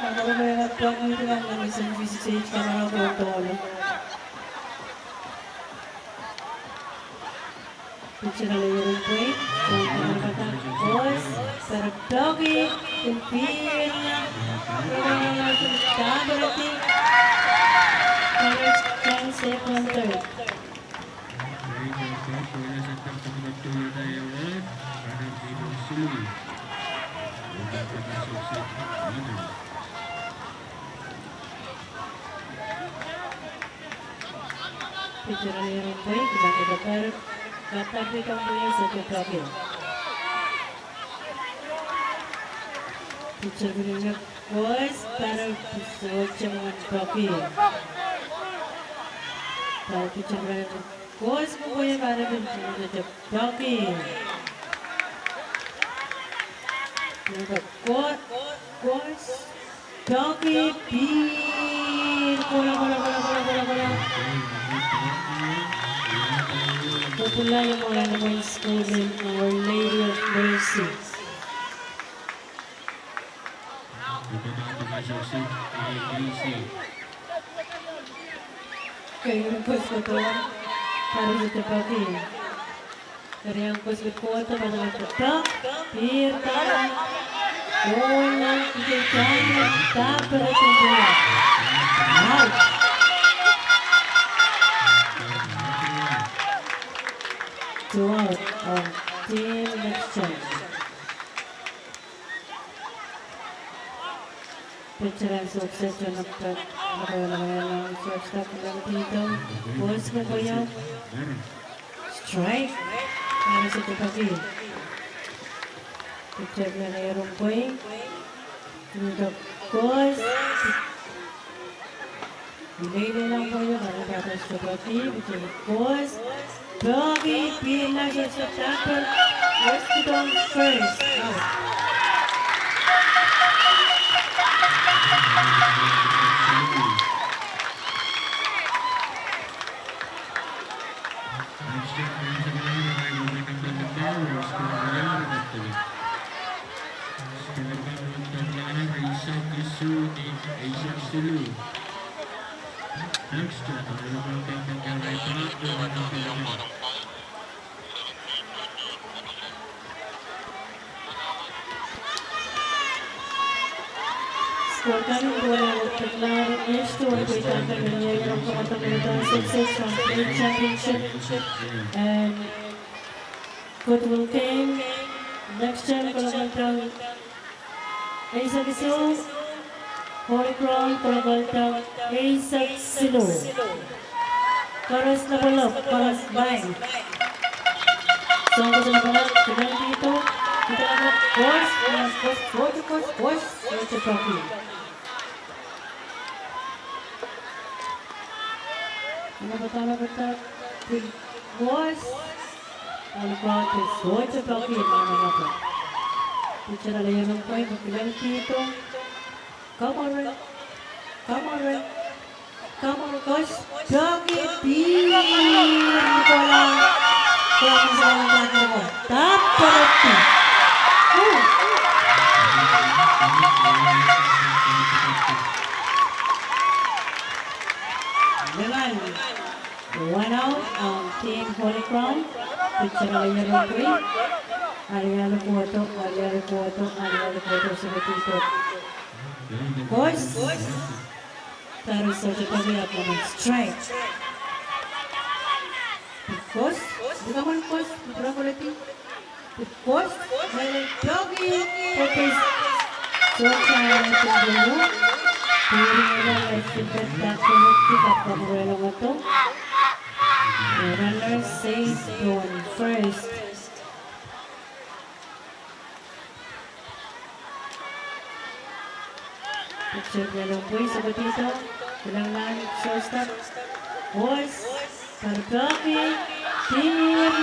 Madaru mera pahn ngidikan nan sisi kamera kontolo. Pitcher en Oreklong pwei, pwongki pwukat, pwukat, pwukat, peki, pihla, tampar, peki, pihla, safe on third. Pitcher en Oreklong pwei, kilangdido, pahn, pahn peki, pahn peki, sohte peki. Pitcher en Oreklong koasoia, pahn sohte peki. Pahn pitcher en Oreklong koasoia, pahn peki, sohte peki. Pahn ko-, koasoia. Peki, pihla, kola, kola, kola, kola, kola, kola. Pwulopwul en imwen sukuhl en Our Lady of Mercy. Keieu request ko doh, pariso te peki. Keriau request ko doh, pariso te peki. Pihr pahla. Ola, ike tang, ta pere tumbuya. Out. Two out, um, team Next Gen. Pitcher en sohpeseng, shortstop, kos me pweo. Strike. Pariso te peki. Pitcher me neirong pwei. Kos. Ileile nan pweo, pariso te peki, pitcher kos. Peki, pihr nan shortstop, ta pere. Kos kihdo first. Out. Score kan, Kuala Lumpur, Next Gen, Kuala Lumpur, Championship, and Goodwill Game, Next Gen, Kuala Lumpur, eisek isuh, Holy Crown, Kuala Lumpur, eisek siluh. Koaros lapalap, koaros pai. Soang koaros lapalap, kilang kihdo, kilang kihdo, kos, kos, kos, kos, kos, kos, kos, kos. Ana patana pata, pil kos, Holy Crown, pil sohte peki, mana pata. Pitcher ale iang pwei, kilang kihdo. Kamware, kamware, kamware, kos, peki, pihr, kolang, kolang, kolang, kolang, ta pere. Ooh. Dengan one out, um, team Holy Crown, pitcher ale iang pwei, ale ale kohdo, ale ale kohdo, ale ale kohdo, sohte kihdo. Kos. Pariso te peki, ahpw komw strike. Kos, di komw kos, pwurang koledi. Kos, mele peki, peki. Sohte ahneki pwurang. Pwurang, mele peki, peki, peki, peki. Runner safe on first. Pitcher ale pwei, sohte kihdo, kilang nan shortstop. Kos, peki, pihr.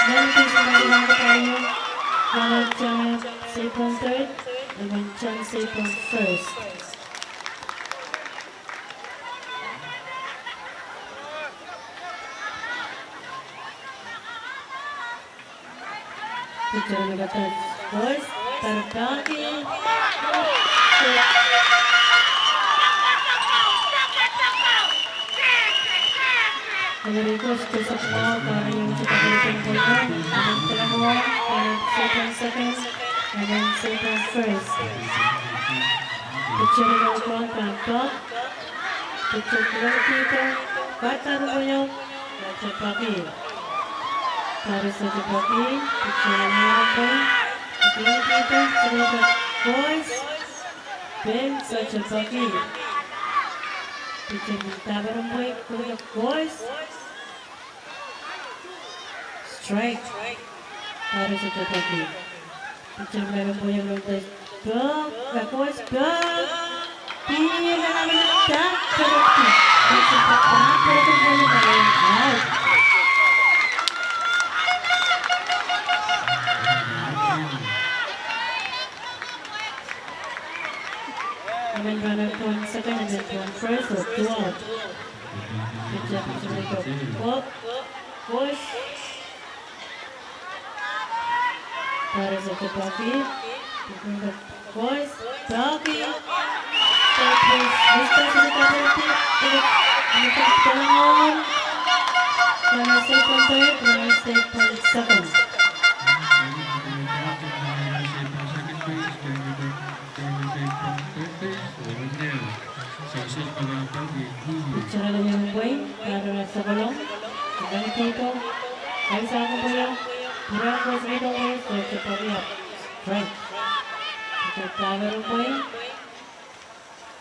Nan pitcher ale pwei, kilang nan shortstop. Safe on third, and then John safe on first. Pitcher ale pwei, kos, peki. Ele request to support, kare iang to support, and then second, and then second, and then second first. Pitcher ale pwei, peki. Pitcher kilang kihdo, katarukoyo, sohte peki. Pariso te peki, pitcher ale pwei, kilang kihdo, kilang kihdo, kos, pil sohte peki. Pitcher ale pwei, kilang kihdo, kos. Strike. Pariso te peki. Pitcher ale pwei, kilang kihdo, peki, kos, peki. Pihr, ta pere. Out. Emen runner pwon second, emen pwon first, so two out. Pitcher, pitcher, pitcher. Ko-, course. Para se ke paki. Course. Paki. Paki. Mister Secretary, Mister Solomon. Runner state point third, runner state point second. Pitcher ale ehu pwein, batter Sokolong. Kemengkihdo. Kaisang pweio. Pwurehng course me pweio, so se pweio. Strike. Pitcher taver pwein.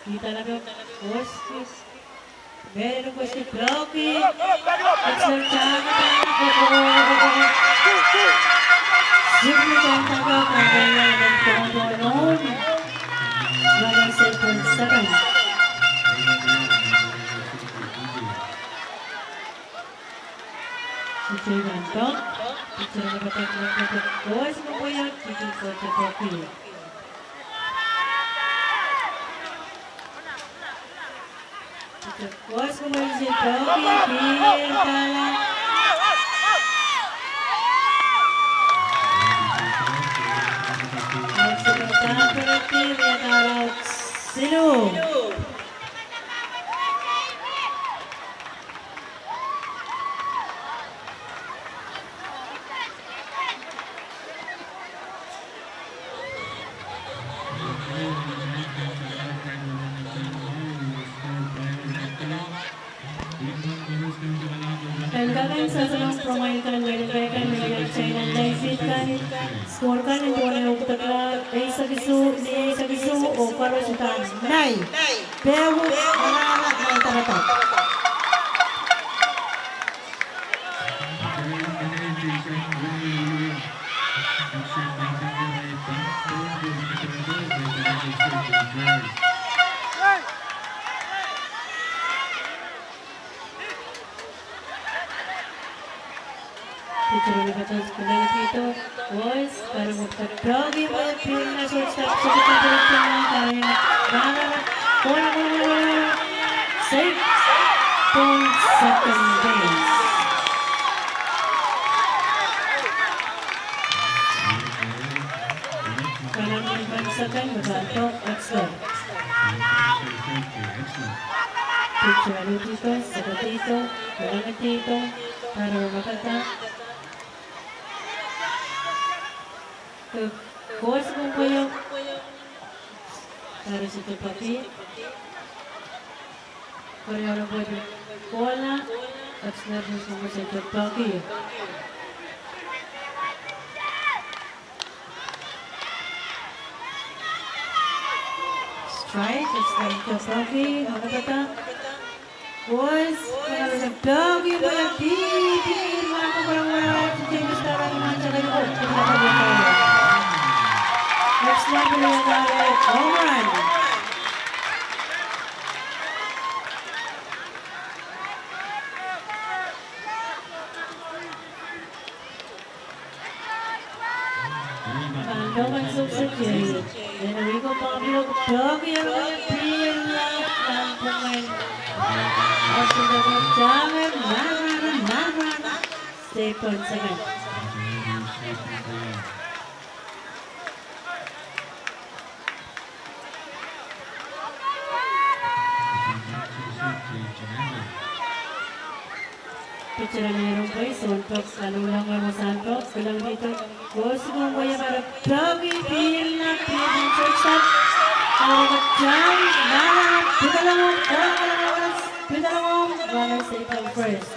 Kihda lap course. Mehlel course pwoaki. Pitcher taver. Sihpw me taver, taver, taver. Runner state point second. Pitcher kan tok, pitcher kan tok, pitcher kan tok, course me pwoio, pitcher course me pwoaki. Pitcher course me pwoio, pitcher pwoaki, pihr dahla. Pitcher pwoaki, pihr dahla, siluh. En kak en sansalohng pwuromwail kan, wehin Paikal, me iang China, Naifield kan, score kan en duwen ehu pwutak, eisek isuh, ni eisek isuh, oh koaros uhdahn nai. Pehu, marahra, nai, tapatak. Pitcher ale patohwan kemengkihdo, course, karen wet patohki, pil na shortstop, shortstop, karen, karen, karen, karen, safe, pohn second base. Karen wet pohn second, me pahn tok, extra. Pitcher ale kihdo, sekitihdo, kemengkihdo, karen wet patohwan. Ke course me pwoio. Batter se pwoaki. Keriau me pwoio kohla. Extra base me pwoio, se pwoaki. Strike, extra base pwoaki. Agapata. Boys, karen patohki, patohki, patohki, mako karen wara, James Tara, iman saka ni ko, patohki, patohki. Next one, patohki, home run. Pahn lohkan sohpwosohte. Ene wiko pahpio, patohki, patohki, patohki, patohki. Osin doko, tanger, marmara, marmara. State point second. Pitcher ale rong pwe, sounpwong, kaluhla, wasahn pwong, kilang dihdo, course me pwoio, patohki, patohki, patohki, shortstop, karen wet patohwan, nala, pidalong, pidalong, pidalong, runners safe on first.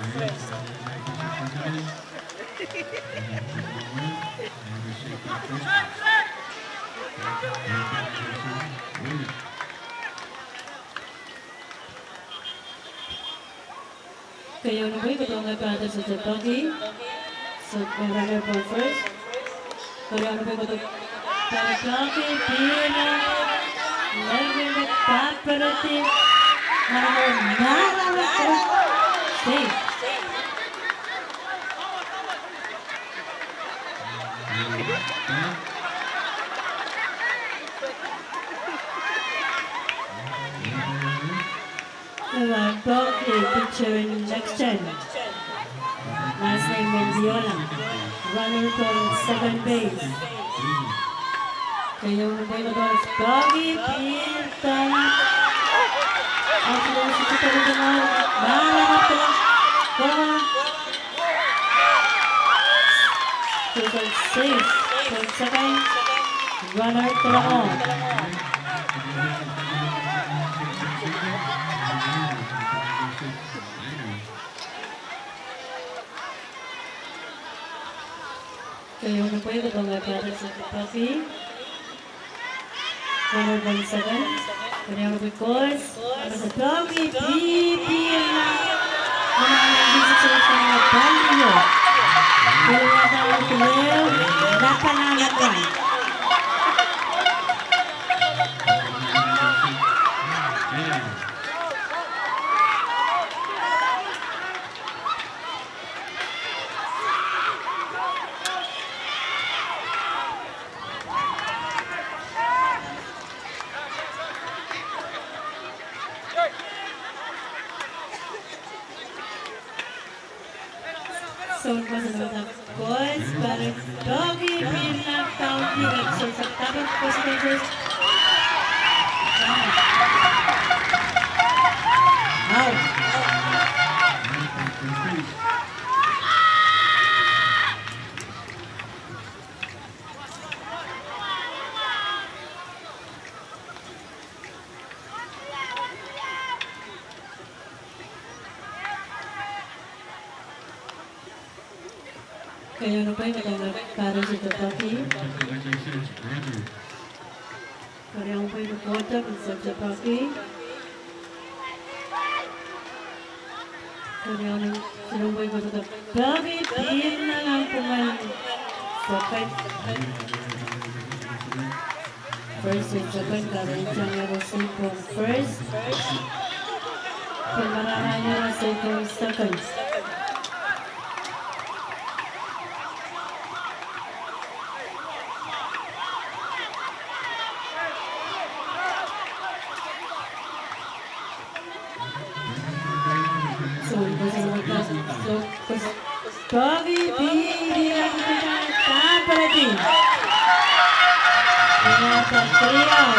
Keieu ni pwe kohdohng batter se patohki. So, runner on first. Keieu ni pwe kohdohng batter patohki, patohki, Melvin, patohki, patohki, manaman, manaman, safe. Pokey, pitcher en Nextern. Last name Mendiola. Runner pon second base. Keieun en pwehki Pokey, pil tala. Outfielder Susan Pokey, mara pala. Pokey. Susan safe. Pon second. Runner pala. Keieun en pwehki Pokey, batter Susan Pokey. Runner pon second. Keieun en pwehki Pokey, pil, pil, na. Mana nangin sixty-six, mana pali yo. Pwehki Pokey, pil, na, mana nangin. Soun koasoakoasoak koaros, batter Pokey, pil na, down, pil na, soun koasoakoasoak koaros. Out. Keieun en pwehki Pokey, batter Susan Pokey. Keieun en pwehki Pokey, batter Susan Pokey. Keieun en pwehki Pokey, pil na, nan pwungen. Pokey. First and second, batter Chang Yaro safe pon first. Pil marahn Yaro safe pon second. Soun koasoakoasoak koaros, Pokey, pil, pil, pil, pil, pil. Three out.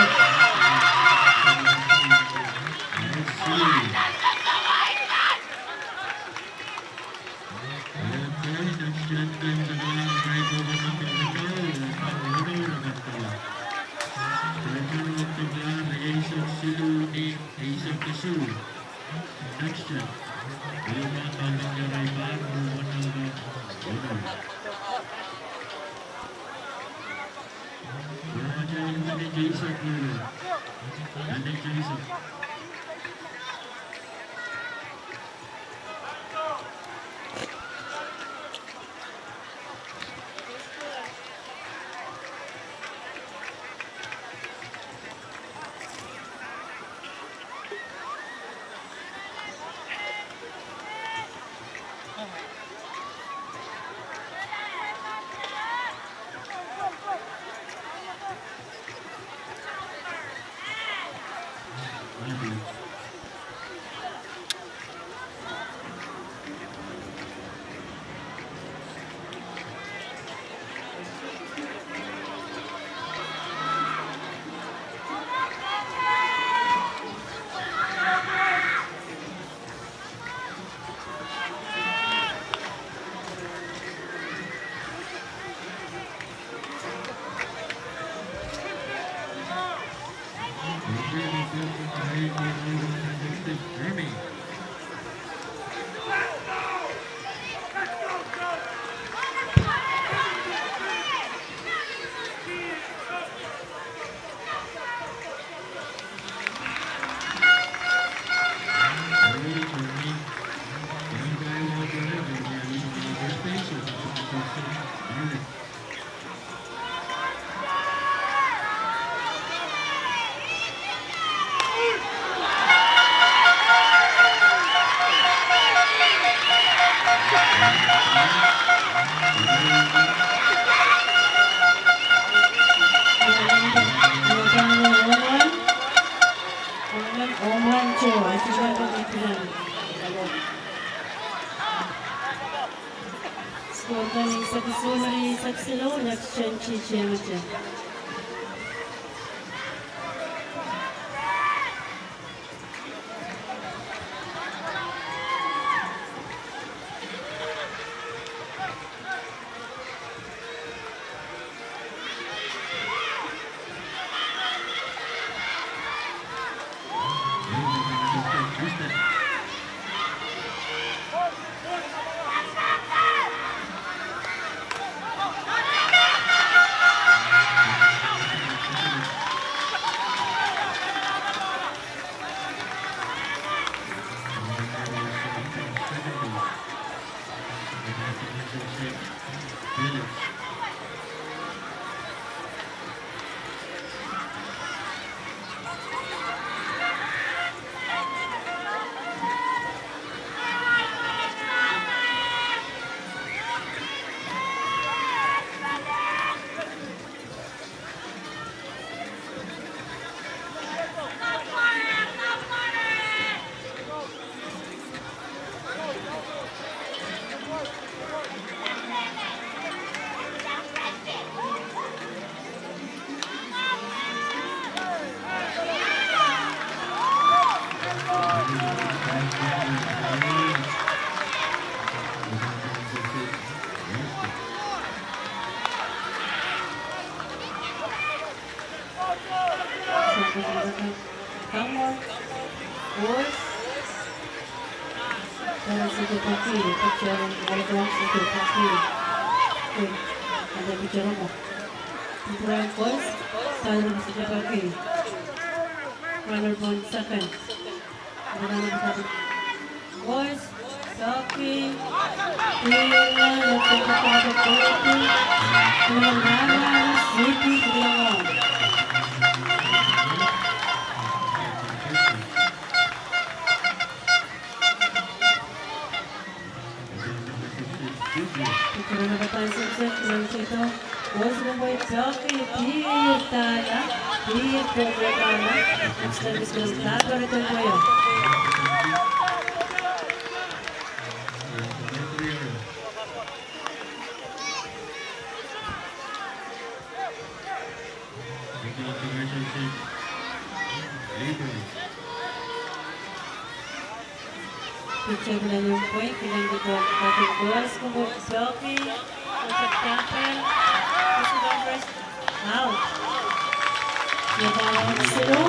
Home run to, Etiwaka Meridian. Score kan eisek isuh meri eisek siluh, Next Gen T T M. Runner point second. Boys, Turkey, Finland, Republic of Turkey, Finland, Finland, Turkey, Finland. Pitcher number five, six, six, number six, oh. Boys, Turkey, Finland, Finland, Finland. Next time is going to Pitcher number point, kilangki ko, ko, ko, ko, ko, out. Ia, ball out, slow.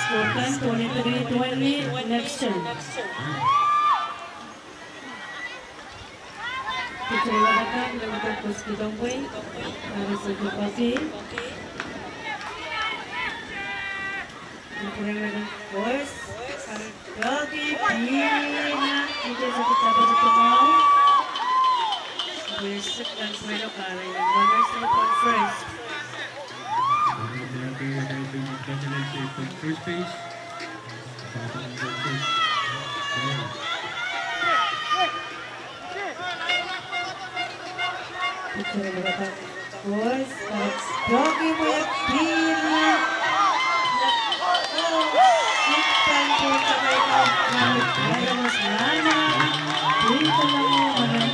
Score kan twenty-three twenty, Next Gen. Pitcher number one, number one, Kuski Dombwe, Harrison Kukosi. Pitcher number one, boys. Turkey, Pina, it is a good double to the ball. We're six runs away, no, Karen. Runners in the first. First base. Pitcher number one. Boys, Turkey, Pina. Oh, six runs away, no, Karen. Runners, Nana, Pina, Nana.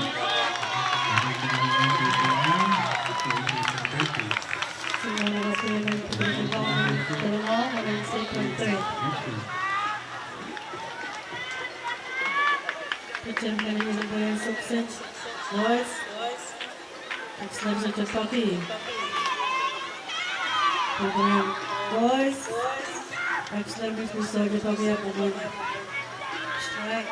Pitcher number six, boys. Pitcher number six, Turkey. Program, boys. Pitcher number six, Turkey, program. Strike.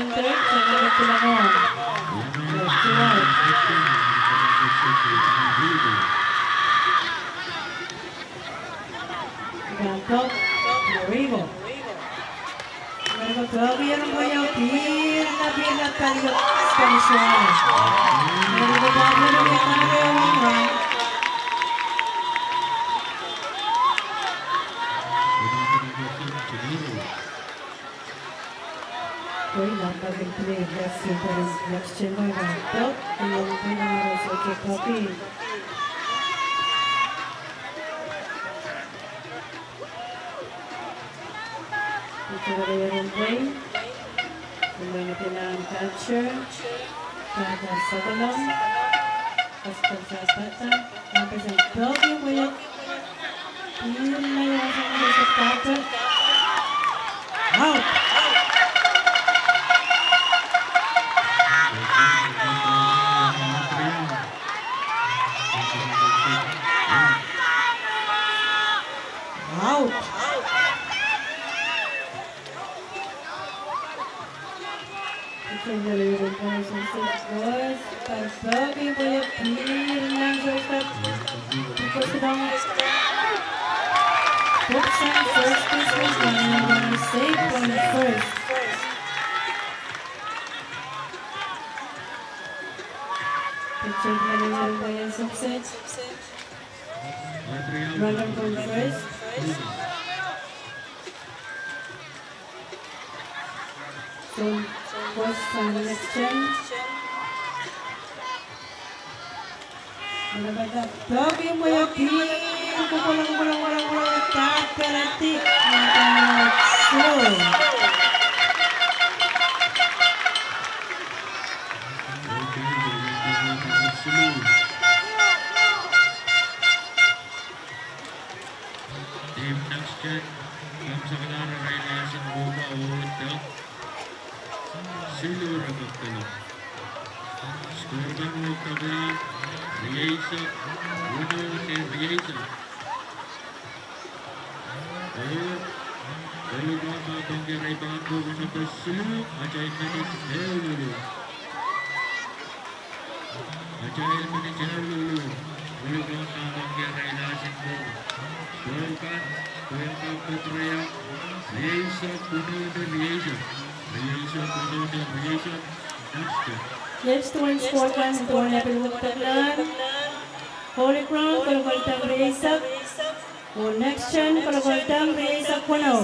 Panther, Tanana Pilamon. Two out. Panther, Marigo. Marigo, Toki, Marigo, Pir, na Pir, na Pir, Pir, Pir, Pir, Oi, lampa kin play left center, left center, lampa, kin play na Marigo, Toki. Ito kala ierin play. Ito kala ierin catcher. Catcher Sakalon. Catcher Sakalon. Catcher Sakalon. Out. Out. Ito kala ierin play, six boys. Patoki, pwe Pir nan shortstop. Because the ball. Oops, and first baseman, and safe on first. Pitcher, pwe Pir nan shortstop. Runner from first. So, first and next turn. Mana pata, Toki, mwein Pir, kupwulang, kupwulang, kupwulang, kupwulang, tap, penalty, mata, slow. Team next gen, Kamsakala, Railasen, Buba, Oda. Siluh reh kepkala. Score kan wekdakla, rieisek, weneu ni rieisek. Oh, Olukoa pahn pangki arail pahn kohkohn pwe siluh, atail minit ehu lulu. Atail minit ehu lulu. Olukoa pahn pangki arail last ball. Score kan, pwe en kak pet rea, rieisek, weneu ni rieisek. Rieisek, weneu ni rieisek. Next. Next one score kan, duwen apil wekdakla. Holy Crown, kolokol dang rieisek. Oh next gen, kolokol dang rieisek weneu.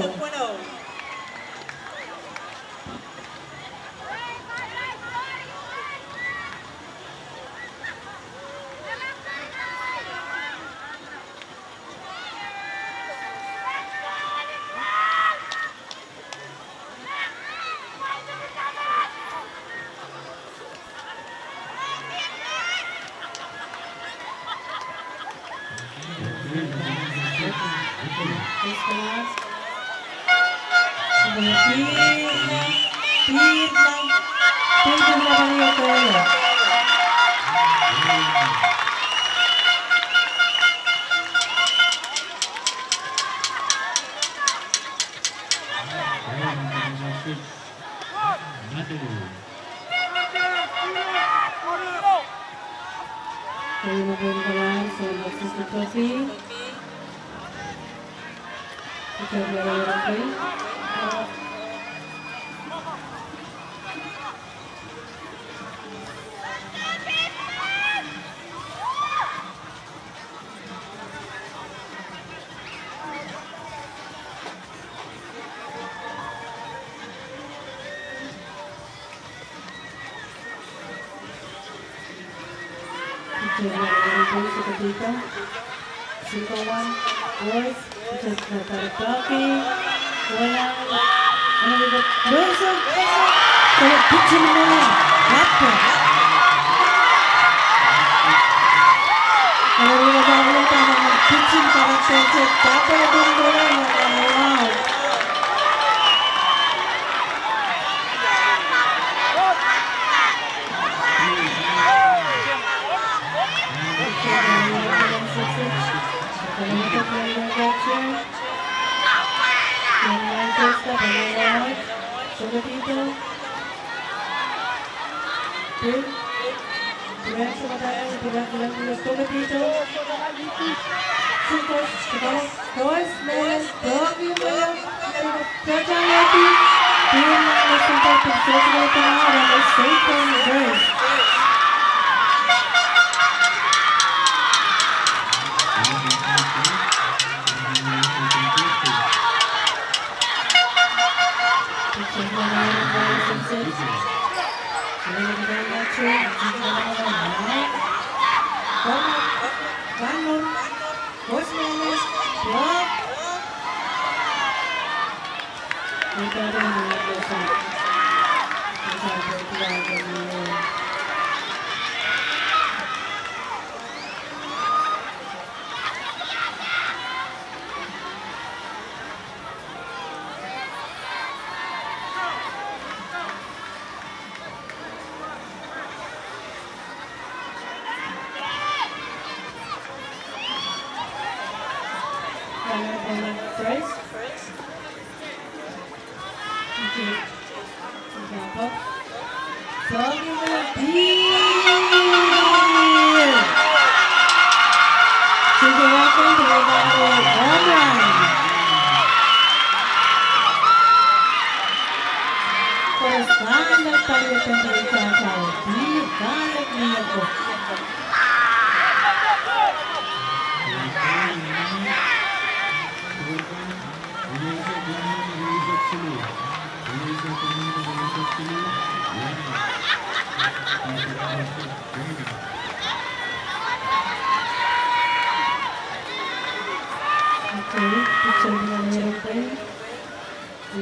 Okay, picture na meron pwe.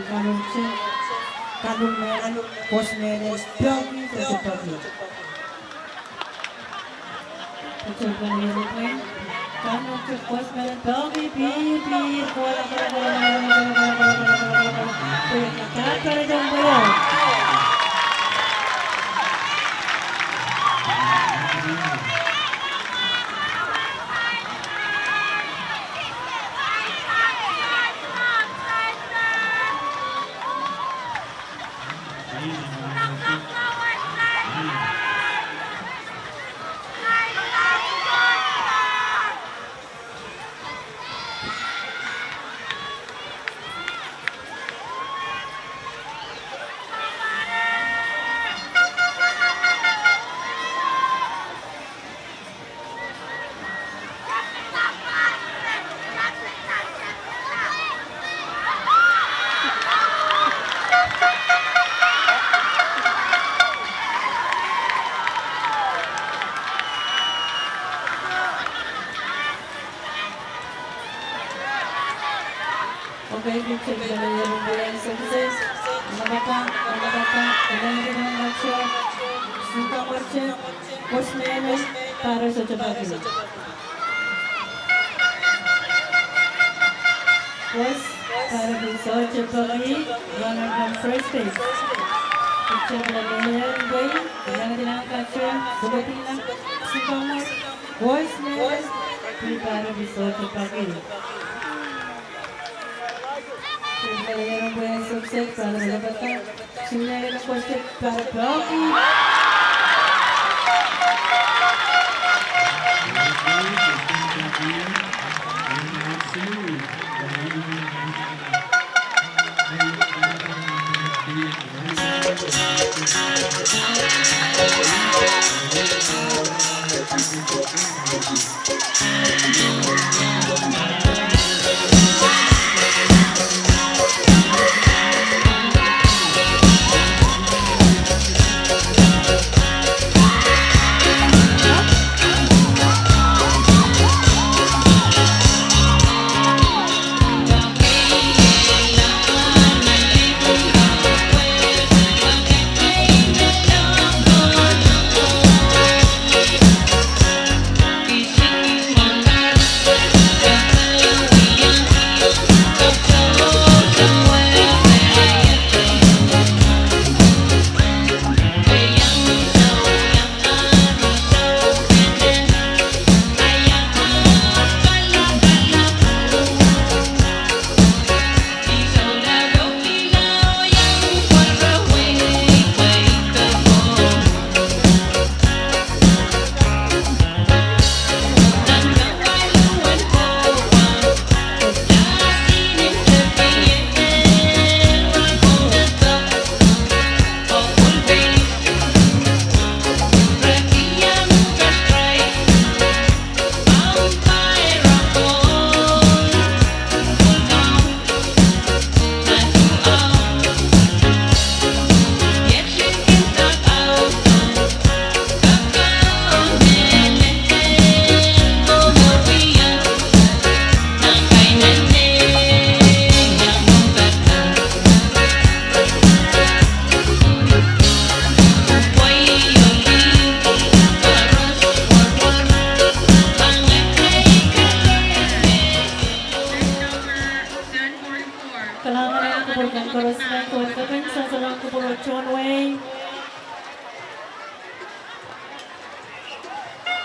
Kalung, kalung mehlel, coach mehlel, peki, peki, peki. Picture na meron pwe. Kalung, coach mehlel, peki, peki, peki. Okay, picture na meron pwe, sukses. Mapata, mapata, mapata, mapata, suka mapata, coach mehlel, pahre sohte peki. Coach, pahre pil sohte peki, runner from first base. Picture na meron pwe, ilang ilang katre, suka ilang, suka mapata, coach mehlel, pil pahre pil sohte peki.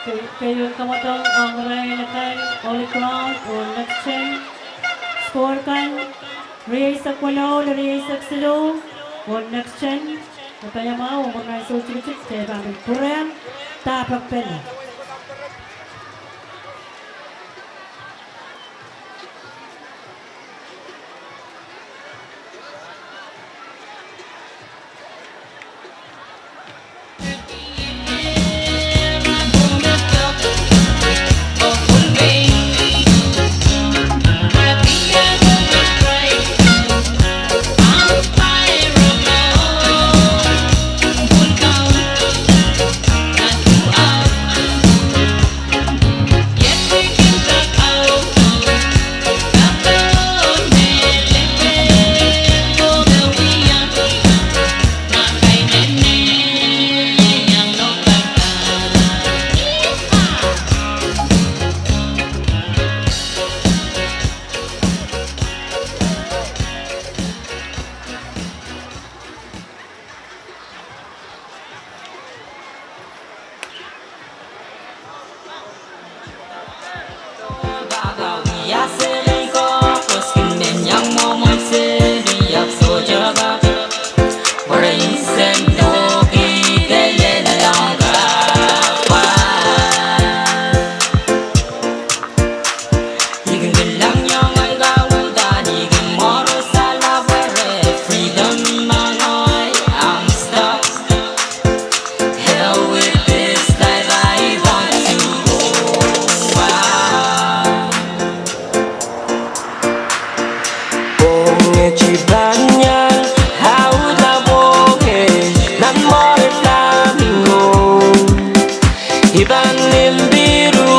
Ke-, keieun kamwadong ong irail akan Holy Crown oh Next Gen. Score kan, rieisek weneu lel rieisek siluh oh Next Gen. Paiamwahu oh mwurin ansou tikitik, kitail pahn pil pwurehng dahpek pene. Pwong e, I pahn iang auda pwong e nan mwohn flamingo. I pahn nim piru,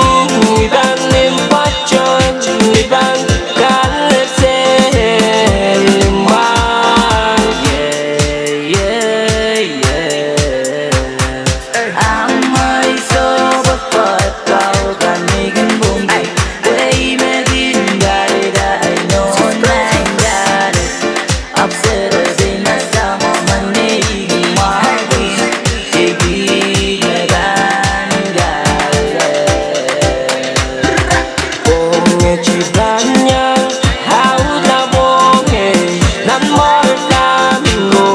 I pahn nim pwoat, I pahn kaleseng limwahn. Pwong e, I pahn iang auda pwong e nan mwohn flamingo.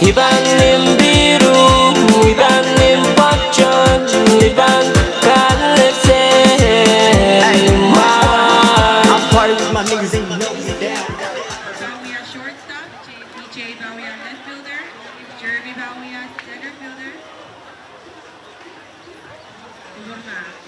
I pahn nim piru, I pahn nim pwoat, I pahn kaleseng limwahn. Bauia shortstop, J-, Vijay Bauia left fielder, Jeremy Bauia center fielder. Over match.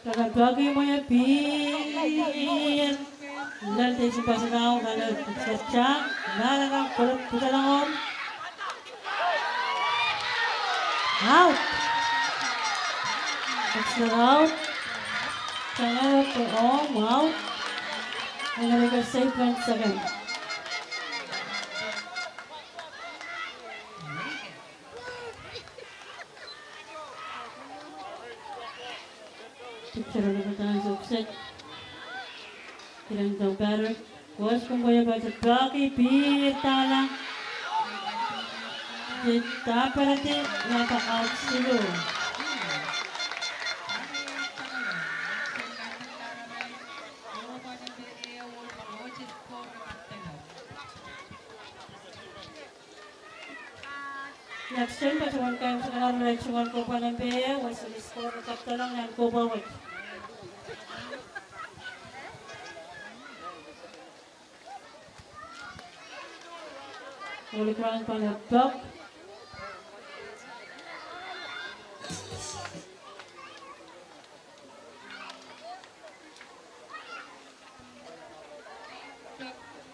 Kaka paki mwoye pihr. Lel de isin pasanau, lel de isin pasanau, lel de isin pasanau. Out. Extra out. Tangala ko om, out. Angalika safe and second. Tipsara lepe tang sokset. Kilang tong parrot. Kos kumkoya pata paki pihr tala. Di ta parati nata out silu. Next time, patohwan kaimwisekala ren tungoal kohpwa nempe ehu, weseli score kapitolong nan kohpwa wet. Holy Crown pahn pwek.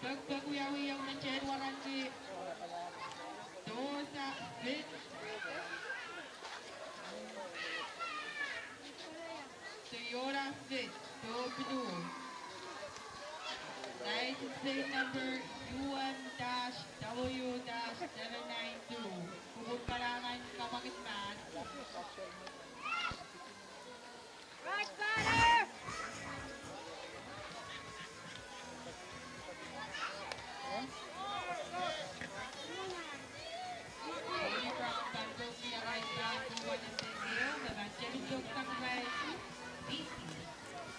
Pwek, pwek, wiawi, ong me teikan waranki. Tohsa Fit. Toyota Fit, Topinu. License plate number U M dash W dash seven nine two. Kupwur kalahngan, kamwakid mahs.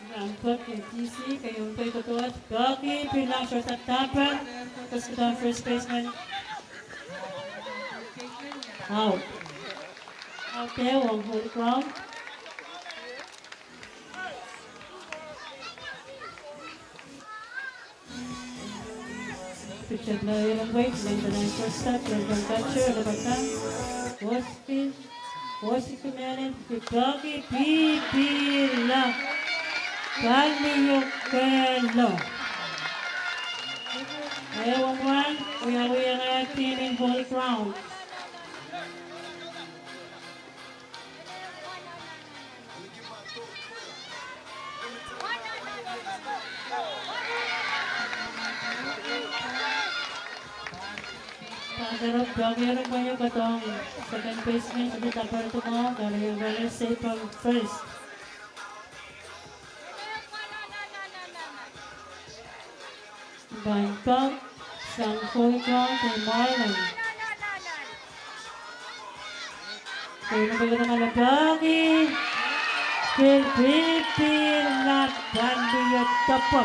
Nan pwek en D C, keieun pwei koasoia, pwehki pil nan shortstop, Tapan, koasoia first baseman. Out. Out ehu ong Holy Crown. Pitcher pil lalehiong pwein, lengthen line shortstop, lengthen catcher, lepatang. Woski, woski kumehnen, pwehki pipihla. Paliokehla. Ehu ong wan, wiawiong timen Holy Crown. Pahn rong pwehki rong pwehio kohdohng second baseman, Sidi Tapertumo, kalahngan en run, save pahn first. Pahn pwek sang Holy Crown en Marlin. Pwehki pil pipihla, paliokehla.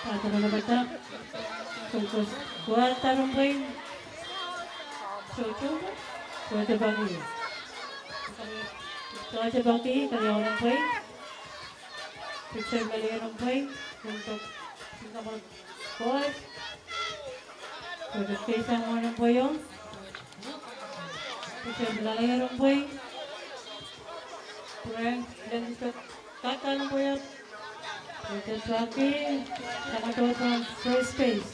Pahn rong pwehki, pwehki, pwehki rong pwehki. Pwehki pwehki. Pwehki pwehki, kalahngan en rong pwehki. Pitcher lalehiong rong pwehki. Rong pwehki. Pwehki keisang rong pwehki. Pitcher lalehiong rong pwehki. Pwehki, lengthen, kak rong pwehki. Pwehki pwehki, kamato pahn first base.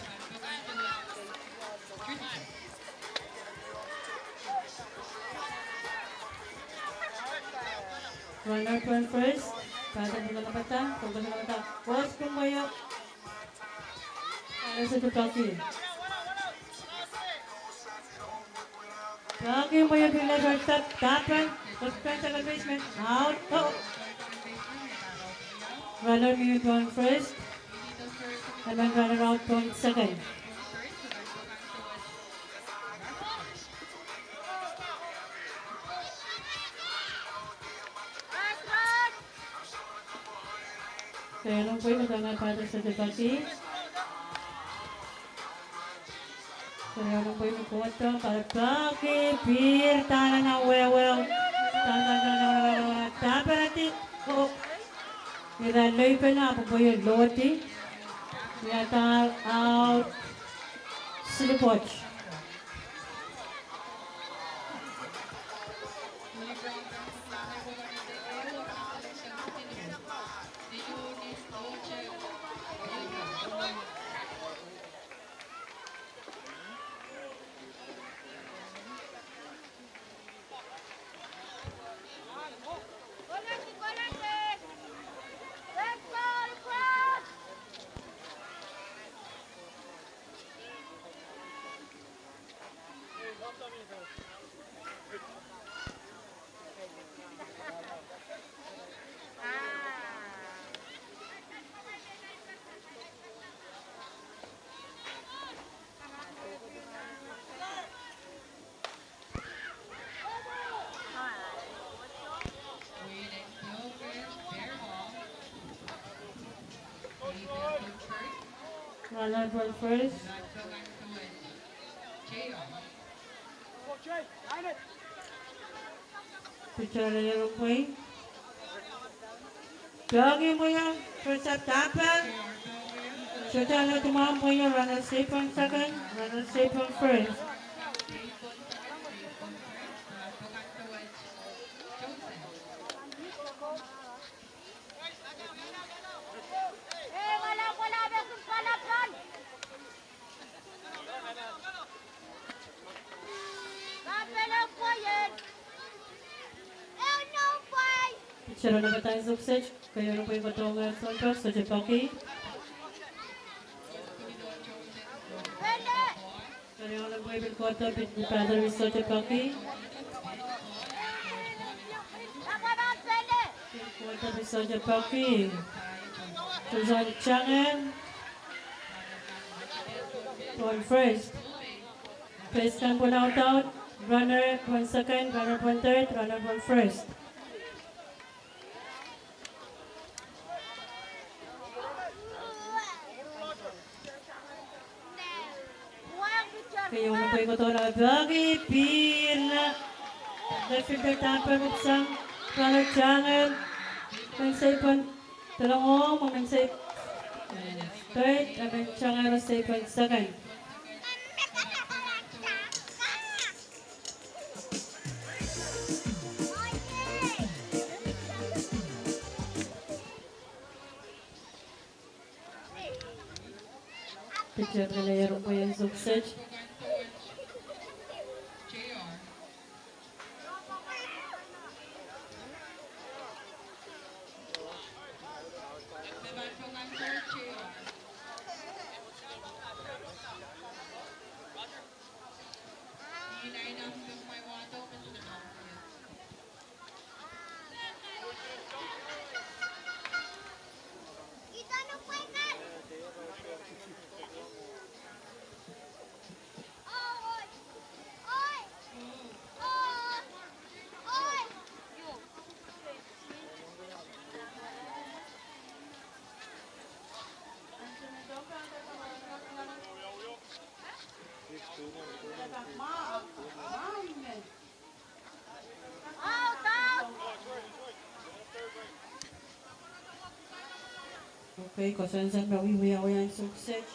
Runner pahn first, batter pahn lepatang, pahn lepatang, first pahn pwehki. Batter Sidi Pwehki. Pwehki pwehki, pil nan shortstop, Tapan, koasoia second baseman, out, oh. Runner mih pahn first, and then runner out pahn second. Kalahngan en rong pwehki, kalahngan en batter Sidi Pwehki. Kalahngan en rong pwehki, kohdo, pahn pwehki, pil dahla nan wehwe. Dahla, dahla, dahla, dahla, dahla, dahla, dahla. Oh. Ira lei pene ahpw pwehki lohdi. Ia, out. Slipot. Runner pahn first. Pitala Ierupwei. Peki mwio, Joseph Tapel. Sohte ale dimwahn mwio, runner seipen second, runner seipen first. Pitala Nepatansuk Sech, keieun pwihn kohdohngehr sounpar, sohte peki. Keieun pwihn pil kohdo, pil pahdo, sohte peki. Pil kohdo, pil sohte peki. Susan Changel. Pwon first. First kan pwon audaud, runner pwon second, runner pwon third, runner pwon first. Keieun pwihn kohdo, peki, pihl. Left fielder Tapel pwupwsang, runner Changel, men seipen Delongo, men seipen third, men Changel seipen second. Pitala Ierupwei en Suk Sech. Okay, koasoanehdi me wiewia en Suk Sech.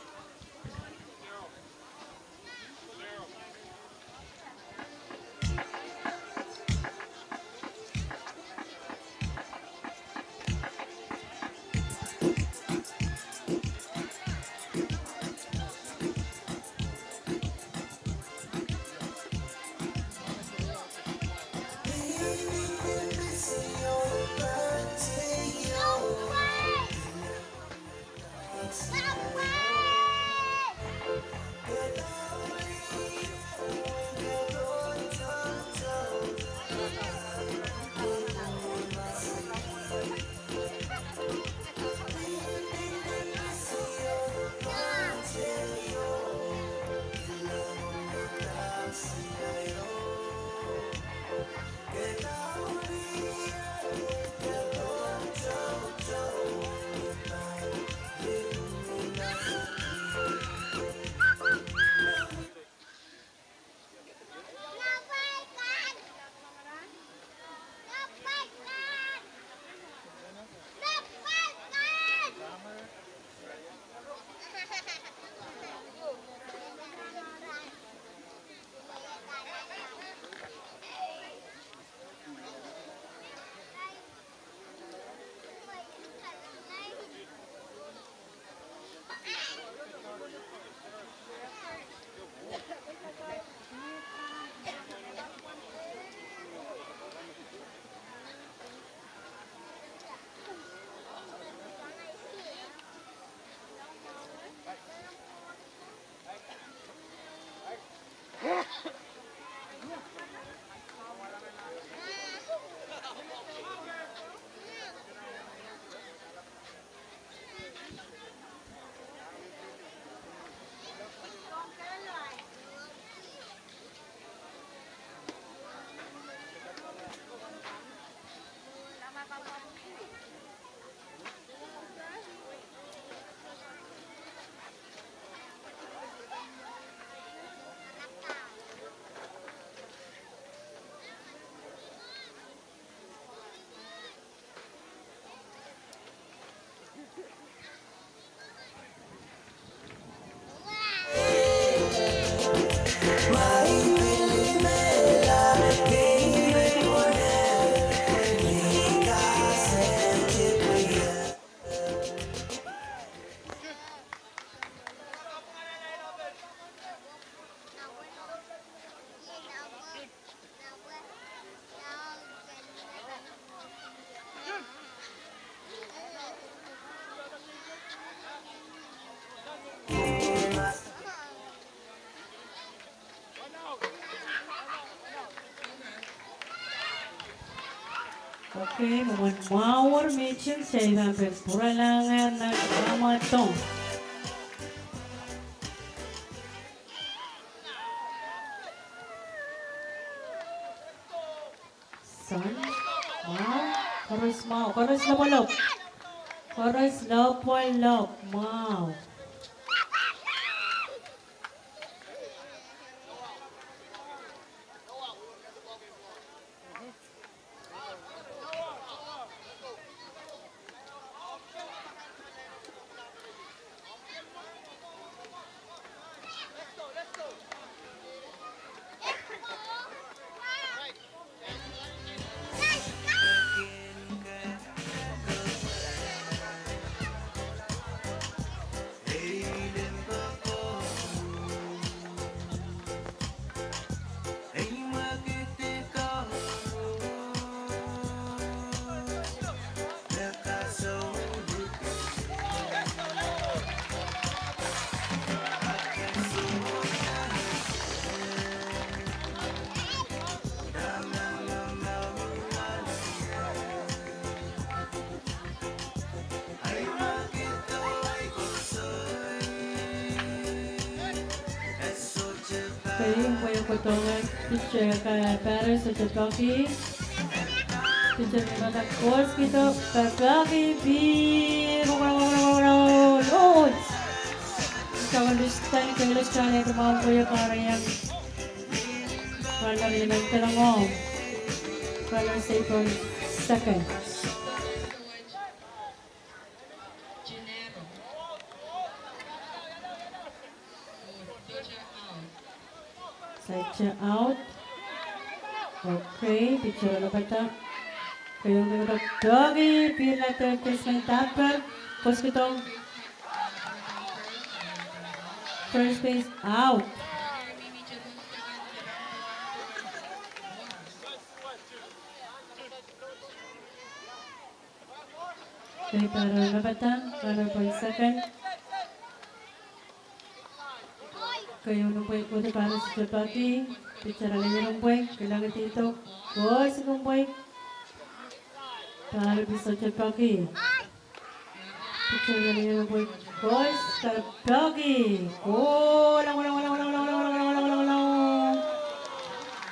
Okay, mwomwen mwahu wor mihting, kitail pahn pil pwuralahng nan kamwadong. Sohn, mwahu, koaros mwahu, koaros lopwolop. Koaros lopwolop, mwahu. Kei, mwein kohdohng, teacher, ka, para sohte peki. Teacher, me mada koaros kihdo, peki, pil, Lord. Kitail kan list, kitail kan list, kitail kan list, kitail kan list. Kitail kan list, kitail kan list. Second. Side out. Okay, pitcher en pata. Keieu pil peki, pil later, Christian Tapper. Koaros kihdo. First base out. Kei, para en pata, runner pwehn second. Keieu mpwei kohdo, para sohte peki, pitcher ale iren pwei, kilang ididok, koaros kin pwei, para pil sohte peki. Pitcher ale iren pwei, koaros, para peki, kola, kola, kola.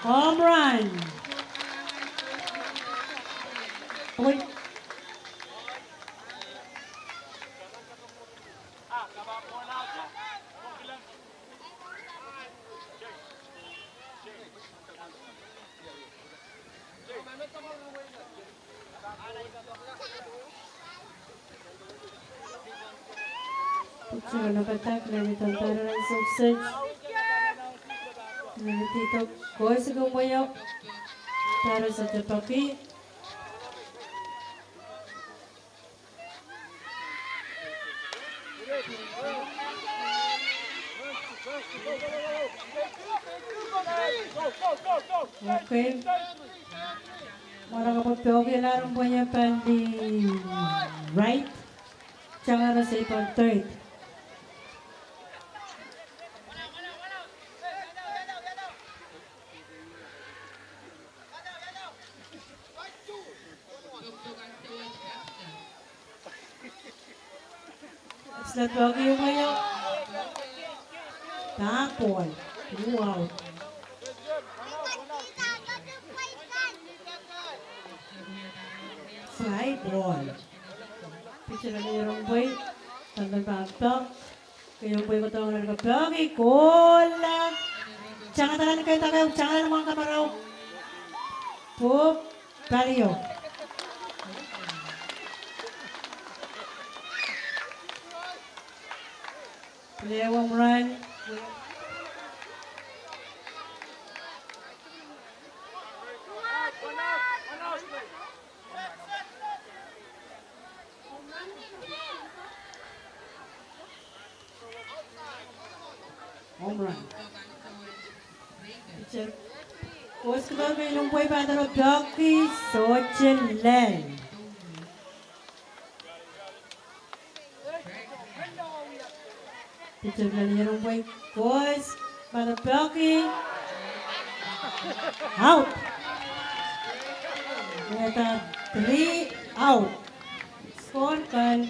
Home run. Pwei. Pitcher en pata, kilang ididok, para en sohte. Kilang ididok, koaros kin pweio. Para sohte peki. Okay. Mwaraka pwe peki, lahr en pweio pali right. Tangehng seipan third. Slat peki, pweio. Pahn ball. Two out. Fly ball. Pitcher ale iren pwei. Tangehng pahn peki. Keieu pwei kohdohng, re peki, kola. Tangadalan kei, tangadalan, tangadalan mwahu kamarau. Pwuhk, palio. Pil home run. Home run. Pitcher. Koaros kihdo, keieu pwei, pahn doadoahk peki, sohte lel. Pitcher ale iren pwei, koaros, pahn doadoahk peki. Out. Eda three out. Score kan.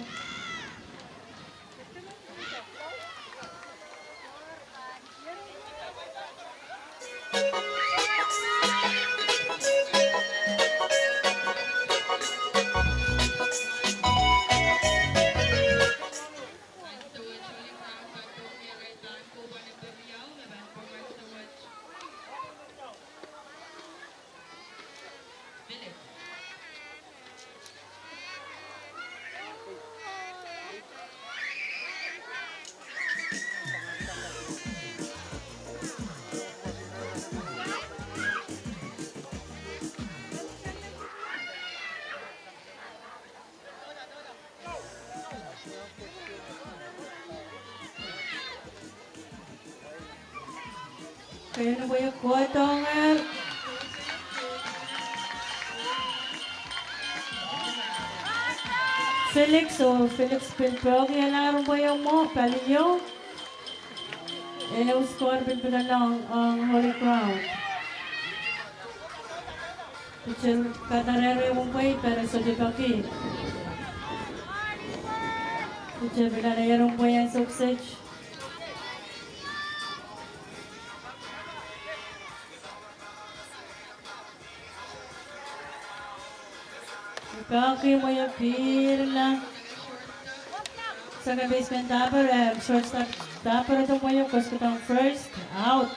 Keieu pwe kodohng Felix, oh Felix pil peki elahr pwe mwo pali ieu. Ehu score pil pil ong, ong Holy Crown. Pitcher kadarehda ehu pwe pere sohte peki. Pitcher pil ale ehu pwe en sukset. Peki mwoio pihrla. Second baseman Tapper, eh, shortstop Tapper, ehu mwoio koasoakoasoia first, out.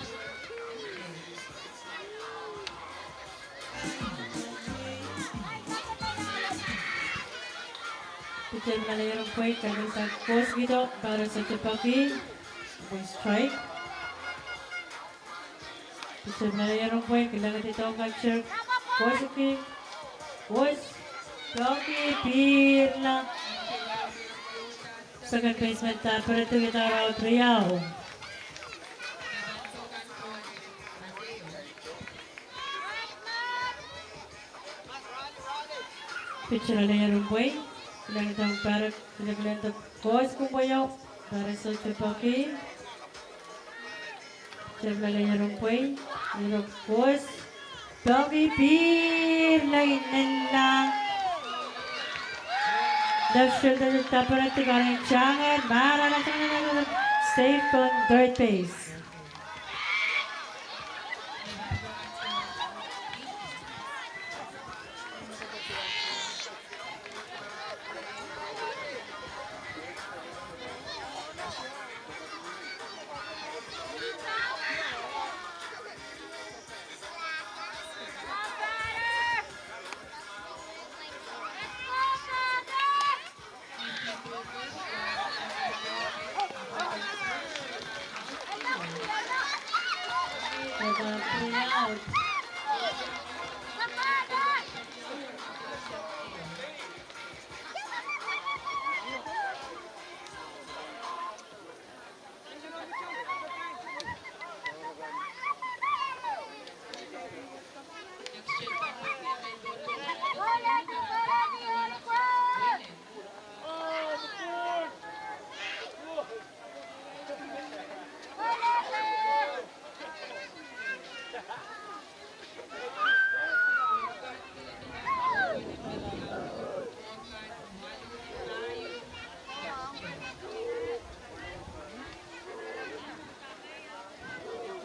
Pitcher pil ale ehu pwe kaidehn koasoakoasoia, pere sohte peki. Pwe strike. Pitcher pil ale ehu pwe kilangedi tohnkacher koasoakoasoia. Koasoakoasoia pihrla. Second baseman Tapper, ehu dah out riau. Pitcher ale ehu pwe kilangedi tohnkacher, kilangedi koasoakoasoia, pere sohte peki. Pitcher pil ale ehu pwe, ehu koasoakoasoia, peki pihrla inenla. Left fielder Tapper, ehu kahrehda tanger, mara, safe on third base.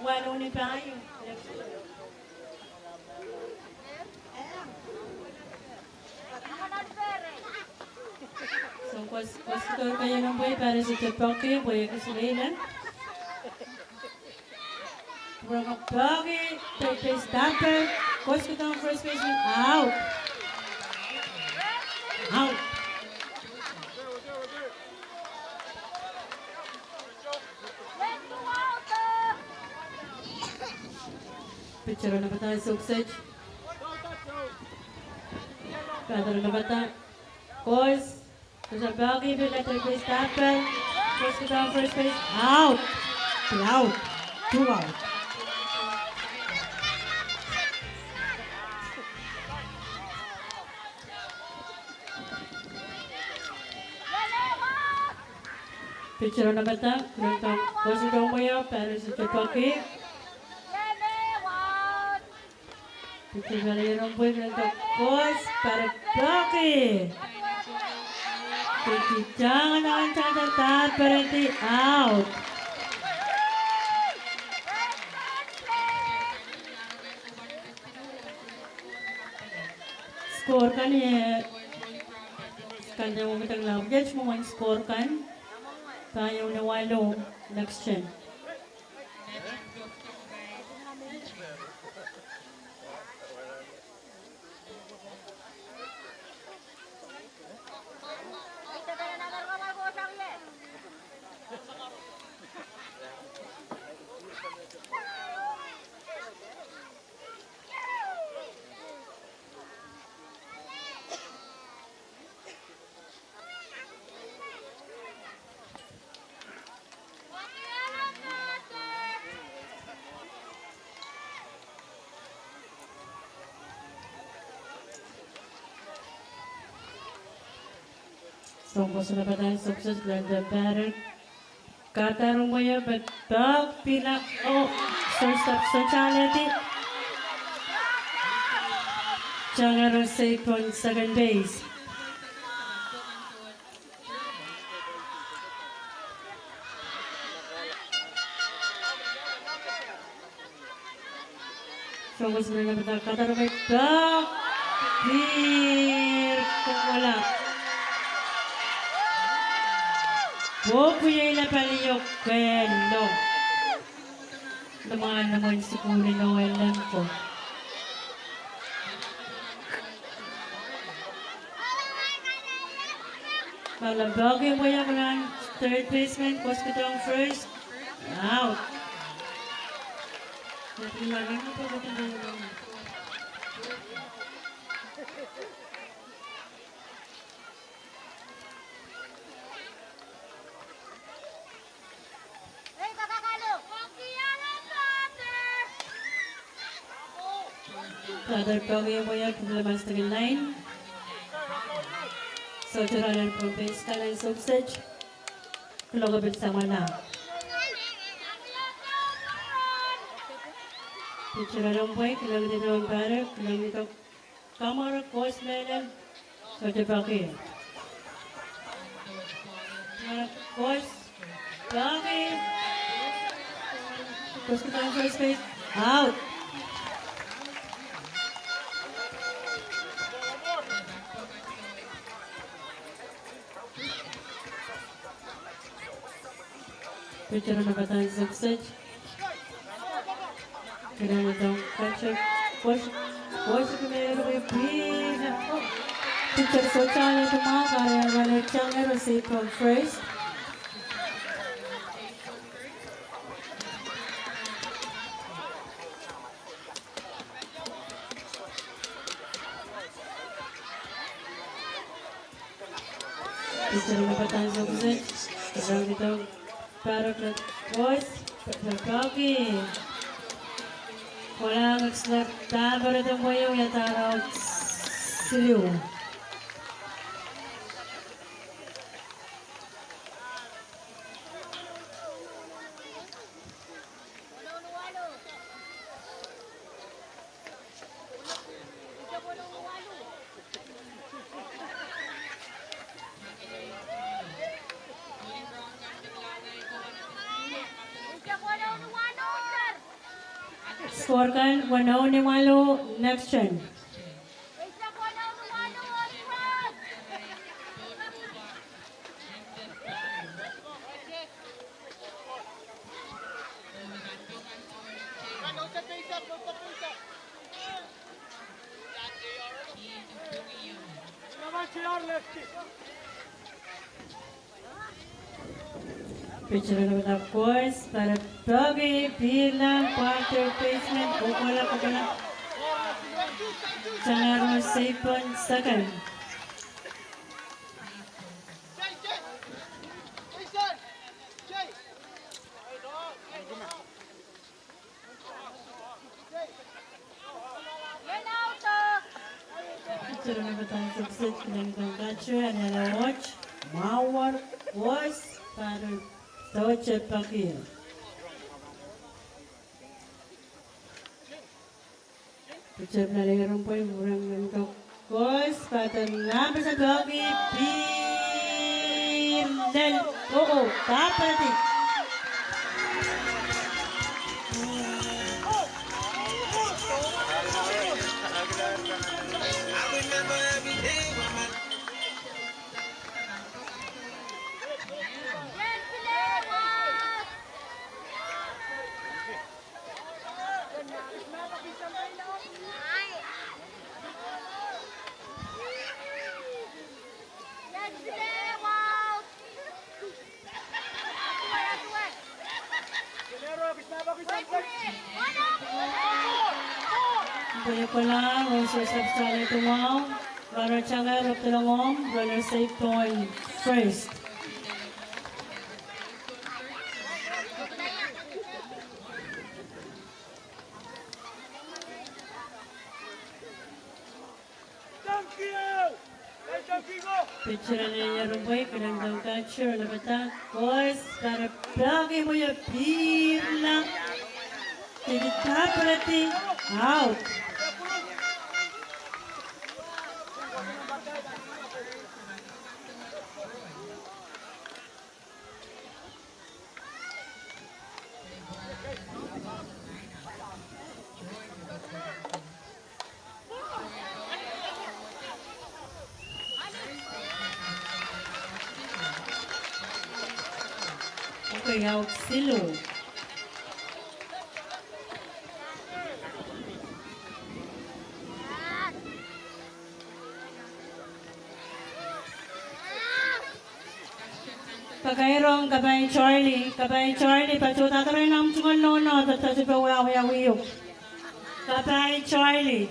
Walu ni pahieu. So, koasoakoasoia keieu pwe pere sohte peki, pwe ekis lelah. Pwurehng peki, third base Tapper, koasoakoasoia first baseman, out. Out. Pitcher en kapwaiada sukset. Batter en kapwaiada. Koasoakoasoia peki, pil third base Tapper. Koasoakoasoia first base, out. Out. Two out. Pitcher en kapwaiada, koasoakoasoia mwoio, pere sohte peki. Pitcher pali ronpwei, kilangdo kos, pare peki. Pitcher tang nan tang tang, pare di out. Score kan, eh, kan de wong tang la, yes, mwomwen score kan. Pahieu ni walu, next gen. Soang kos en pahn sokset, kilangdo batter. Kahrehda ronpwei pahn pahk, pila, oh, shortstop sohte alehdi. Tangehro safe on second base. Soang kos en pahn kahrehda ronpwei pahk, pihr kohkohla. Pwopwieila pali o kehlo. Limwahn limwahn sukuhl en Oel Lemko. Pali pahki pwe ia pahn third baseman, kos kitail first. Out. Batter pahki pwe ia pahn lamastekin lain. Sohte rahnwet pwe base kan en sokset. Kuloak pil samwala. Pitcher ronpwei, kilangdo batter, kilangdo kamwar, kos mehlel, sohte pahki. Kos, pahki. Kos kitail first base, out. Pitcher en pahn sokset. Kilangdo catcher, kos, kos ke mehlel, pil. Pitcher sohte alehdi mwahu, kahrehda Tangehro safe on first. Pitcher en pahn sokset, kilangdo batter, kos, pahki. Kohla, kak slat, batter, de mwoiong ia, tarau siluh. Score kan, weneu ni walu, next gen. Pitcher en pahn kos, pahn pahki, pil, pwal third baseman, kohkohla, kohkohla. Tangehro safe on second. Pitcher en pahn sokset, kilangdo catcher, anahne wet, mwahuwar, kos, pahn sohte pahki. Tep lalehiong pwe murang nento. Koaros pahn nan pesa peki pihr lel. Oh, oh, pahn peki. Pwe kola, Rose Sapsale Tumau, Rara Tangai Roktelongom, Rana Seipon, first. Pitsirale ierupwe, kilang dongka, tsirala pata, koaros, kara peki mwoye pihrla, tiki taparati, out. Okay, out siluh. Pakairong, kapai Charlie, kapai Charlie, patohda doadoahk nan tungoal nohno, patohda pwe wiawi, wiawi o. Kapai Charlie.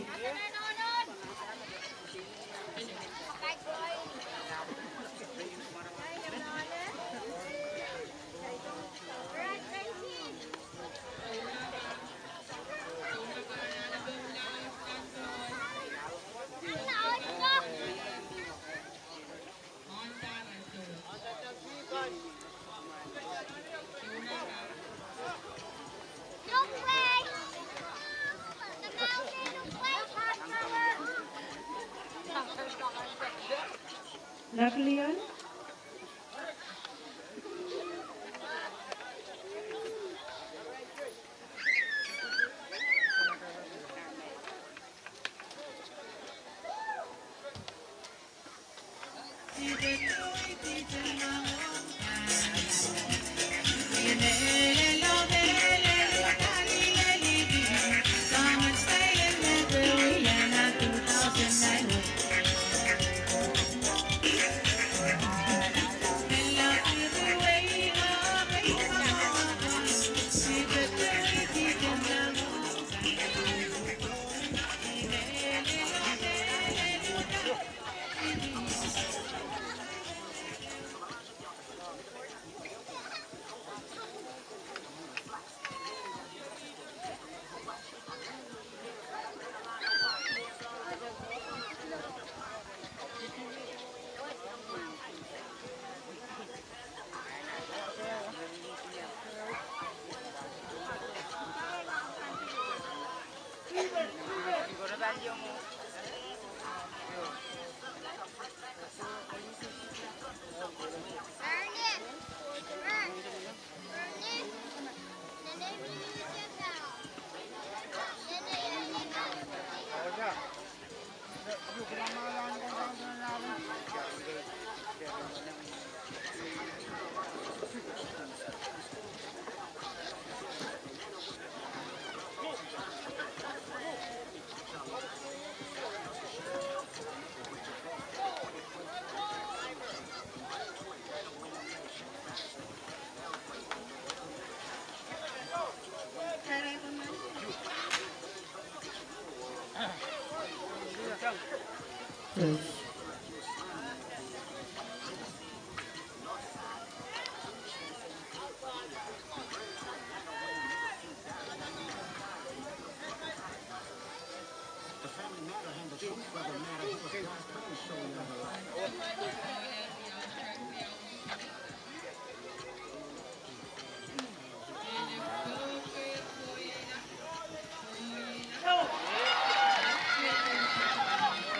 Naklian.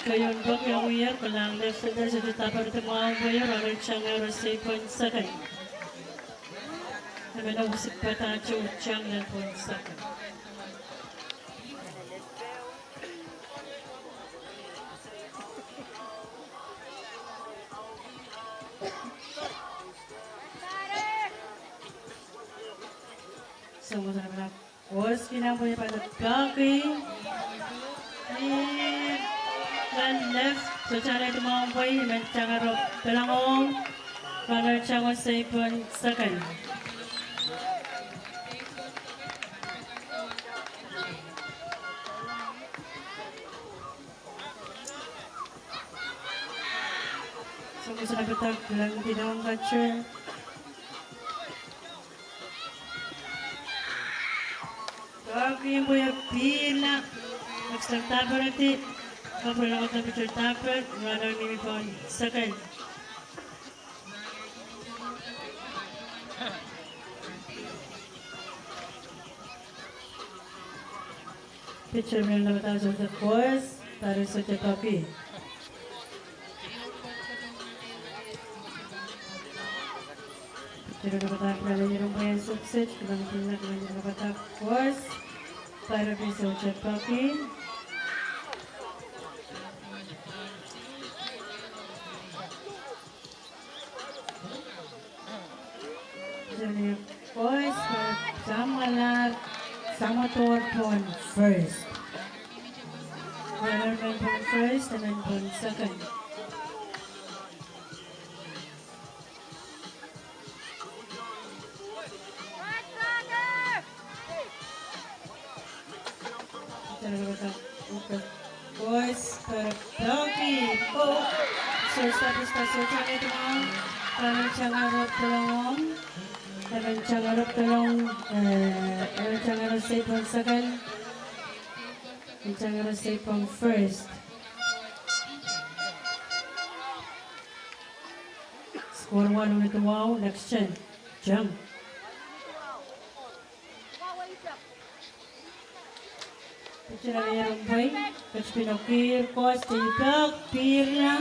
Keieun pok iang wia, kolahng left fielder, sohte dahpere de mwahu pwe ih, rahnwet tangehro seipwen second. Emen oh wisik padahte tang lel pwen second. Soangen koasoanehte koaros kin pwe pahn peki. Ih, nan left, sohte alehdi mwahu pwe ih, emen tangehro pelong ong, rahnwet tangehro seipwen second. Soangen koasoanehte pahn peki, lengdiong kate. Peki pwe pihrla, next time dahpere de, kapwurelong, dahpere, rahnwet mihmi pohn second. Pitcher men lapwada sohte koaros, batter sohte peki. Pitcher lapwada, player umpire sukset, kilang pila, kilang lapwada koaros, batter sohte peki. Pitcher koaros, samwalahr, samwalahr pohn first. Batter men pohn first, emen pohn second. Koaros, peki, oh, shortstop, shortstop, sohte alehdi mwahu, rahnwet tangehro pelong ong, rahnwet tangehro pelong, eh, rahnwet tangehro seipwen second, rahnwet tangehro seipwen first. Score waluh ni duwau, next ten. Jump. Pitcher, layer umpire, pitch pinokir, koaros, tepek, pihrla.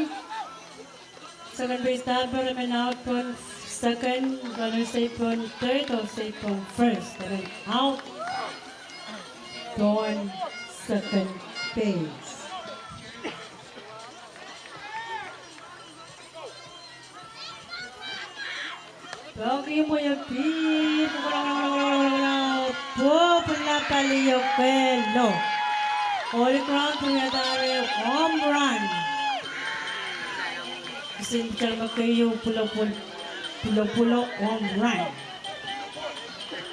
Second base dahpere, emen out pohn second, runner safe pohn third, oh safe pohn first, emen out pohn second base. Peki pwe pihr, pwopwula pali ieu kehlo. Holy Crown pwe wiadahr ehu home run. Kisin pitcher me keieu pwulopwul, pwulopwulo home run.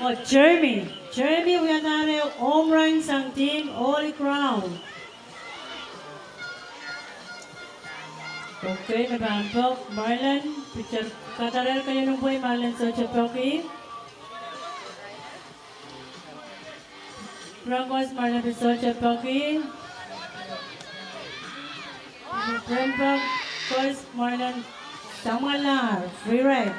Oh, Jeremy, Jeremy wiadahr ehu home run sang team Holy Crown. Okay, me pahn pwukoa, Marlon, pitcher kadarohr keieun umpwe, Marlon sohte peki. Pwukoa koaros, Marlon pil sohte peki. Pwukoa koaros, Marlon samwalahr, free ride.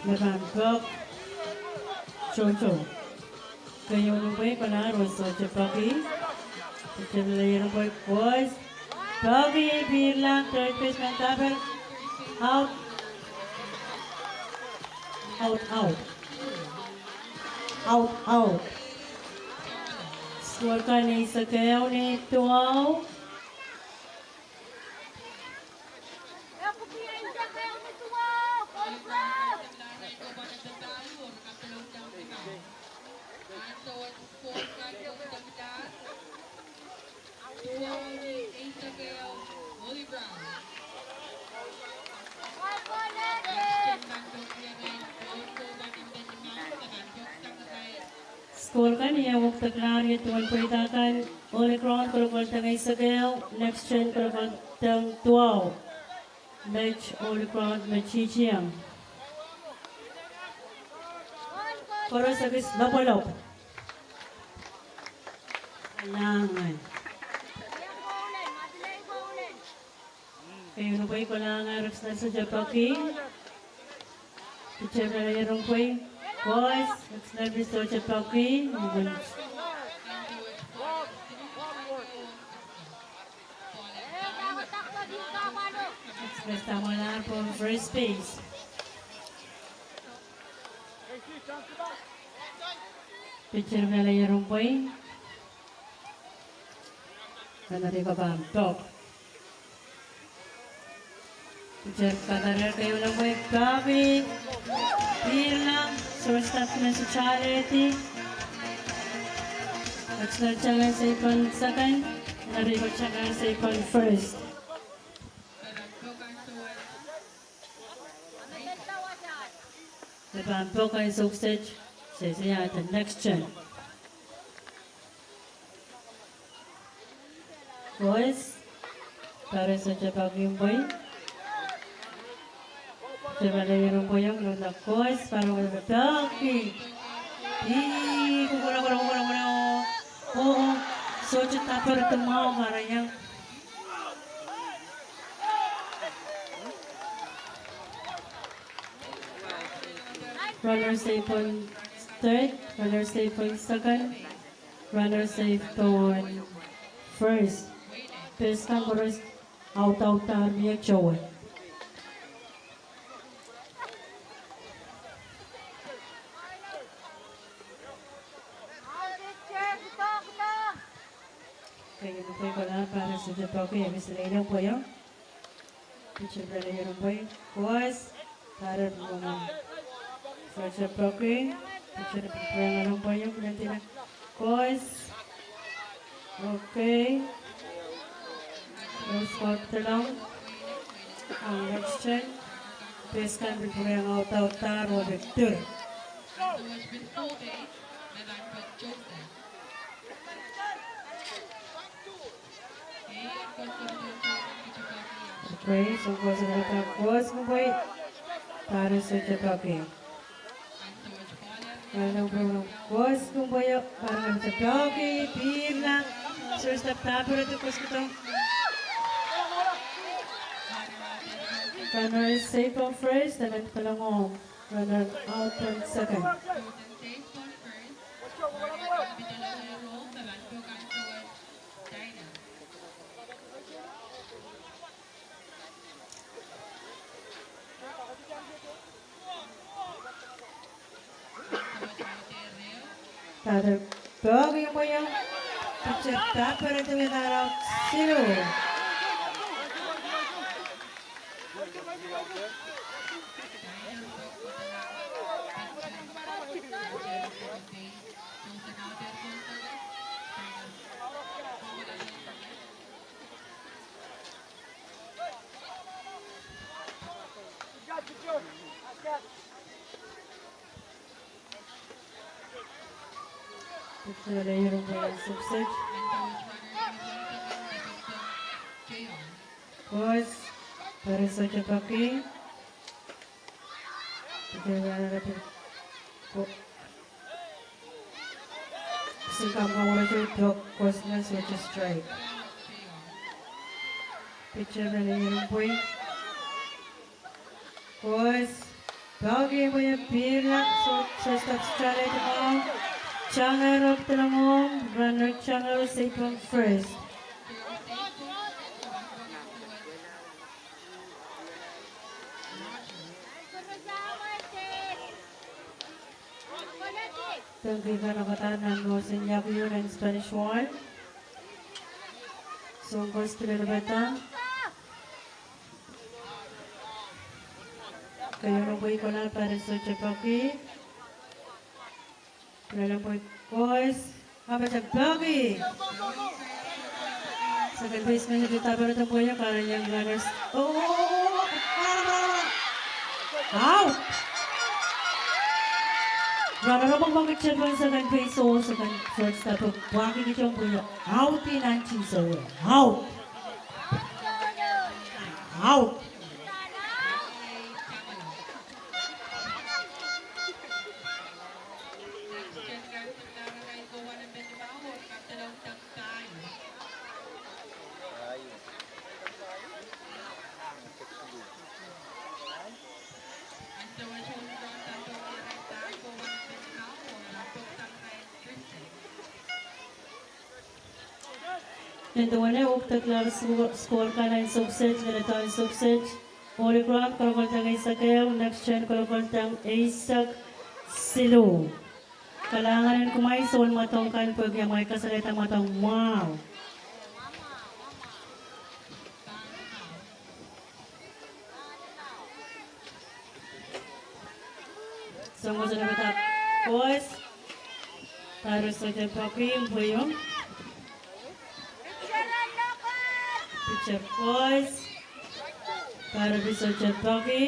Me pahn pwukoa, Jojo. Keieun umpwe kalahr oh sohte peki. Pitcher layer umpwe koaros. Peki, pihrla, third baseman dahpere. Out. Out, out. Out, out. Score kan eisek ehu ni duwau. Score kan iang wekdekla rie duwen pweida kan, Holy Crown kolokol tang eisek ehu, Next Gen kolokol tang duwau. Met Holy Crown me titieng. Koaros ekis lopwolopw. Langan. Keieu pwei kolahngahr, Exeter sohte peki. Pitcher pil iang pwei. Koaros, Exeter pil sohte peki. Exeter samwalahr pohn first base. Pitcher pil iang pwei. Eri pahn pok. Pitcher kadarohr, keieu pwei peki. Pihrla, shortstop men sohte alehdi. Exeter tangehng seiloak pohn second. Eri pahn tangehng seiloak pohn first. Eri pahn pok ansou kiset, sehse ia the next turn. Koaros, Pirates sohte peki pwei. Pitcher pil iang pwei iang lota koaros, Pirates peki. Ih, kukuna, kuna, kuna, kuna. Oh, sohte tapir de mwahu marain. Runner safe pohn third, runner safe pohn second, runner safe pohn first. Base kan koaros audaudahr mie towe. Keieu pwei kolahr, Pirates sohte peki, ekis lelohng pweio. Pitcher pil iang pwei, koaros, Pirates pwungen. Sohte peki, pitcher pil pwungen pweio, pil dina. Koaros. Okay. Rose Scott telang. Ang next turn. Base kan pil pwurehng audaudahr oh pil dir. Okay, soang koaros, soang koaros, koaros kin pwei. Pirates sohte peki. Koaros kin pwei, Pirates sohte peki, pihrla. Shortstop tapir de koaros kin tong. Runner safe pohn first, and then kolong ong. Runner out pohn second. Batter peki pweio. Pitcher tapir de wehda out. Silu. Pitcher pil iang pwei ansou kiset. Koaros, Pirates sohte peki. Pitcher pil iang pwei. Ko- Sinkam kamworoto pok, koaros men sohte strike. Pitcher pil iang pwei. Koaros, peki pweio, pihrla, so, shortstop strike ong. Tangehng rop telang ong, runner tangehng safe pohn first. Pengki kan okada nan mwohn Senior Union Spanish Wall. Soang koaros pil lelepada. Keieu pwei kolahr, Pirates sohte peki. Pil lelepada koaros. Apatak peki. Second baseman epwiki tapir de pweio, kahrehiong runners. Oh, out. Runner epwiki pwangki tepon second base oh second shortstop pwangki kihong pweio. Out in anti so out. Out. Nin duwen wekidekla score kan en sohpeseng, leledohn sohpeseng, Holy Crown kolokoltang eisek ehu, Next Gen kolokoltang eisek siluh. Kalahngan en kumwail souleng mwadong kan pwehki amwail kasalehda mwadong mwahu. Soangosoangen padahk koaros, pahre sohte poaki, pwe iong. Pitcher koaros, pahre pil sohte poaki.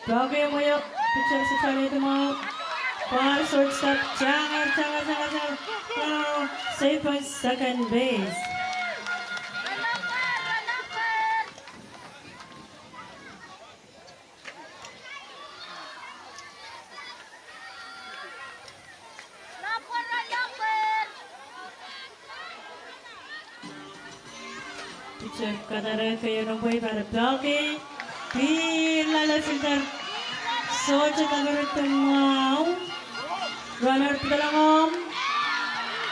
Poaki mweio, pitcher sehse lihdi mwahu. Pahre shortstop, tanger, tanger, tanger, tanger. Oh, safe on second base. Pitcher kadar keieun pwei, pahre poaki. Pihl lale, fielder sohte kakerehdi mwahu. Runner pidolong omw.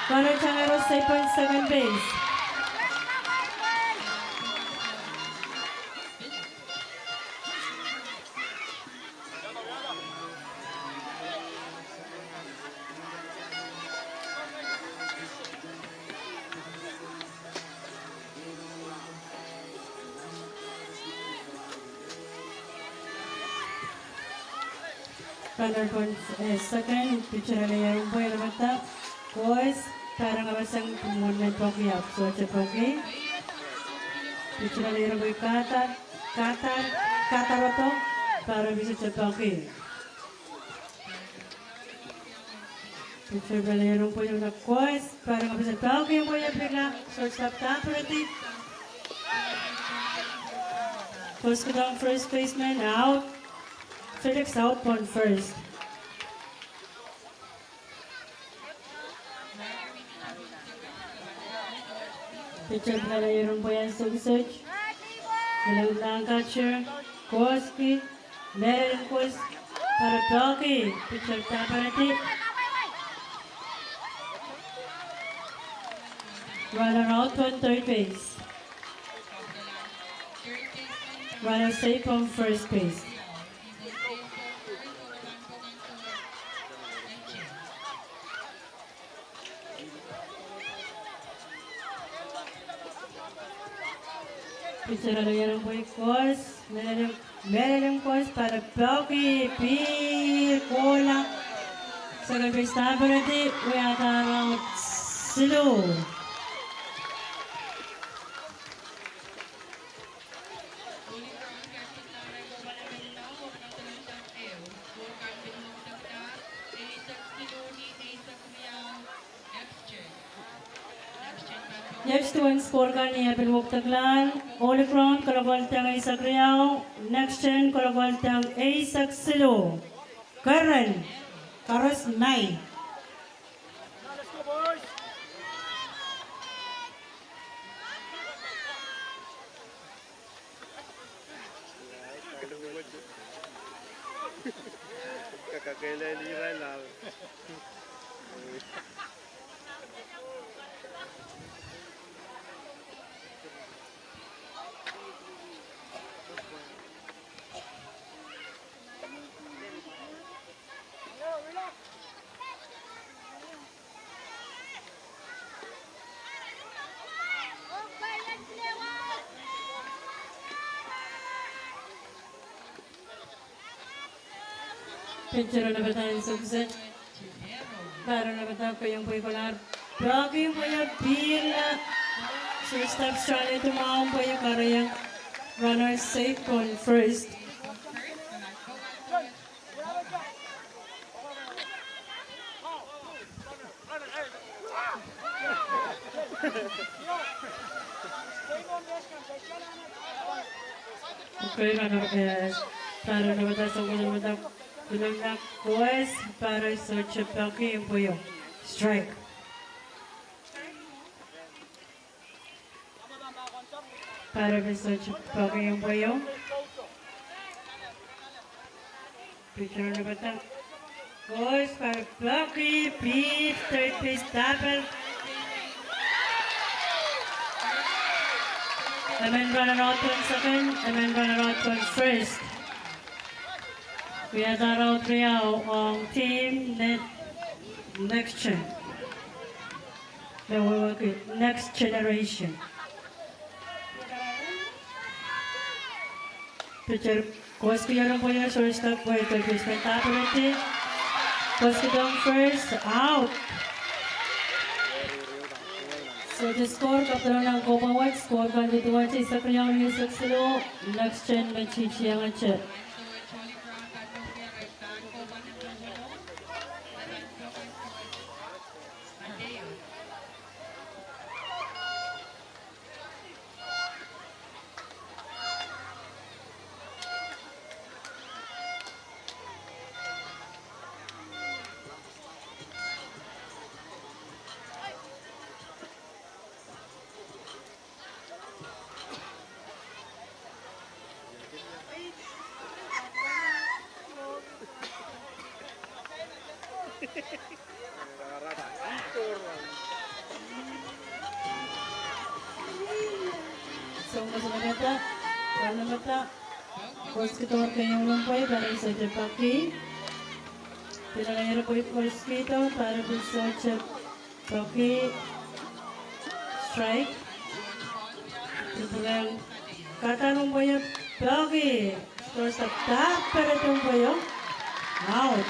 Runner tanger oh, safe on second base. Runner pwon, eh, second, pitcher ale ieren pwei, lepwada koaros, pahre ngepeseng, pwuhn men poaki, ahpw sohte poaki. Pitcher ale ieren pwei, kahda, kahda, kahda rodo, pahre pil sohte poaki. Pitcher ale ieren pwei, lepwada koaros, pahre ngepeseng, poaki, pwe iei pihla, shortstop dahpiredi. Koasoakoasoakoasoak first baseman out. Felix out pwon first. Pitcher pil ale ieren pwei en sohpeseng. Kilang, kilang catcher. Koasoakoasoak. Mehlel en koaros, pahre poaki, pitcher dahpiredi. Runner out pwon third base. Runner safe pwon first base. Pitcher ale ieren pwei koaros, mehlel en, mehlel en koaros, pahre poaki, pihl kohla. Second base dahpiredi, wiahda round siluh. Next one, score kan ni eh pil wekidekla, Holy Crown kolokoltang eisek riau, Next Gen kolokoltang eisek siluh. Keren, koaros mai. Pitcher en lepwada en sohpeseng. Pahre lepwada kohieng pwei kolahr. Poaki pwe iei pihla. Shortstop strike, tumwahu pwe iei kahrehiong. Runner safe on first. Okay, runner, eh, pahre lepwada, sohte lepwada, kilang koaros, pahre sohte poaki, pwe iei strike. Pahre pil sohte poaki, pwe iei. Pitcher lepwada. Boys, Pahre Peki, Pete, third place, Tapel. Emen runner-up en second, emen runner-up en first. Wiahda round riau ong team ne-, Next Gen. Ewe wehwehki Next Generation. Pitcher koasoakoasoia rongen pwehio, shortstop wet, pitcher pahn taperedi. Koasoakoasoia first, out. Sohte score, kapwdolong nan kohpwung wet, score kan duwehte eisek riau, eisek siluh, Next Gen me titiengete. Sounkoso me pahn, pahn pahn. Koasoakoasoia keieu rongen pwehio, pahn sohte peki. Pil ale rongen pwehio koasoakoasoia, pahn pil sohte peki. Strike. Pil pwuren kahda rongen pwehio peki. Shortstop taperedi rongen pwehio. Out.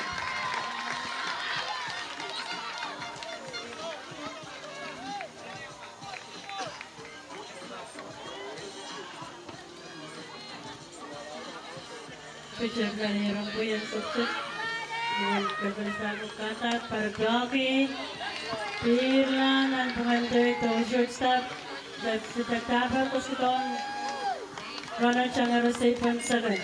Pitcher pil ale rongen pwehio en sokosok. Ien kepel sahpw kahda, pahre peki. Pihrla nanpwungen third oh shortstop. Left fielder Tapel koasoakoasoia. Runner Changero Seipen second.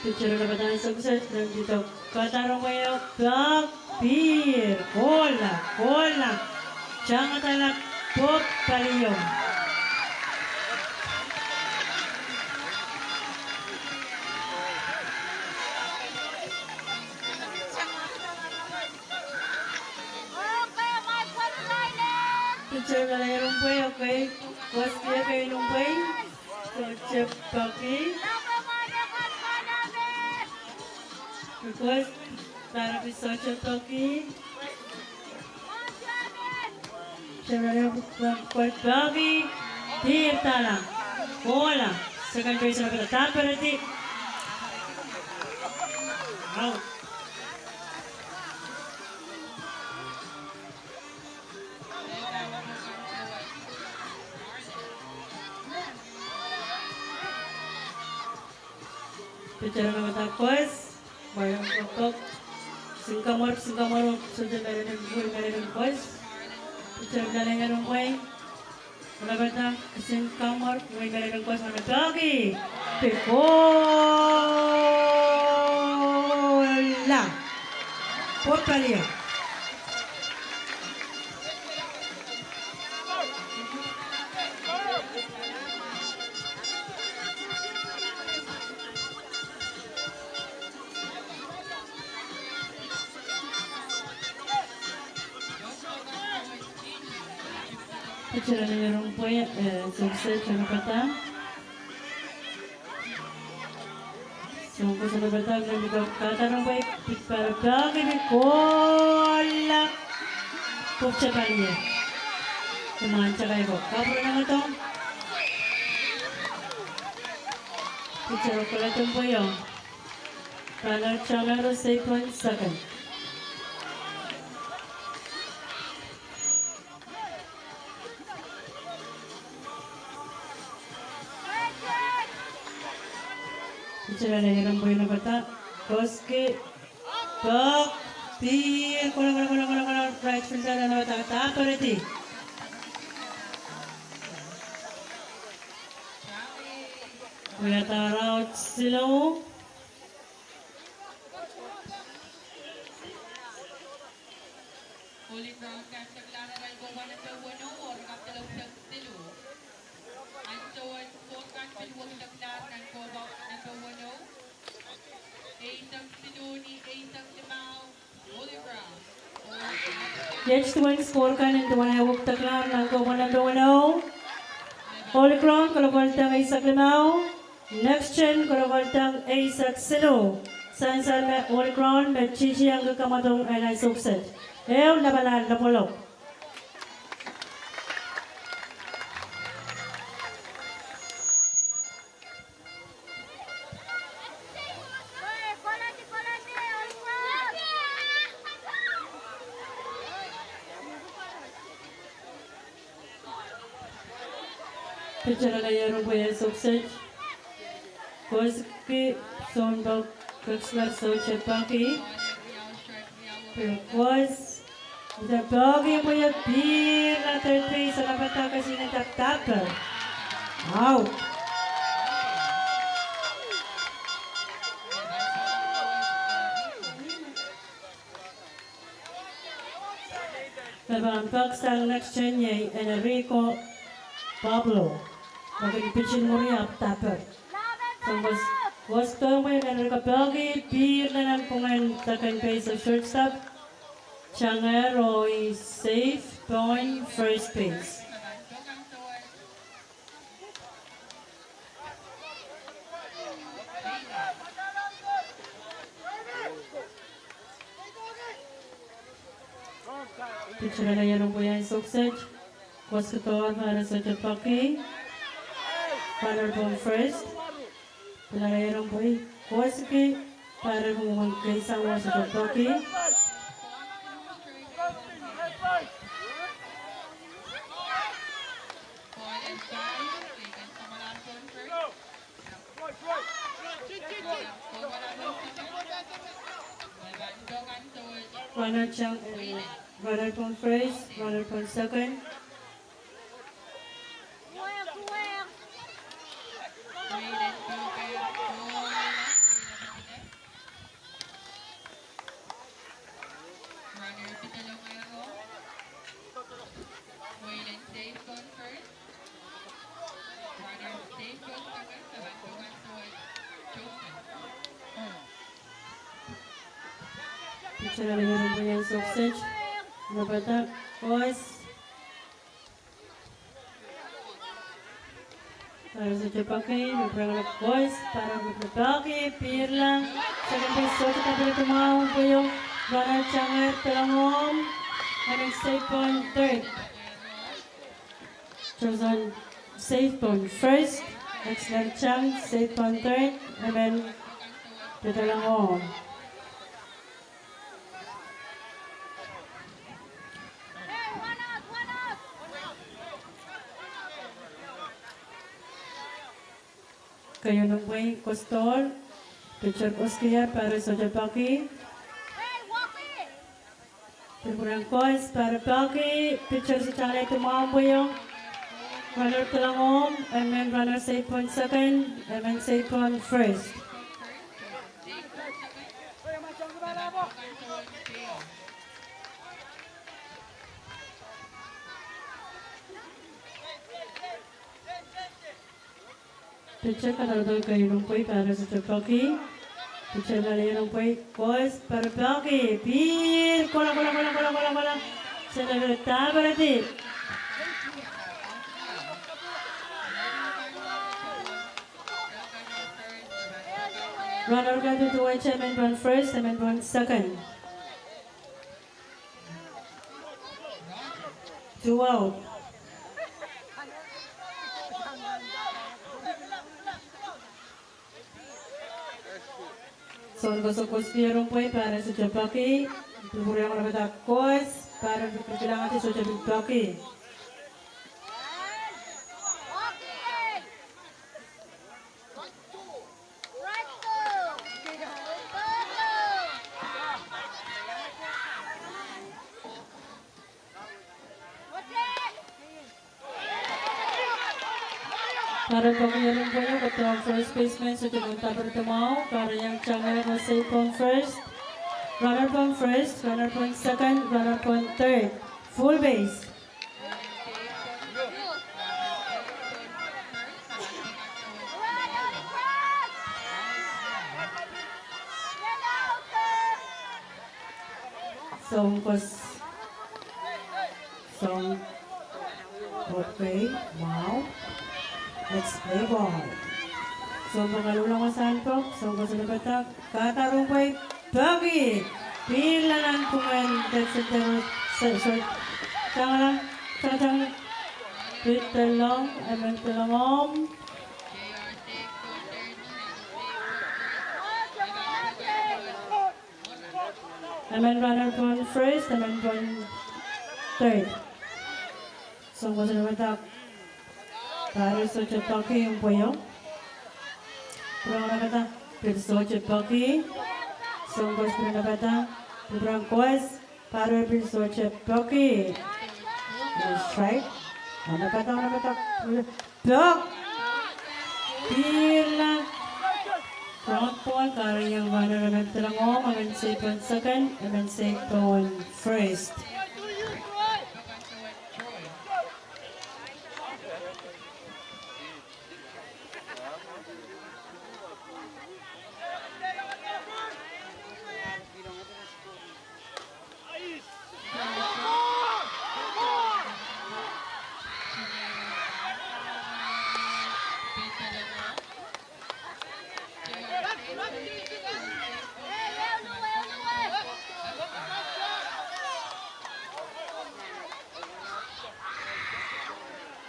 Pitcher en pahn sokosok, pahn pil kahda rongen pwehio, peki, pihr, kohla, kohla. Tangatala, pwoud palio. Pitcher pil ale rongen pwehio, okay. Koasoakoasoia keieu rongen pwehio. Sohte peki. Request, pahre pil sohte peki. Peki, pihrtala. Kohla. Second base, pahn taperedi. Out. Pitcher en pahn koasoakoasoia, pahre peki. Sinkamor, sinkamor, sohte mehlel, mwein mehlel koasoakoasoia. Pitcher pil ale rongen pwehio. Pahre peki, sinkamor, mwein mehlel koasoakoasoia, pahre peki. Pil kohla. Pwoud palio. Pitcher en rongen pwehio, eh, sokosok, tangatala. Sounkoso me padahk, nan pil kahda rongen pwehio, pahre peki, pil kohla. Pwupwute palio. Kumwail takaiko. Kapwuren ngehi. Pitcher en kohla rongen pwehio. Pahre Changero Seipen second. Pitcher en rongen pwehio, nan pil koasoakoasoia. Peki, pihr, kohla, kohla, kohla, kohla, kohla, right fielder, nan pil taperedi. Wiahda round siluh. Iet duwen score kan en duwen ehu wekidekla nan kohwei en duwen ehu. Holy Crown kolokoldahng eisek limau. Next Gen kolokoldahng eisek siluh. Sansal me Holy Crown me titi engki kamwadong en ansou kiset. Ehu lapalap lopwolopw. Pitcher ale ieren pwe ansou kiset. Koasoiki sounpwong kak slat sohte peki. Pil koas. Ida peki pwe e pihr nan third base, a lapalap kak sine taptaper. Out. Me pahn pek sang Next Gen iei Enrico Pablo. Me kin pitch ni mwuri ahpw tapper. Sang koas, koas dohng pwe Enrico peki, pihr nan pwungen second base oh shortstop. Tanger oh safe pwungen first base. Pitcher ale ieren pwe ansou kiset. Koasoiki doar, batter sohte peki. Runner pwungen first. Pitcher ale ieren pwe, koasoiki, batter pwungen kei sang, sohte peki. Runner tang, runner pwungen first, runner pwungen second. Pitcher ale ieren pwe ansou kiset. Lapalap koas. Batter sohte peki, me pwurehng koas, batter peki, pihrlang, second base sohte kapiledi mwahu pwe ieu, runner Tanger, Telangom, emen safe pwungen third. Chosen safe pwungen first, excellent chance, safe pwungen third, emen Telangom. Keieun mpwei koasdohr, pitcher koasoakier, batter sohte peki. Pil pwurehng koas, batter peki, pitcher sohte alehdi mwahu pwe ieu. Runner Telangom, emen runner safe pwungen second, emen safe pwungen first. Pitcher kadarodo keieun mpwei, batter sohte peki. Pitcher ale ieren mpwei, koas, batter peki. Pihr, kola, kola, kola. Sene pil tapperedi. Runner kan duwehte, emen pwungen first, emen pwungen second. Two out. Soun koasoakoasoakier mpwei, batter sohte peki. Pil pwurehng lapalap koas, batter pil kilangadi, sohte pil peki. Batter peki ieren pwe ieu, kodohng first baseman sohte pahn tapperedi mwahu, batter iang Tanger, safe pwungen first, runner pwungen first, runner pwungen second, runner pwungen third. Full base. Soun koaros, soun, okay, wow. Let's play ball. Soun pwukat uhlahng wasahn pwukat, soun koaros en padahk, kadarwei pwukat, peki. Pihl nan pwungen, that's it, there was, so, so, tangala, tang, tang, pil delong, emen delong om. Emen runner pohn first, emen pohn third. Soun koaros en padahk, pahre sohte peki, mpweio. Pwurehng en padahk, pil sohte peki. Soun koaros pil en padahk, pwurehng koaros, pahre pil sohte peki. Strike. Anapada, anapada. Pek. Pihl nan. Ground ball, kahrehiong runner emen delong om, emen sei pohn second, emen sei pohn first.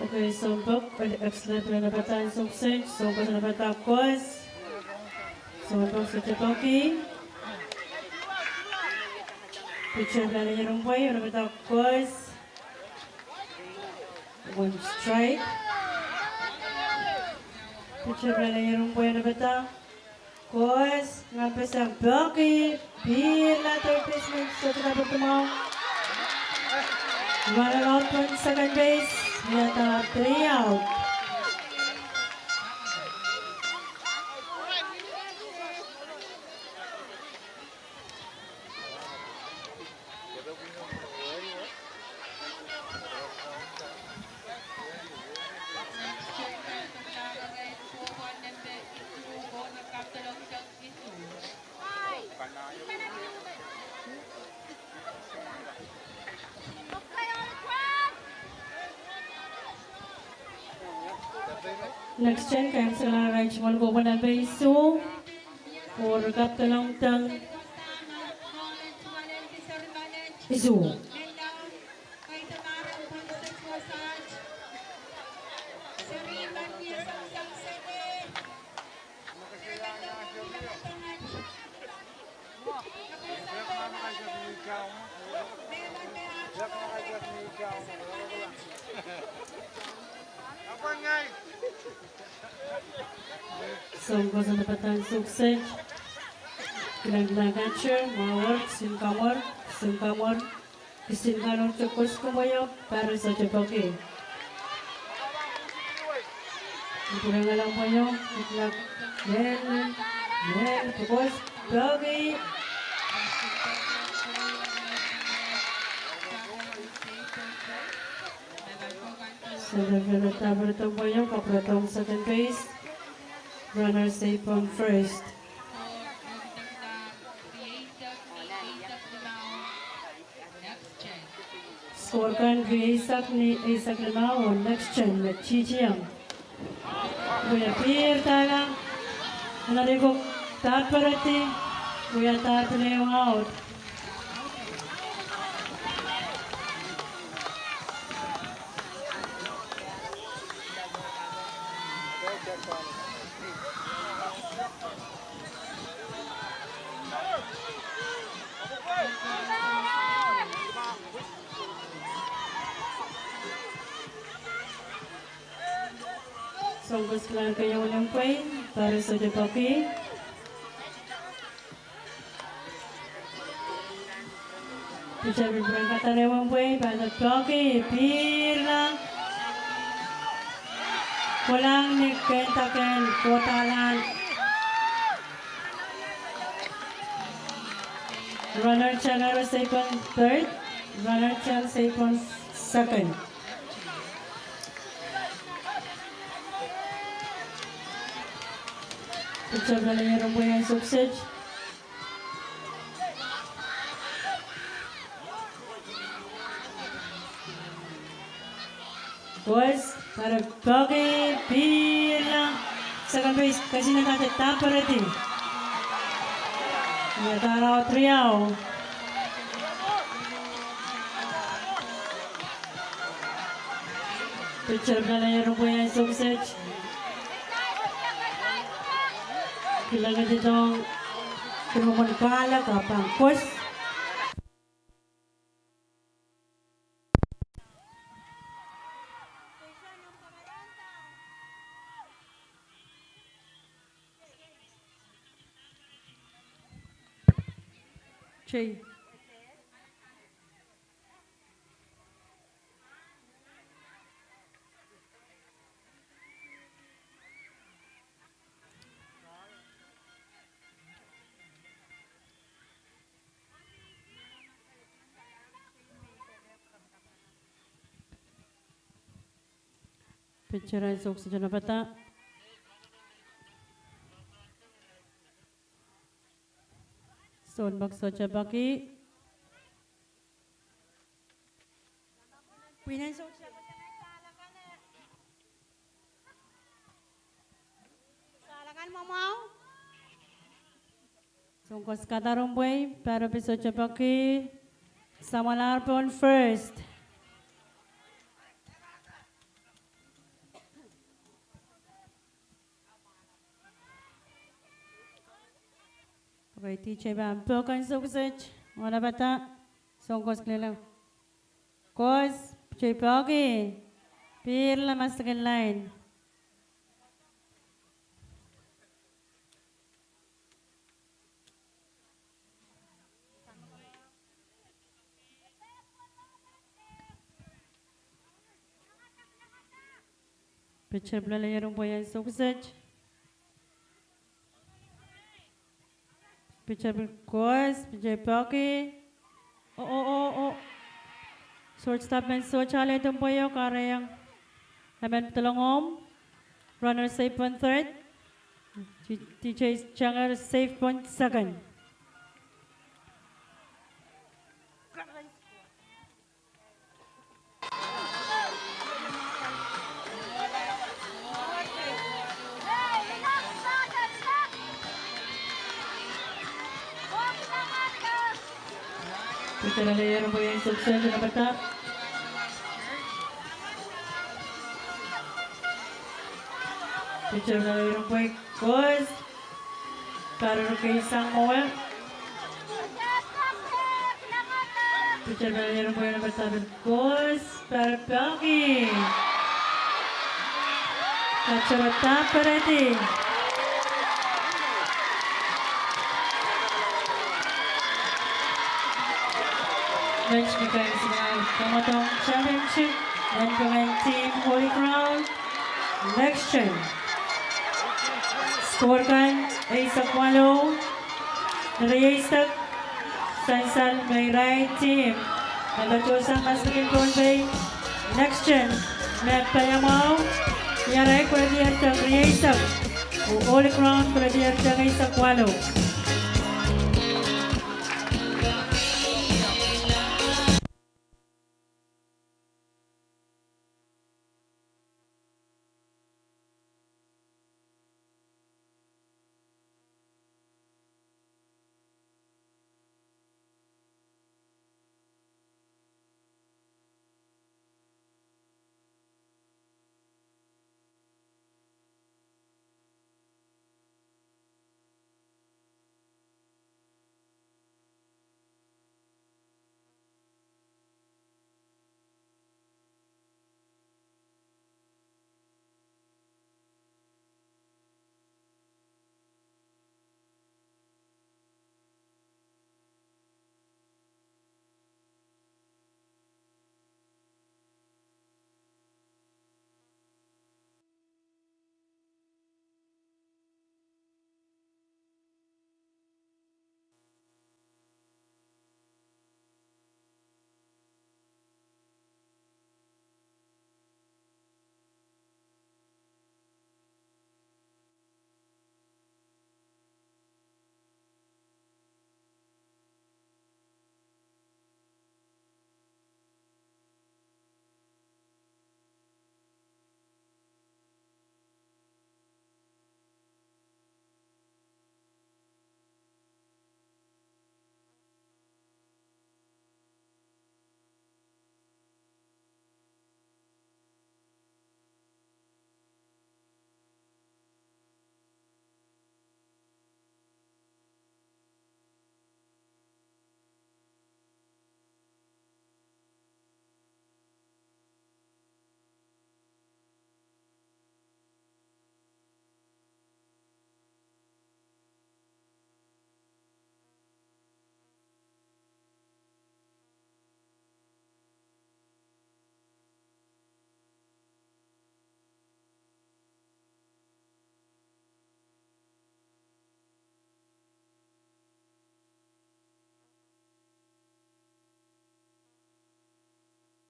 Okay, soun pwukat, excellent, pil en padahk, soun koaros, soun koaros en padahk, koaros. Soun pwukat sohte peki. Pitcher pil lalehr mpwei, en padahk, koaros. One strike. Pitcher pil lalehr mpwei, en padahk, koaros, ngehi pil sang peki, pihl nan third baseman sohte kapwurehng mwahu. Runner out pohn second base, wiahda three out. Next gen, kaimwisekala irail tungoal kohpwal nempe isuh, oh re kapwdolong tang isuh. Soun koaros en padahk, sohte peki. Kilang, kilang catcher, mwahu wet, kisin kamwar, kisin kamwar. Kisin kamwar, koaros kumwail, pahre sohte peki. Pwurehng mpweio, kilang, mehn, mehn, koaros peki. Sohte peki, pahre sohte peki, kapwurehng second base. Runner sei pohn first. Score kan rieisek ni eisek limau oh next gen me titieng. Wia pihr dahla, Ngarihko dahpwurehdi, wia dahpwurehdi out. Soun koaros kilang keieu mpwei, pahre sohte peki. Pitcher pil pwurehng kadar ehu mpwei, pahn peki, pihr nan. Kohlahng ni kehnda ken kohdahlahn. Runner tang aro sei pohn third, runner tang sei pohn second. Pitcher pil lalehr mpwei en sukset. Koas, pahre peki, pihrla. Second base, kesihnen dahkot, dahpw pwurehdi. Ia dahraut riau. Pitcher lel ehu rongen pwehn sohkset. Kilangedi dohng, kin mwomwen kahlap, ahpw pahn koas. Jay. Pitcher en sohkset en apwada. Sounpwong sohte peki. Pwihn en sohte. Soun koaskada rongen pwehn, pahre pil sohte peki. Samwalahr pohn first. Okay, D J pahn peki en sohkset, mwohn apwada, soun koas kilel. Koas, J P Oki, pihrla, masdahr kin lain. Pitcher pil lel ehu rongen pwehn sohkset. Pitcher pil koas, pitcher peki. Oh, oh, oh, oh. Shortstop men sohte alehdi pweio, kahrehiong emen pedolong home. Runner safe pohn third. D-, D J Janger safe pohn second. Pitcher lel ehu rongen pwehn sohkset en apwada. Pitcher lel ehu rongen pwehn koas. Pahre keisang mwowe. Pitcher lel ehu rongen pwehn apwada, koas, pahre peki. Katohrada pwurehdi. Met ni kaimwisekala kamwadong championship, nan pwungen team Holy Crown. Next gen. Score kan, eisek walu, rieisek, sansal me irail team me patohsang maslikin Pohnpei. Next gen, me paiamwahu, irail koledier tang rieisek, oh Holy Crown koledier tang eisek walu.